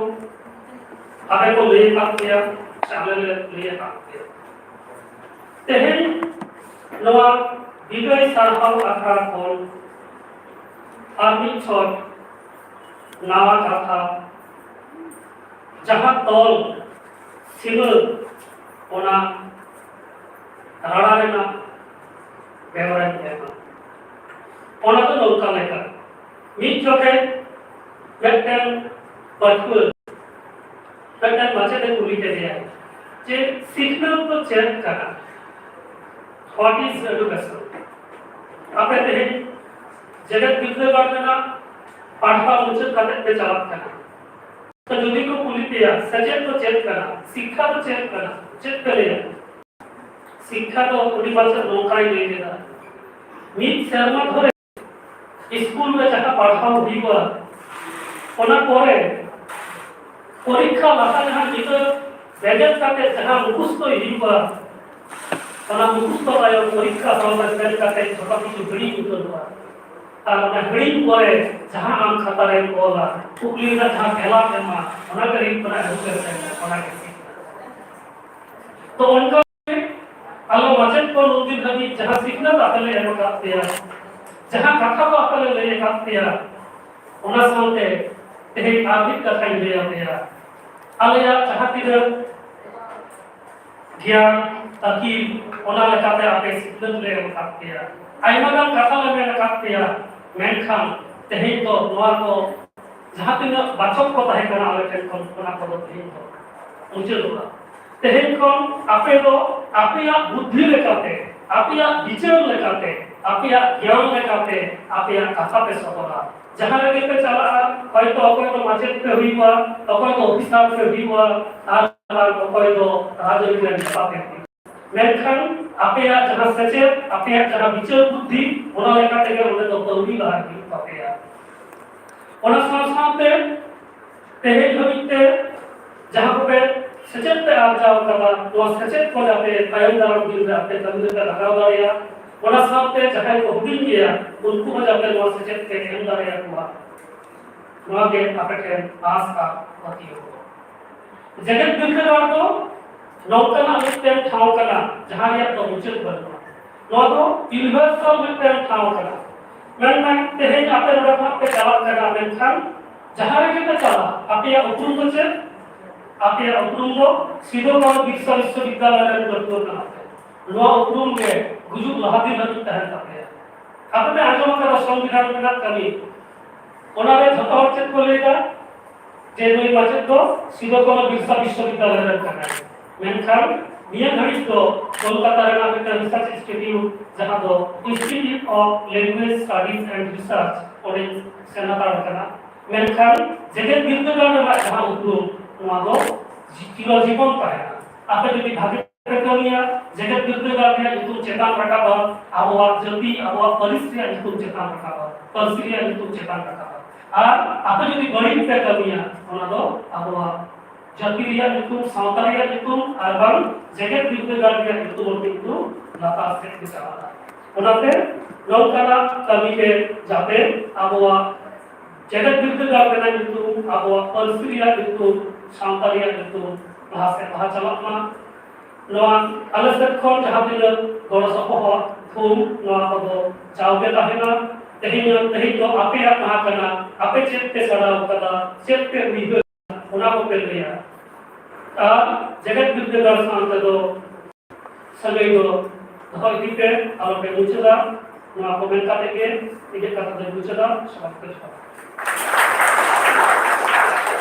ᱟᱞᱮ ᱠᱚ ᱞᱟᱹᱭ ᱟᱠᱟᱫ ᱞᱮᱭᱟ, ᱥᱮ ᱟᱞᱮ ᱞᱮ ᱞᱟᱹᱭ ᱟᱠᱟᱫ ᱯᱮᱭᱟ᱾ ᱛᱮᱦᱮᱧ ᱱᱚᱣᱟ ᱵᱤᱫᱟᱹᱭ ᱥᱟᱨᱦᱟᱣ ᱟᱠᱷᱲᱟ ᱠᱷᱚᱱ ᱟᱨ ᱢᱤᱫ ᱪᱷᱚᱴ ᱱᱟᱣᱟ ᱠᱟᱛᱷᱟ, ᱡᱟᱦᱟᱸ ᱛᱚᱞ ᱥᱤᱢᱟᱹ, ᱚᱱᱟ ᱨᱟᱲᱟ ᱨᱮᱱᱟᱜ ᱵᱮᱣᱨᱟᱧ ᱮᱢᱟ᱾ ᱚᱱᱟ ᱫᱚ ᱱᱚᱝᱠᱟ ᱞᱮᱠᱟ, ᱢᱤᱫ ᱡᱚᱠᱷᱮᱡ ᱢᱤᱫᱴᱮᱱ ᱯᱟᱹᱴᱷᱩᱣᱟᱹ ᱢᱤᱫᱴᱮᱱ ᱢᱟᱪᱮᱫ ᱮ ᱠᱩᱞᱤ ᱠᱮᱫᱮᱭᱟ ᱡᱮ, "ᱥᱤᱠᱷᱱᱟᱹᱛ ᱫᱚ ᱪᱮᱫ ᱠᱟᱱᱟ? What is education?" ᱟᱯᱮ ᱛᱮᱦᱮᱧ ᱡᱮᱜᱮᱛ ᱵᱤᱨᱫᱟᱹᱜᱟᱲ ᱨᱮᱱᱟᱜ ᱯᱟᱲᱦᱟᱣ ᱢᱩᱪᱟᱹᱫ ᱠᱟᱛᱮ ᱯᱮ ᱪᱟᱞᱟᱜ ᱠᱟᱱᱟ, ᱛᱚ ᱡᱩᱫᱤ ᱠᱚ ᱠᱩᱞᱤ ᱯᱮᱭᱟ, "ᱥᱮᱪᱮᱫ ᱫᱚ ᱪᱮᱫ ᱠᱟᱱᱟ? ᱥᱤᱠᱠᱷᱟ ᱫᱚ ᱪᱮᱫ ᱠᱟᱱᱟ?" ᱪᱮᱫ ᱯᱮ ᱞᱟᱹᱭᱟ? ᱥᱤᱠᱠᱷᱟ ᱫᱚ ᱩᱱᱤ ᱢᱟᱪᱮᱫ ᱱᱚᱝᱠᱟᱭ ᱞᱟᱹᱭ ᱠᱮᱫᱟ, ᱢᱤᱫ ᱥᱮᱨᱢᱟ ᱫᱷᱚᱨᱮ ᱥᱠᱩᱞ ᱨᱮ ᱡᱟᱦᱟᱸ ᱯᱟᱲᱦᱟᱣ ᱦᱩᱭᱩᱜᱼᱟ, ᱚᱱᱟ ᱯᱚᱨᱮ ᱯᱚᱨᱤᱠᱠᱷᱟ ᱞᱟᱦᱟ ᱡᱟᱦᱟᱸ ᱜᱤᱫᱽᱨᱟᱹ ᱵᱮᱸᱜᱮᱫ ᱠᱟᱛᱮ ᱡᱟᱦᱟᱸ ᱢᱩᱠᱷᱚᱥᱛᱚᱭ ᱦᱩᱭᱩᱜᱼᱟ, ᱚᱱᱟ ᱢᱩᱠᱷᱚᱥᱛᱚ ᱛᱟᱭᱚᱢ ᱯᱚᱨᱤᱠᱠᱷᱟ ᱦᱚᱞ ᱨᱮ ᱥᱮᱱ ᱠᱟᱛᱮ ᱡᱷᱚᱛᱚ ᱠᱤᱪᱷᱩ ᱦᱤᱲᱤᱧ ᱩᱛᱟᱹᱨᱚᱜᱼᱟ᱾ ᱟᱨ ᱚᱱᱟ ᱦᱤᱲᱤᱧ ᱯᱚᱨᱮ ᱡᱟᱦᱟᱸ ᱟᱢ ᱠᱷᱟᱛᱟ ᱨᱮᱢ ᱚᱞᱟ, ᱠᱩᱠᱞᱤ ᱨᱮᱱᱟᱜ ᱡᱟᱦᱟᱸ ᱛᱮᱞᱟᱢ ᱮᱢᱟ, ᱚᱱᱟ ᱜᱮ ᱦᱩᱭᱩᱜ ᱠᱟᱱᱟ education, ᱚᱱᱟ ᱜᱮ ᱥᱤᱠᱷᱱᱟᱹᱛ᱾ ᱛᱚ ᱚᱱᱠᱟ ᱜᱮ ᱟᱞᱚ ᱢᱟᱪᱮᱫ ᱠᱚ ᱱᱩᱱ ᱫᱤᱱ ᱫᱷᱟᱹᱵᱤᱡ ᱡᱟᱦᱟᱸ ᱥᱤᱠᱷᱱᱟᱹᱛ ᱟᱯᱮ ᱞᱮ ᱮᱢ ᱟᱠᱟᱫ ᱯᱮᱭᱟ, ᱡᱟᱦᱟᱸ ᱠᱟᱛᱷᱟ ᱠᱚ ᱟᱯᱮ ᱞᱮ ᱞᱟᱹᱭ ᱟᱠᱟᱫ ᱯᱮᱭᱟ, ᱚᱱᱟ ᱥᱟᱶᱛᱮ ᱛᱮᱦᱮᱧ ᱟᱨ ᱢᱤᱫ ᱠᱟᱛᱷᱟᱧ ᱞᱟᱹᱭ ᱟᱯᱮᱭᱟ᱾ ᱟᱞᱮᱭᱟᱜ ᱡᱟᱦᱟᱸ ᱛᱤᱱᱟᱹᱜ ᱜᱮᱭᱟᱱ, ᱟᱹᱠᱤᱞ, ᱚᱱᱟ ᱞᱮᱠᱟᱛᱮ ᱟᱯᱮ ᱥᱤᱠᱷᱱᱟᱹᱛ ᱞᱮ ᱮᱢ ᱟᱠᱟᱫ ᱯᱮᱭᱟ, ᱟᱭᱢᱟ ᱜᱟᱱ ᱠᱟᱛᱷᱟ ᱞᱮ ᱢᱮᱱ ᱟᱠᱟᱫ ᱯᱮᱭᱟ, ᱢᱮᱱᱠᱷᱟᱱ ᱛᱮᱦᱮᱧ ᱫᱚ ᱱᱚᱣᱟ ᱠᱚ ᱡᱟᱦᱟᱸ ᱛᱤᱱᱟᱹᱜ ᱵᱟᱪᱚᱠ ᱠᱚ ᱛᱟᱦᱮᱸ ᱠᱟᱱᱟ ᱟᱞᱮ ᱴᱷᱮᱱ ᱠᱷᱚᱱ, ᱚᱱᱟ ᱠᱚᱫᱚ ᱛᱮᱦᱮᱧ ᱫᱚ ᱢᱩᱪᱟᱹᱫᱚᱜᱼᱟ᱾ ᱛᱮᱦᱮᱧ ᱠᱷᱚᱱ ᱟᱯᱮ ᱫᱚ ᱟᱯᱮᱭᱟᱜ ᱵᱩᱫᱽᱫᱷᱤ ᱞᱮᱠᱟᱛᱮ, ᱟᱯᱮᱭᱟᱜ ᱵᱤᱪᱟᱹᱨ ᱞᱮᱠᱟᱛᱮ, ᱟᱯᱮᱭᱟᱜ ᱜᱮᱭᱟᱱ ᱞᱮᱠᱟᱛᱮ ᱟᱯᱮᱭᱟᱜ ᱠᱟᱛᱷᱟ ᱯᱮ ᱥᱚᱫᱚᱨᱟ᱾ ᱡᱟᱦᱟᱸ ᱨᱮᱜᱮ ᱯᱮ ᱪᱟᱞᱟᱜᱼᱟ, ᱦᱚᱭᱛᱚ ᱚᱠᱚᱭ ᱫᱚ ᱢᱟᱪᱮᱫ ᱯᱮ ᱦᱩᱭᱩᱜᱼᱟ, ᱚᱠᱚᱭ ᱫᱚ ᱚᱯᱷᱤᱥᱟᱨ ᱯᱮ ᱦᱩᱭᱩᱜᱼᱟ, ᱟᱨ ᱚᱠᱚᱭ ᱫᱚ ᱨᱟᱡᱽᱟᱹᱨᱤ ᱨᱮᱱ ᱱᱮᱛᱟ ᱯᱮ ᱦᱩᱭᱩᱜᱼᱟ᱾ ᱢᱮᱱᱠᱷᱟᱱ ᱟᱯᱮᱭᱟᱜ ᱡᱟᱦᱟᱸ ᱥᱮᱪᱮᱫ, ᱟᱯᱮᱭᱟᱜ ᱡᱟᱦᱟᱸ ᱵᱤᱪᱟᱹᱨ ᱵᱩᱫᱽᱫᱷᱤ, ᱚᱱᱟ ᱞᱮᱠᱟ ᱛᱮᱜᱮ ᱚᱸᱰᱮ ᱫᱚ ᱠᱟᱹᱣᱰᱤ ᱞᱟᱦᱟ ᱦᱩᱭᱩᱜ ᱛᱟᱯᱮᱭᱟ᱾ ᱚᱱᱟ ᱥᱟᱶ ᱥᱟᱶᱛᱮ ᱛᱮᱦᱮᱧ ᱦᱟᱹᱵᱤᱡ ᱛᱮ ᱡᱟᱦᱟᱸ ᱠᱚᱯᱮ ᱥᱮᱪᱮᱫ ᱯᱮ ᱟᱨᱡᱟᱣ ᱠᱟᱫᱟ, ᱱᱚᱣᱟ ᱥᱮᱪᱮᱫ ᱠᱚ ᱡᱟᱛᱮ ᱛᱟᱭᱚᱢ ᱫᱟᱨᱟᱢ ᱫᱤᱱ ᱨᱮ ᱟᱯᱮ ᱠᱟᱹᱢᱤ ᱨᱮᱯᱮ ᱞᱟᱜᱟᱣ ᱫᱟᱲᱮᱭᱟᱜ, ᱚᱱᱟ ᱥᱟᱶᱛᱮ ᱡᱟᱦᱟᱸᱭ ᱠᱚ ᱦᱩᱰᱤᱧ ᱜᱮᱭᱟ, ᱩᱱᱠᱩ ᱦᱚᱸ ᱡᱟᱛᱮ ᱱᱚᱣᱟ ᱥᱮᱪᱮᱫ ᱯᱮ ᱮᱢ ᱫᱟᱲᱮᱭᱟᱠᱚᱣᱟ, ᱱᱚᱣᱟ ᱜᱮ ᱟᱯᱮ ᱴᱷᱮᱱ ᱟᱸᱥ ᱟᱨ ᱯᱟᱹᱛᱭᱟᱹᱣ ᱠᱚ᱾ ᱡᱮᱜᱮᱛ ᱵᱤᱨᱫᱟᱹᱜᱟᱲ ᱫᱚ ᱱᱚᱝᱠᱟᱱᱟᱜ ᱢᱤᱫᱴᱮᱱ ᱴᱷᱟᱶ ᱠᱟᱱᱟ, ᱡᱟᱦᱟᱸ ᱨᱮᱭᱟᱜ ᱫᱚ ᱢᱩᱪᱟᱹᱫ ᱵᱟᱹᱱᱩᱜᱼᱟ᱾ ᱱᱚᱣᱟ ᱫᱚ ᱤᱭᱩᱱᱤᱵᱷᱟᱨᱥᱟᱞ ᱢᱤᱫᱴᱮᱱ ᱴᱷᱟᱶ ᱠᱟᱱᱟ᱾ ᱢᱮᱱᱠᱷᱟᱱ ᱛᱮᱦᱮᱧ ᱟᱯᱮ ᱱᱚᱰᱮ ᱠᱷᱚᱱᱟᱜ ᱯᱮ ᱪᱟᱞᱟᱜ ᱠᱟᱱᱟ, ᱢᱮᱱᱠᱷᱟᱱ ᱡᱟᱦᱟᱸ ᱨᱮᱜᱮ ᱯᱮ ᱪᱟᱞᱟᱜ, ᱟᱯᱮᱭᱟᱜ ᱩᱯᱨᱩᱢ ᱫᱚ ᱪᱮᱫ? ᱟᱯᱮᱭᱟᱜ ᱩᱯᱨᱩᱢ ᱫᱚ ᱥᱤᱫᱩ ᱠᱟᱹᱱᱦᱩ ᱵᱤᱨᱥᱟ ᱵᱤᱥᱥᱚᱵᱤᱫᱽᱫᱟᱞᱚᱭ ᱨᱮᱱ ᱯᱟᱹᱴᱷᱩᱣᱟᱹ ᱠᱟᱱᱟ ᱯᱮ᱾ ᱱᱚᱣᱟ ᱩᱯᱨᱩᱢ ᱜᱮ ᱜᱩᱡᱩᱜ ᱞᱟᱦᱟ ᱫᱤᱱ ᱦᱟᱹᱵᱤᱡ ᱛᱟᱦᱮᱱ ᱛᱟᱯᱮᱭᱟ᱾ ᱟᱯᱮ ᱯᱮ ᱟᱸᱡᱚᱢ ᱟᱠᱟᱫᱟ ᱥᱚᱝᱵᱤᱫᱷᱟᱱ ᱨᱮᱱᱟᱜ ᱠᱟᱹᱢᱤ, ᱚᱱᱟᱨᱮ ᱡᱷᱚᱛᱚ ᱦᱚᱲ ᱪᱮᱫ ᱠᱚ ᱞᱟᱹᱭ ᱮᱫᱟ? ᱡᱮ ᱱᱩᱭ ᱢᱟᱪᱮᱫ ᱫᱚ ᱥᱤᱫᱩ ᱠᱟᱹᱱᱦᱩ ᱵᱤᱨᱥᱟ ᱵᱤᱥᱥᱚᱵᱤᱫᱽᱫᱟᱞᱚᱭ ᱨᱮᱱ ᱠᱟᱱᱟᱭ᱾ ᱢᱮᱱᱠᱷᱟᱱ ᱱᱤᱭᱟᱹ ᱜᱷᱟᱹᱲᱤᱡ ᱫᱚ ᱠᱳᱞᱠᱟᱛᱟ ᱨᱮᱱᱟᱜ ᱢᱤᱫᱴᱟᱝ ᱨᱤᱥᱟᱨᱪ ᱤᱱᱥᱴᱤᱴᱤᱭᱩᱴ, ᱡᱟᱦᱟᱸ ᱫᱚ institute of language studies and research, ᱚᱸᱰᱮ ᱥᱮᱱ ᱦᱟᱛᱟᱲ ᱟᱠᱟᱱᱟ᱾ ᱢᱮᱱᱠᱷᱟᱱ ᱡᱮᱜᱮᱛ ᱵᱤᱨᱫᱟᱹᱜᱟᱲ ᱨᱮᱱᱟᱜ ᱡᱟᱦᱟᱸ ᱩᱯᱨᱩᱢ, ᱱᱚᱣᱟ ᱫᱚ ᱪᱤᱨᱚᱡᱤᱵᱚᱱ ᱛᱟᱦᱮᱱᱟ᱾ ᱟᱯᱮ ᱡᱩᱫᱤ ᱵᱷᱟᱜᱮ ᱯᱮ ᱠᱟᱹᱢᱤᱭᱟ, ᱡᱮᱜᱮᱛ ᱵᱤᱨᱫᱟᱹᱜᱟᱲ ᱨᱮᱭᱟᱜ ᱧᱩᱛᱩᱢ ᱪᱮᱛᱟᱱ ᱨᱟᱠᱟᱵᱼᱟ, ᱟᱵᱚᱣᱟᱜ ᱡᱟᱹᱛᱤ, ᱟᱵᱚᱣᱟᱜ ᱯᱟᱹᱨᱤᱥ ᱨᱮᱭᱟᱜ ᱧᱩᱛᱩᱢ ᱪᱮᱛᱟᱱ ᱨᱟᱠᱟᱵᱼᱟ, ᱯᱟᱹᱨᱥᱤ ᱨᱮᱭᱟᱜ ᱧᱩᱛᱩᱢ ᱪᱮᱛᱟᱱ ᱨᱟᱠᱟᱵᱼᱟ᱾ ᱟᱨ ᱟᱯᱮ ᱡᱩᱫᱤ ᱵᱟᱹᱲᱤᱡ ᱯᱮ ᱠᱟᱹᱢᱤᱭᱟ, ᱚᱱᱟ ᱫᱚ ᱟᱵᱚᱣᱟᱜ ᱡᱟᱹᱛᱤ ᱨᱮᱭᱟᱜ ᱧᱩᱛᱩᱢ, ᱥᱟᱶᱛᱟ ᱨᱮᱭᱟᱜ ᱧᱩᱛᱩᱢ, ᱟᱨ ᱵᱟᱝ ᱡᱮᱜᱮᱛ ᱵᱤᱨᱫᱟᱹᱜᱟᱲ ᱨᱮᱭᱟᱜ ᱧᱩᱛᱩᱢ ᱦᱚᱸ ᱠᱤᱱᱛᱩ ᱞᱟᱛᱟᱨ ᱥᱮᱫ ᱜᱮ ᱪᱟᱞᱟᱜᱼᱟ᱾ ᱚᱱᱟᱛᱮ ᱱᱚᱝᱠᱟᱱᱟᱜ ᱠᱟᱹᱢᱤ ᱜᱮ ᱡᱟᱛᱮ ᱟᱵᱚᱣᱟᱜ ᱡᱮᱜᱮᱛ ᱵᱤᱨᱫᱟᱹᱜᱟᱲ ᱨᱮᱱᱟᱜ ᱧᱩᱛᱩᱢ, ᱟᱵᱚᱣᱟᱜ ᱯᱟᱹᱨᱥᱤ ᱨᱮᱭᱟᱜ ᱧᱩᱛᱩᱢ, ᱥᱟᱶᱛᱟ ᱨᱮᱭᱟᱜ ᱧᱩᱛᱩᱢ ᱞᱟᱦᱟ ᱥᱮᱫ ᱞᱟᱦᱟ ᱪᱟᱞᱟᱜ ᱢᱟ᱾ ᱱᱚᱣᱟ ᱟᱞᱮ ᱥᱮᱫ ᱠᱷᱚᱱ ᱡᱟᱦᱟᱸ ᱛᱤᱱᱟᱹᱜ ᱜᱚᱲᱚ ᱥᱚᱯᱚᱦᱚᱫ ᱛᱷᱩᱢ, ᱱᱚᱣᱟ ᱠᱚᱫᱚ ᱡᱟᱣᱜᱮ ᱛᱟᱦᱮᱱᱟ᱾ ᱛᱮᱦᱮᱧ, ᱛᱮᱦᱮᱧ ᱫᱚ ᱟᱯᱮᱭᱟᱜ ᱢᱟᱦᱟ ᱠᱟᱱᱟ, ᱟᱯᱮ ᱪᱮᱫ ᱯᱮ ᱥᱟᱲᱟᱣ ᱠᱟᱫᱟ, ᱪᱮᱫ ᱯᱮ ᱩᱭᱦᱟᱹᱨ, ᱚᱱᱟ ᱠᱚᱯᱮ ᱞᱟᱹᱭᱟ᱾ ᱟᱨ ᱡᱮᱜᱮᱛ ᱵᱤᱨᱫᱟᱹᱜᱟᱲ ᱥᱟᱶ ᱛᱮᱫᱚ ᱥᱟᱹᱜᱟᱹᱭ ᱫᱚ ᱫᱚᱦᱚ ᱤᱫᱤ ᱯᱮ, ᱟᱞᱚ ᱯᱮ ᱢᱩᱪᱟᱹᱫᱟ᱾ ᱱᱚᱣᱟ ᱠᱚ ᱢᱮᱱ ᱠᱟᱛᱮ ᱜᱮ ᱤᱧᱟᱹᱜ ᱠᱟᱛᱷᱟ ᱫᱚᱧ ᱢᱩᱪᱟᱹᱫᱟ᱾ ᱥᱟᱱᱟᱢ ᱠᱚ ᱡᱚᱦᱟᱨ᱾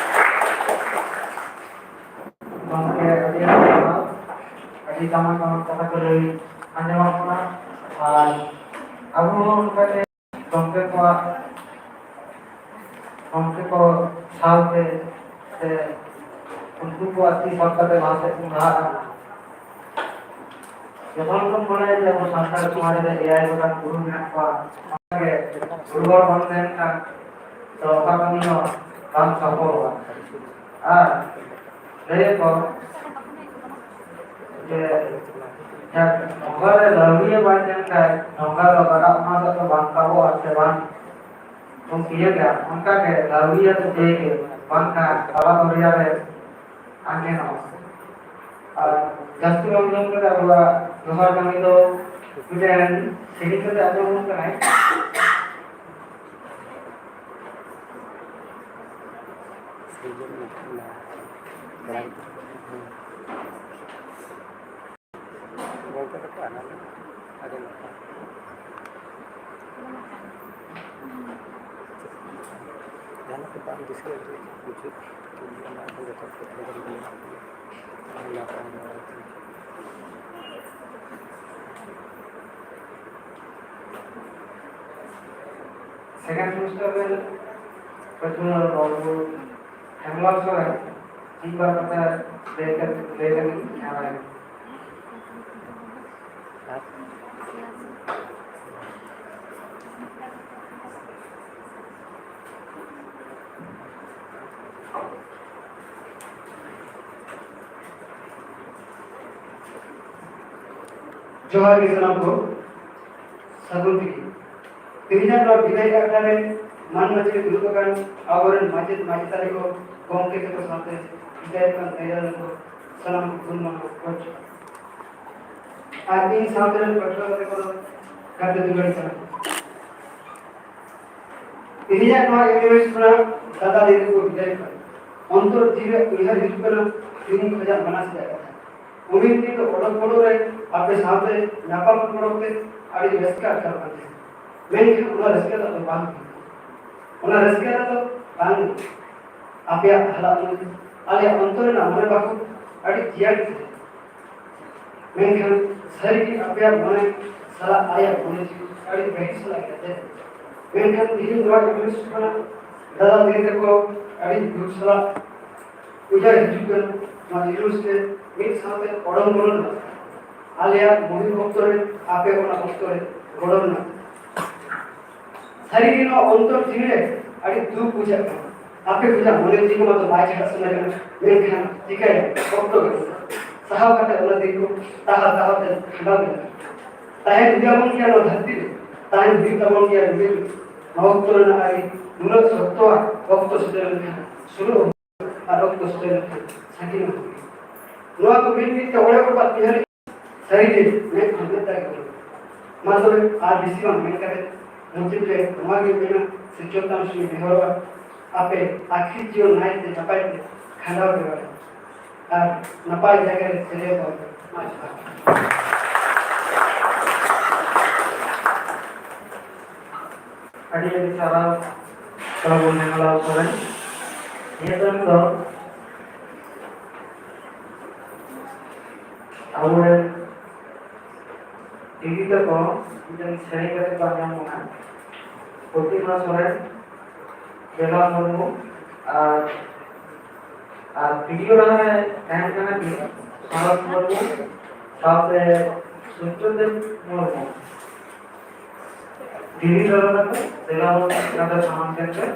ᱜᱚᱢᱠᱮ, ᱟᱹᱰᱤ ᱟᱹᱰᱤ ᱥᱟᱨᱦᱟᱣ᱾ ᱟᱹᱰᱤ ᱫᱟᱢᱟᱱ ᱫᱟᱢᱟᱱ ᱠᱟᱛᱷᱟ ᱠᱚ ᱞᱟᱹᱭ ᱟᱸᱡᱚᱢᱟᱜ ᱵᱚᱱᱟ᱾ ᱟᱨ ᱟᱵᱚ ᱦᱚᱸ ᱚᱱᱠᱟᱜᱮ ᱜᱚᱢᱠᱮ ᱠᱚᱣᱟᱜ, ᱜᱚᱢᱠᱮ ᱠᱚ ᱥᱟᱶᱛᱮ ᱥᱮ ᱩᱱᱠᱩ ᱠᱚᱣᱟᱜ ᱛᱤ ᱥᱟᱵ ᱠᱟᱛᱮ ᱞᱟᱦᱟ ᱥᱮᱫ ᱵᱚᱱ ᱞᱟᱦᱟᱜᱼᱟ᱾ ᱡᱚᱠᱷᱚᱱ ᱵᱚᱱ ᱢᱚᱱᱮᱭᱟ ᱡᱮ ᱟᱵᱚ ᱥᱟᱱᱛᱟᱲ ᱥᱚᱢᱟᱡᱽ ᱨᱮ ᱮᱭᱟᱭ ᱜᱚᱴᱟᱝ ᱜᱩᱨᱩ ᱢᱮᱱᱟᱜ ᱠᱚᱣᱟ, ᱚᱱᱠᱟᱜᱮ ᱜᱩᱨᱩ ᱦᱚᱲ ᱵᱟᱝ ᱛᱟᱦᱮᱱ ᱠᱷᱟᱱ ᱛᱚ ᱚᱠᱟ ᱠᱟᱹᱢᱤ ᱦᱚᱸ ᱵᱟᱝ ᱥᱚᱯᱷᱚᱞᱚᱜᱼᱟ᱾ ᱟᱨ ᱞᱟᱹᱭ ᱟᱠᱚ ᱡᱮ ᱡᱟᱦᱟᱸ ᱰᱷᱚᱸᱜᱟ ᱨᱮ ᱞᱟᱹᱣᱲᱤᱭᱟᱹ ᱵᱟᱭ ᱛᱟᱦᱮᱱ ᱠᱷᱟᱱ ᱰᱷᱚᱸᱜᱟ ᱫᱚ ᱜᱟᱰᱟ ᱚᱱᱟ ᱫᱚ ᱵᱟᱝ ᱛᱟᱵᱚᱜᱼᱟ ᱥᱮ ᱵᱟᱝ ᱵᱚᱱ ᱛᱤᱭᱟᱹᱜᱟ, ᱚᱱᱠᱟᱜᱮ ᱞᱟᱹᱣᱲᱤᱭᱟᱹ ᱫᱚ ᱛᱤᱭᱟᱹᱜ ᱜᱮ, ᱵᱟᱝᱠᱷᱟᱱ ᱛᱟᱞᱟ ᱫᱚᱨᱭᱟ ᱨᱮ ᱟᱸᱡᱮᱫᱚᱜᱼᱟ᱾ ᱟᱨ ᱡᱟᱹᱥᱛᱤ ᱵᱟᱝ ᱡᱚᱢ ᱠᱟᱛᱮ ᱟᱵᱚᱣᱟᱜ ᱡᱚᱦᱟᱨ ᱠᱟᱹᱢᱤ ᱫᱚ ᱢᱤᱫᱴᱮᱱ ᱥᱮᱨᱮᱧ ᱠᱟᱛᱮ ᱟᱸᱡᱚᱢ ᱟᱵᱚᱱ ᱠᱟᱱᱟᱭ᱾ ᱜᱚᱢᱠᱮ ᱛᱟᱠᱚ ᱟᱭᱢᱟ ᱜᱮ ᱟᱹᱰᱤ ᱱᱟᱯᱟᱭ᱾ ᱡᱟᱦᱟᱱᱟᱜ ᱠᱚ ᱵᱟᱝ ᱫᱤᱥᱟᱹ ᱵᱩᱡᱷᱟᱹᱜ, ᱚᱱᱟ ᱠᱚ ᱡᱚᱛᱚ ᱠᱚ ᱟᱹᱰᱤ ᱜᱟᱱ ᱜᱮ ᱢᱮᱱᱟᱜ ᱜᱮᱭᱟ᱾ ᱟᱹᱰᱤ ᱱᱟᱯᱟᱭ ᱱᱟᱯᱟᱭ᱾ Second semester ᱨᱮ ᱯᱟᱹᱴᱷᱩᱣᱟᱹ ᱵᱟᱹᱵᱩ ᱦᱮᱢᱞᱚᱞ ᱥᱚᱨᱮᱱ ᱢᱤᱫ ᱵᱟᱨ ᱠᱟᱛᱷᱟ ᱞᱟᱹᱭ ᱠᱟᱛᱮ, ᱞᱟᱹᱭ ᱞᱟᱹᱜᱤᱫ ᱤᱧ ᱱᱮᱦᱚᱨᱟᱭ ᱠᱟᱱᱟ᱾ ᱡᱚᱦᱟᱨ ᱜᱮ ᱥᱟᱱᱟᱢ ᱠᱚ, ᱥᱟᱹᱜᱩᱱ ᱛᱤᱠᱤᱱ᱾ ᱛᱮᱦᱮᱧᱟᱜ ᱱᱚᱣᱟ ᱵᱤᱫᱟᱹᱭ ᱟᱠᱷᱲᱟ ᱨᱮ ᱢᱟᱹᱱ ᱢᱟᱹᱪᱤ ᱨᱮ ᱫᱩᱲᱩᱵ ᱟᱠᱟᱱ ᱟᱵᱚᱨᱮᱱ ᱢᱟᱪᱮᱫ ᱢᱟᱪᱮᱛᱟᱹᱱᱤ ᱠᱚ, ᱜᱚᱢᱠᱮ ᱛᱟᱠᱚ ᱥᱟᱶᱛᱮ ᱵᱤᱫᱟᱹᱭ ᱠᱟᱱ ᱫᱟᱹᱭ ᱫᱟᱫᱟ ᱛᱟᱠᱚ, ᱥᱟᱱᱟᱢ ᱠᱚ ᱜᱩᱱ ᱢᱟᱱᱟᱣ ᱠᱚ᱾ ᱟᱨ ᱤᱧ ᱥᱟᱶᱛᱮ ᱨᱮᱱ ᱯᱟᱹᱴᱷᱩᱣᱟᱹ ᱜᱟᱛᱮ ᱠᱚᱫᱚ ᱜᱟᱛᱮ ᱫᱩᱞᱟᱹᱲ ᱠᱟᱱᱟ᱾ ᱛᱮᱦᱮᱧᱟᱜ ᱱᱚᱣᱟ ᱤᱭᱩᱱᱤᱵᱷᱟᱨᱥᱤᱴᱤ ᱠᱷᱚᱱᱟᱜ ᱫᱟᱫᱟ ᱫᱤᱫᱤ ᱠᱚ ᱵᱤᱫᱟᱹᱭ ᱠᱟᱱᱟ᱾ ᱚᱱᱛᱚᱨ ᱡᱤᱣᱤ ᱨᱮ ᱩᱭᱦᱟᱹᱨ ᱦᱤᱡᱩᱜ ᱠᱟᱱᱟ ᱛᱮᱦᱮᱧ ᱠᱷᱚᱱᱟᱜ ᱢᱟᱱᱟᱥ ᱨᱮᱭᱟᱜ ᱠᱟᱛᱷᱟ᱾ ᱩᱱᱤ ᱫᱤᱱ ᱫᱚ ᱚᱰᱚᱠ ᱵᱚᱞᱚ ᱨᱮ ᱟᱯᱮ ᱥᱟᱶᱛᱮ ᱧᱟᱯᱟᱢ ᱨᱚᱯᱚᱲ ᱚᱠᱛᱮ ᱟᱹᱰᱤ ᱨᱟᱹᱥᱠᱟᱹ ᱟᱴᱠᱟᱨ ᱠᱟᱱ ᱛᱟᱦᱮᱸᱫ᱾ ᱢᱮᱱᱠᱷᱟᱱ ᱚᱱᱟ ᱨᱟᱹᱥᱠᱟᱹ ᱫᱚ ᱟᱫᱚ ᱵᱟᱝ ᱦᱩᱭᱩᱜᱼᱟ᱾ ᱚᱱᱟ ᱨᱟᱹᱥᱠᱟᱹ ᱫᱚ ᱵᱟᱝ ᱦᱩᱭᱩᱜᱼᱟ᱾ ᱟᱯᱮᱭᱟᱜ ᱦᱟᱞᱟᱜ ᱢᱚᱱᱮ, ᱟᱞᱮᱭᱟᱜ ᱚᱱᱛᱚᱨ ᱨᱮᱱᱟᱜ ᱢᱚᱱᱮ ᱵᱟᱠᱚ ᱟᱹᱰᱤ ᱡᱤᱭᱟᱹᱲ ᱜᱮ ᱛᱟᱦᱮᱸ᱾ ᱢᱮᱱᱠᱷᱟᱱ ᱥᱟᱹᱨᱤᱜᱮ ᱟᱯᱮᱭᱟᱜ ᱢᱚᱱᱮ ᱥᱟᱞᱟᱜ ᱟᱞᱮᱭᱟᱜ ᱢᱚᱱᱮ ᱡᱤᱣᱤ ᱟᱹᱰᱤ ᱜᱟᱹᱦᱤᱨ ᱥᱟᱞᱟᱜ ᱜᱮ ᱛᱟᱦᱮᱸ᱾ ᱢᱮᱱᱠᱷᱟᱱ ᱛᱮᱦᱮᱧ ᱱᱚᱣᱟ ᱡᱤᱱᱤᱥ ᱠᱷᱚᱱᱟᱜ ᱫᱟᱫᱟ ᱫᱤᱫᱤ ᱛᱟᱠᱚ ᱟᱹᱰᱤ ᱫᱩᱠ ᱥᱟᱞᱟᱜ ᱩᱡᱟᱹᱲ ᱦᱤᱡᱩᱜ ᱠᱟᱱᱟ᱾ ᱱᱚᱣᱟ ᱡᱤᱱᱤᱥ ᱨᱮ ᱢᱤᱫ ᱥᱟᱶᱛᱮ ᱚᱰᱚᱝ ᱵᱚᱞᱚᱱ ᱟᱞᱮᱭᱟᱜ ᱢᱩᱦᱤᱢ ᱚᱠᱛᱚ ᱨᱮ ᱟᱯᱮ ᱚᱱᱟ ᱚᱠᱛᱚ ᱨᱮ ᱜᱚᱲᱚ ᱨᱮᱱᱟᱜ ᱥᱟᱹᱨᱤᱜᱮ ᱱᱚᱣᱟ ᱚᱱᱛᱚᱨ ᱡᱤᱣᱤ ᱨᱮ ᱟᱹᱰᱤ ᱫᱩᱠ ᱵᱩᱡᱷᱟᱹᱜ ᱠᱟᱱᱟ᱾ ᱟᱯᱮ ᱠᱷᱚᱱᱟᱜ ᱢᱚᱱᱮ ᱡᱤᱣᱤ ᱢᱟᱛᱚ ᱵᱟᱭ ᱪᱷᱟᱰᱟᱜ ᱥᱟᱱᱟ ᱠᱟᱱᱟ, ᱢᱮᱱᱠᱷᱟᱱ ᱪᱤᱠᱟᱹᱭᱟ, ᱚᱠᱛᱚ ᱜᱮ ᱥᱟᱦᱟᱣ ᱠᱟᱛᱮ ᱚᱱᱟ ᱫᱤᱱ ᱠᱚ ᱛᱟᱦᱟᱣ ᱛᱟᱦᱟᱣ ᱛᱮ ᱠᱷᱟᱸᱰᱟᱣ ᱜᱮ ᱞᱟᱜᱟᱜᱼᱟ᱾ ᱛᱟᱦᱮᱸ ᱦᱩᱭ ᱟᱵᱚᱱ ᱜᱮᱭᱟ ᱱᱚᱣᱟ ᱫᱷᱟᱹᱨᱛᱤ ᱨᱮ, ᱛᱟᱦᱮᱸ ᱦᱩᱭᱩᱜ ᱛᱟᱵᱚᱱ ᱜᱮᱭᱟ ᱱᱚᱣᱟ ᱚᱠᱛᱚ ᱨᱮᱱᱟᱜ ᱟᱹᱨᱤ ᱱᱩᱱᱟᱹᱜ ᱥᱚᱠᱛᱚᱣᱟ ᱚᱠᱛᱚ ᱥᱮᱴᱮᱨ ᱞᱮᱱᱠᱷᱟᱱ ᱥᱩᱨᱩᱜ ᱟᱨ ᱚᱠᱛᱚ ᱥᱮᱴᱮᱨ ᱞᱮᱱᱠᱷᱟᱱ ᱥᱟᱺᱜᱤᱧ ᱦᱚᱸ ᱦᱩᱭᱩᱜᱼᱟ᱾ ᱱᱚᱣᱟ ᱠᱚ ᱢᱤᱫ ᱢᱤᱫ ᱛᱮ ᱚᱲᱮ ᱚᱲᱮ ᱵᱟᱫ ᱵᱤᱦᱟᱨᱤ ᱥᱟᱹᱨᱤ ᱜᱮ ᱢᱮᱫ ᱠᱷᱚᱱ ᱢᱮᱫ ᱫᱟᱜ ᱜᱮ ᱵᱚᱞᱚᱱᱟ᱾ ᱢᱟ ᱛᱚᱵᱮ ᱟᱨ ᱵᱮᱥᱤ ᱵᱟᱝ ᱢᱮᱱ ᱠᱟᱛᱮ ᱢᱩᱪᱟᱹᱫ ᱨᱮ ᱱᱚᱣᱟ ᱜᱮ ᱢᱮᱱᱟ, ᱥᱤᱨᱡᱚᱱ ᱛᱟᱢ ᱥᱩᱭ ᱱᱮᱦᱚᱨᱚᱜᱼᱟ, ᱟᱯᱮ ᱟᱹᱠᱷᱤᱨ ᱡᱤᱭᱚᱱ ᱱᱟᱭᱛᱮ ᱱᱟᱯᱟᱭ ᱛᱮ ᱠᱷᱟᱸᱰᱟᱣ ᱯᱮ ᱵᱟᱲᱟᱭ ᱟᱨ ᱱᱟᱯᱟᱭ ᱡᱟᱭᱜᱟ ᱨᱮ ᱥᱮᱞᱮᱫᱚᱜ ᱯᱮ᱾ ᱢᱟ ᱡᱚᱦᱟᱨ᱾ ᱟᱹᱰᱤ ᱟᱹᱰᱤ ᱥᱟᱨᱦᱟᱣ ᱥᱟᱨᱵᱚᱱ ᱢᱮᱦᱟᱞᱟᱞ ᱥᱚᱨᱮᱱ᱾ ᱱᱤᱭᱟᱹ ᱛᱟᱭᱚᱢ ᱫᱚ ᱟᱵᱚᱨᱮᱱ ᱫᱤᱫᱤ ᱛᱟᱠᱚ ᱢᱤᱫᱴᱮᱱ ᱥᱮᱨᱮᱧ ᱠᱟᱛᱮ ᱠᱚ ᱟᱸᱡᱚᱢ ᱵᱚᱱᱟ᱾ ᱯᱨᱚᱛᱤᱢᱟ ᱥᱚᱨᱮᱱ, ᱵᱮᱞᱟ ᱢᱩᱨᱢᱩ ᱟᱨ, ᱟᱨ ᱵᱷᱤᱰᱤᱭᱳ ᱞᱟᱦᱟ ᱨᱮ ᱛᱟᱦᱮᱱ ᱠᱟᱱᱟ ᱠᱤ ᱥᱚᱨᱚᱛ ᱢᱩᱨᱢᱩ ᱥᱟᱶᱛᱮ ᱥᱩᱨᱡᱚᱫᱮᱵ ᱢᱩᱨᱢᱩ᱾ ᱫᱤᱫᱤ ᱫᱟᱫᱟ ᱛᱟᱠᱚ, ᱫᱮᱞᱟ ᱵᱚᱱ ᱱᱚᱰᱮ ᱥᱟᱢᱟᱝ ᱥᱮᱫ ᱨᱮ᱾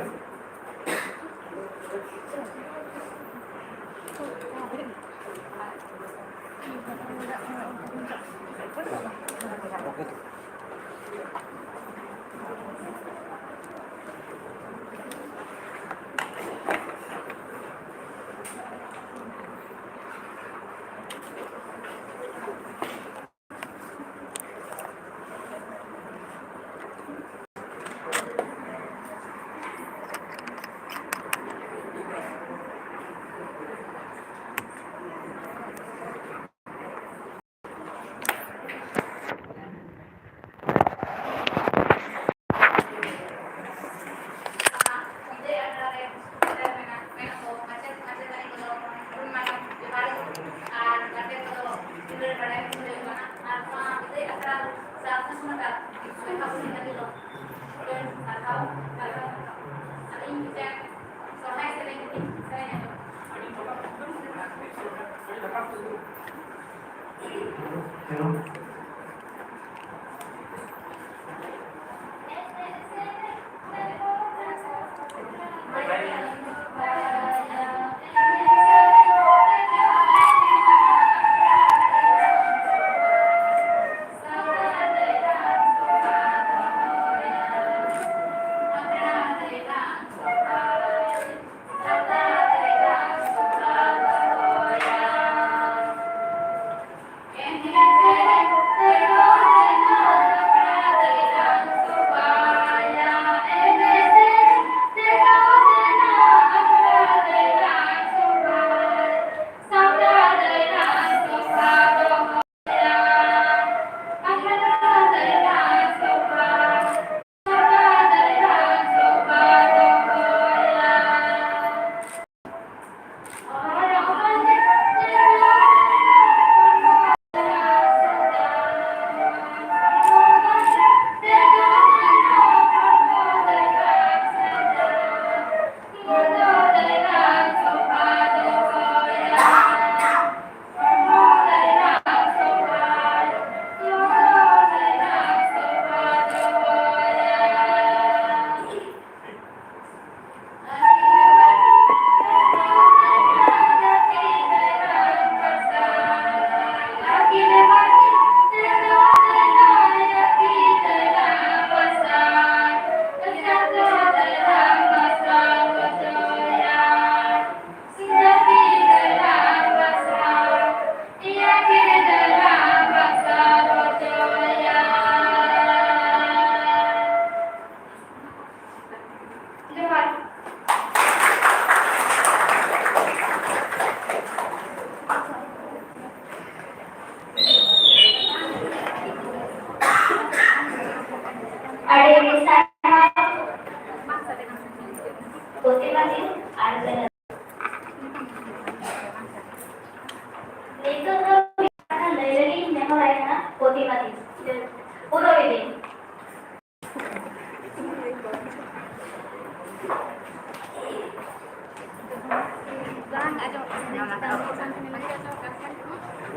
ᱟᱹᱞᱤᱧ ᱢᱤᱫᱴᱟᱝ ᱥᱚᱨᱦᱟᱭ ᱥᱮᱨᱮᱧ ᱞᱤᱧ ᱥᱮᱨᱮᱧ ᱟᱸᱡᱚᱢ᱾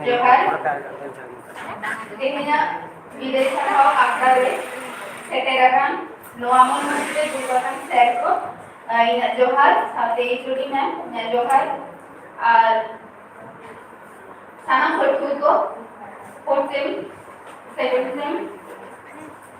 ᱡᱚᱦᱟᱨ᱾ ᱛᱮᱦᱮᱧᱟᱜ ᱵᱤᱫᱟᱹᱭ ᱥᱟᱨᱦᱟᱣ ᱟᱠᱷᱲᱟ ᱨᱮ ᱥᱮᱴᱮᱨ ᱟᱠᱟᱱ ᱱᱚᱣᱟ ᱢᱚᱱ ᱢᱚᱱᱫᱤᱨ ᱨᱮ ᱫᱩᱲᱩᱵ ᱟᱠᱟᱱ ᱥᱮᱨ ᱠᱚ, ᱤᱧᱟᱹᱜ ᱡᱚᱦᱟᱨ, ᱥᱟᱶᱛᱮ ᱮᱭᱤᱪ ᱳ ᱰᱤ ᱢᱮᱢ ᱤᱧᱟᱹᱜ ᱡᱚᱦᱟᱨ, ᱟᱨ ᱥᱟᱱᱟᱢ ᱯᱟᱹᱴᱷᱩᱣᱟᱹ ᱠᱚ, fourth sem, seventh sem,